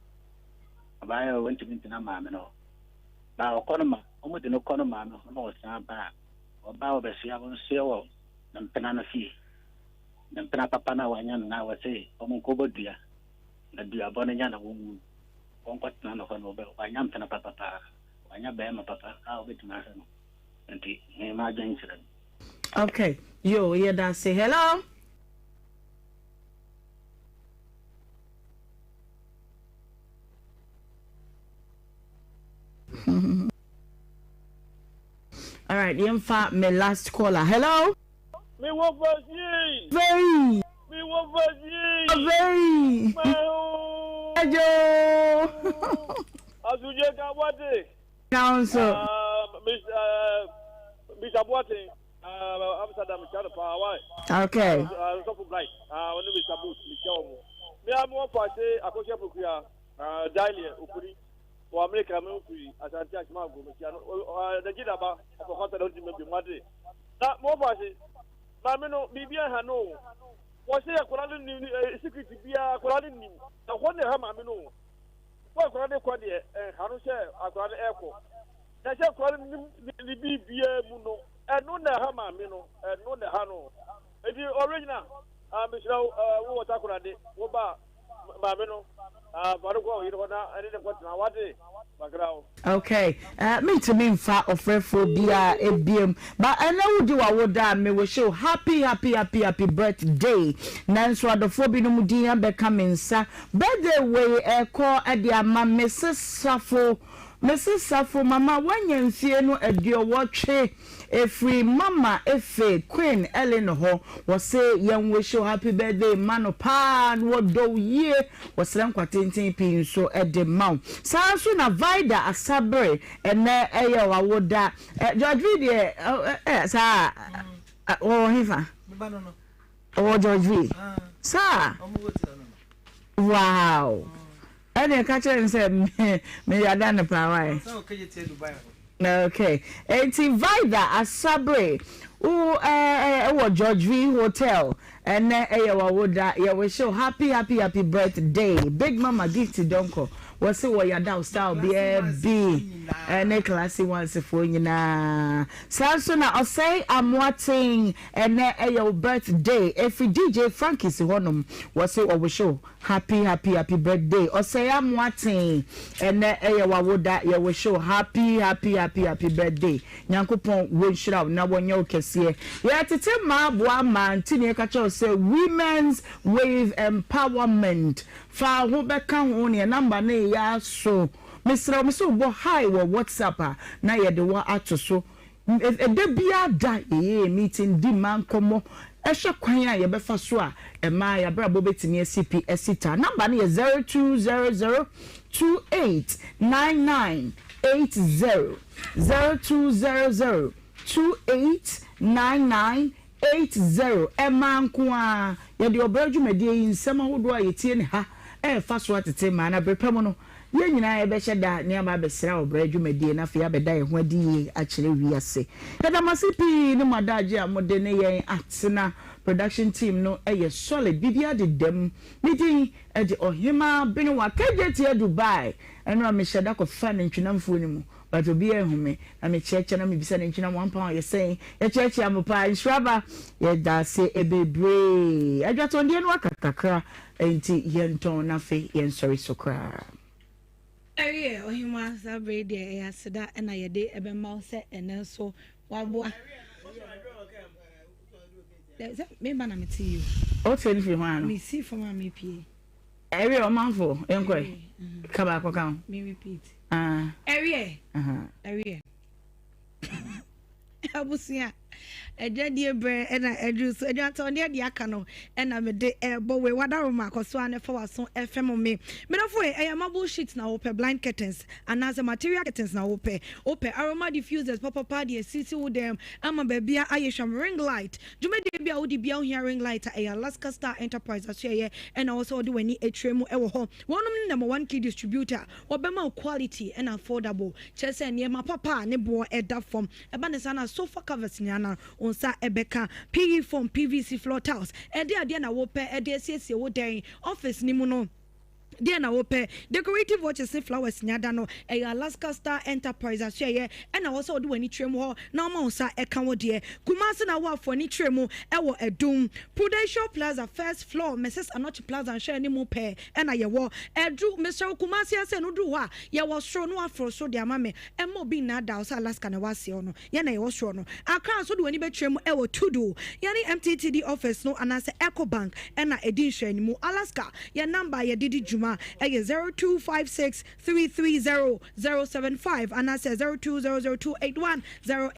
Speaker 10: Abaayewa wɔntumi ntena maame no hɔ. Ba ɔkɔ no ma wɔn de no kɔ no maame hɔ na ɔsan ba a ɔba ɔbɛsoa wɔn soɛ wɔ ne mpena no fie. Ne mpena papa no a wanya no na wɔse wɔn nkɔbɔ dua na duabɔ no nya na wɔn wu. Wɔnkɔtena no hɔ na ɔbɛ wanya mpena papa paa. Wanya bɛrima papa a ɔbɛtumi ahwɛ no. Nti me m'adwen kyerɛ no.
Speaker 1: Okay yo yɛda ase hello. All right, yɛmfa me last caller. Hello.
Speaker 12: Me wɔ fasi.
Speaker 1: Very.
Speaker 12: Me wɔ fasi.
Speaker 1: Very. Ajo.
Speaker 12: Asuje ka wate.
Speaker 1: Ka wo nso.
Speaker 12: Mr. Boateng, Amsterdam, mekyia no paa, why?
Speaker 1: Okay.
Speaker 12: Sɔfo Bright, ɔne Mr. Booth, mekyia wɔn. Me a mewɔ faase akɔhyɛ pokua, Dailie, Ofuri, wɔ Amerika, me mfiri Asante Akyemago, mekyia no. Nigeria ba, ɔkɔkɔta na ɔntumi bi, mwate. Na mewɔ faase, maame no, biribi aha no. Wɔhyɛ akwadaa no nim, secret biara, akwadaa no nim. Ɛhɔ na ɛha maame no. Kɔ akwadaa no kɔ deɛ ɛnha no sɛ akwadaa no ɛkɔ na sɛ akwadaa no nim ne biribiara mu no ɛno na ɛha maame no ɛno na ɛha no eti ɔregyina a mesrɛ wo wo wɔ takoradi wo ba maame no fa no kɔ ɔyere hɔ na ɛne ne kɔtena wate makra wo.
Speaker 1: Okay eh mentumi nfa ɔfrɛfoɔ biaa ebiem but ɛnɛ wodi wawoda a me wish wo happy happy happy happy birthday nanso adɔfoɔ binom din abɛka me nsa birthday wei ɛkɔ de ama Mrs Safo Mrs Safo mama wanya mfie no aduɔwɔtwe Ɛfiri mama Efe Queen Eleanor hɔ wɔse yɛn wish wo happy birthday ma no paa na wɔdɔ wo yie wɔsrɛ nkwa tenten pii nso de ma wo saa nso na Vida Asabere ɛnɛ ɛyɛ wawoda George V deɛ ɛ saa wɔwɔ hefa ɔwɔ George V saa wow. Ɛnneɛ ka kyerɛ no sɛ me meyada no paa why. Okay, enti Vida Asabere wo ɛɛ wɔ George V Hotel ɛnɛ ɛyɛ w'awoda yɛ wish wo happy happy happy birthday Big Mama Gift Donkor wɔse wɔ yada wo style biara bi ɛne classy ones foɔ nyinaa saa nso na Ɔsɛe Amoateng ɛnɛ ɛyɛ wo birthday ɛfiri DJ Frankie's hɔnom wɔse wɔ wish wo Happy happy happy birthday Ɔsɛe Amoateng ɛnɛ ɛyɛ wawoda yɛ wish wo happy happy happy happy birthday Nyankopɔn wɔ nhyira wo na wɔnyɛ wo kɛseɛ Yɛtete mmaa boa mmaa nti na yɛka kyerɛ wo sɛ women's wave empowerment fa wo ho bɛka ho neɛ number no yɛ aso mesrɛ wo mesɛ wobɔ hi wɔ WhatsApp a na yɛde wo ato so Da biara da yɛyɛ yɛn meeting di mmaa nkɔmmɔ hwɛ kwan a yɛbɛfa so a mmaa yɛn abrabɔ bɛtumi asi pi asi ta. Number no yɛ 0200 28 99 80, 0200 28 99 80 Mmaa nko ara, yɛde ɔbra dwumadie yi nsɛm ahodoɔ a yɛtie no ha refa so atete mmaa na bere pa mu no, yɛn nyinaa yɛbɛhyɛ da na yɛaba abɛsra ɔbra dwumadie na afei abɛda yɛn ho adi yie akyerɛ wiase. Yɛda mo ase pii ne mo adagye a mode ne yɛn atena. Production team no yɛ solid, biribiara deda mu. Me din de Ɔhemaa Benewa KJT Dubai. Ɛno a mehyɛ da kɔfa nantwinamfoɔ no mu. But obiaa nhu me na me kyerɛkyerɛ na me bisa no nkyina mo ampa ɔyɛ sɛn yɛkyerɛkyerɛ mo paa nhyira ba yɛdaase bebree adwatɔndeɛ no aka kakra nti yɛntɔn na afei yɛnsɔre so koraa.
Speaker 11: Ɛwiɛ ɔhemaa saa berɛ yi deɛ ɛyɛ aseda na yɛde bɛma wo sɛ ɛnɛ nso waboa. Sɛ meba na mete yi
Speaker 1: o. Wote no firi hwan ano?
Speaker 11: Mesi fam a mepie.
Speaker 1: Ɛwiɛ ɔmanfo yɛnkɔ ɛ. Ka baako ka ho.
Speaker 11: Me repeat. Ɛwiɛ. Ɛwiɛ. Abusua. Adwadie berɛ ɛna aduru so. Adwatɔndeɛ deɛ aka no ɛna mede ɛbɔ wei. Wadaroma kɔ so a na ɛfa w'aso ɛfɛm me. Medɔfo yi ɛyɛ marble sheet na wopɛ, blind curtains anaasɛ material curtains na wopɛ. Wopɛ aroma diffusers papapa de asisi wo dan mu ama baabia ayɛ hwam. Ring light Dwumadie bi a wodi biara wohia ring light a, ɛyɛ Alaska Star Enterprise asoɛeɛ na ɛwɔ sɛ wode w'ani kyerɛ mu wɔ hɔ. Wɔnom ne number one key distributor. Wɔbɛma wo quality na affordable, kyerɛ sɛ nneɛma papa a ne boɔ da fam. Ɛba no saa no a, sofa covers nyinaa no wo nsa bɛka. PE foam, PVC floor tiles, ɛdeɛn adeɛ na wopɛ de asiesie wo dan, office no mu no? Deɛn na wopɛ? Decorative watches ne flowers nyinaa da no, ɛyɛ Alaska Star Enterprise asoɛeɛ na ɛwɔ sɛ wode w'ani kyerɛ mu hɔ na woma wo nsa ka wo deɛ. Kumasi na wɔ Afoani kyerɛ mu wɔ Adum, Prudential Plaza, first floor, Mrs Anokye Plaza nhwɛ anim pɛɛ na yɛwɔ. Aduru, mesrɛ wo Kumasi ha sei no woduru hɔ a, yɛwɔ soro na woaforo soro de ama me. Mma obi nnaadaa wo sɛ Alaska na ɛwɔ aseɛ hɔ no. Yɛn na yɛwɔ soro no. Accra nso de w'ani bɛkyerɛ mu wɔ Tudu. Yɛne MTTD office no anaasɛ Ecobank na ɛdi nhwɛanimu. Alaska, yɛn number a yɛde di dwuma yɛ 0256 330 075 anaasɛ 0200 281 0.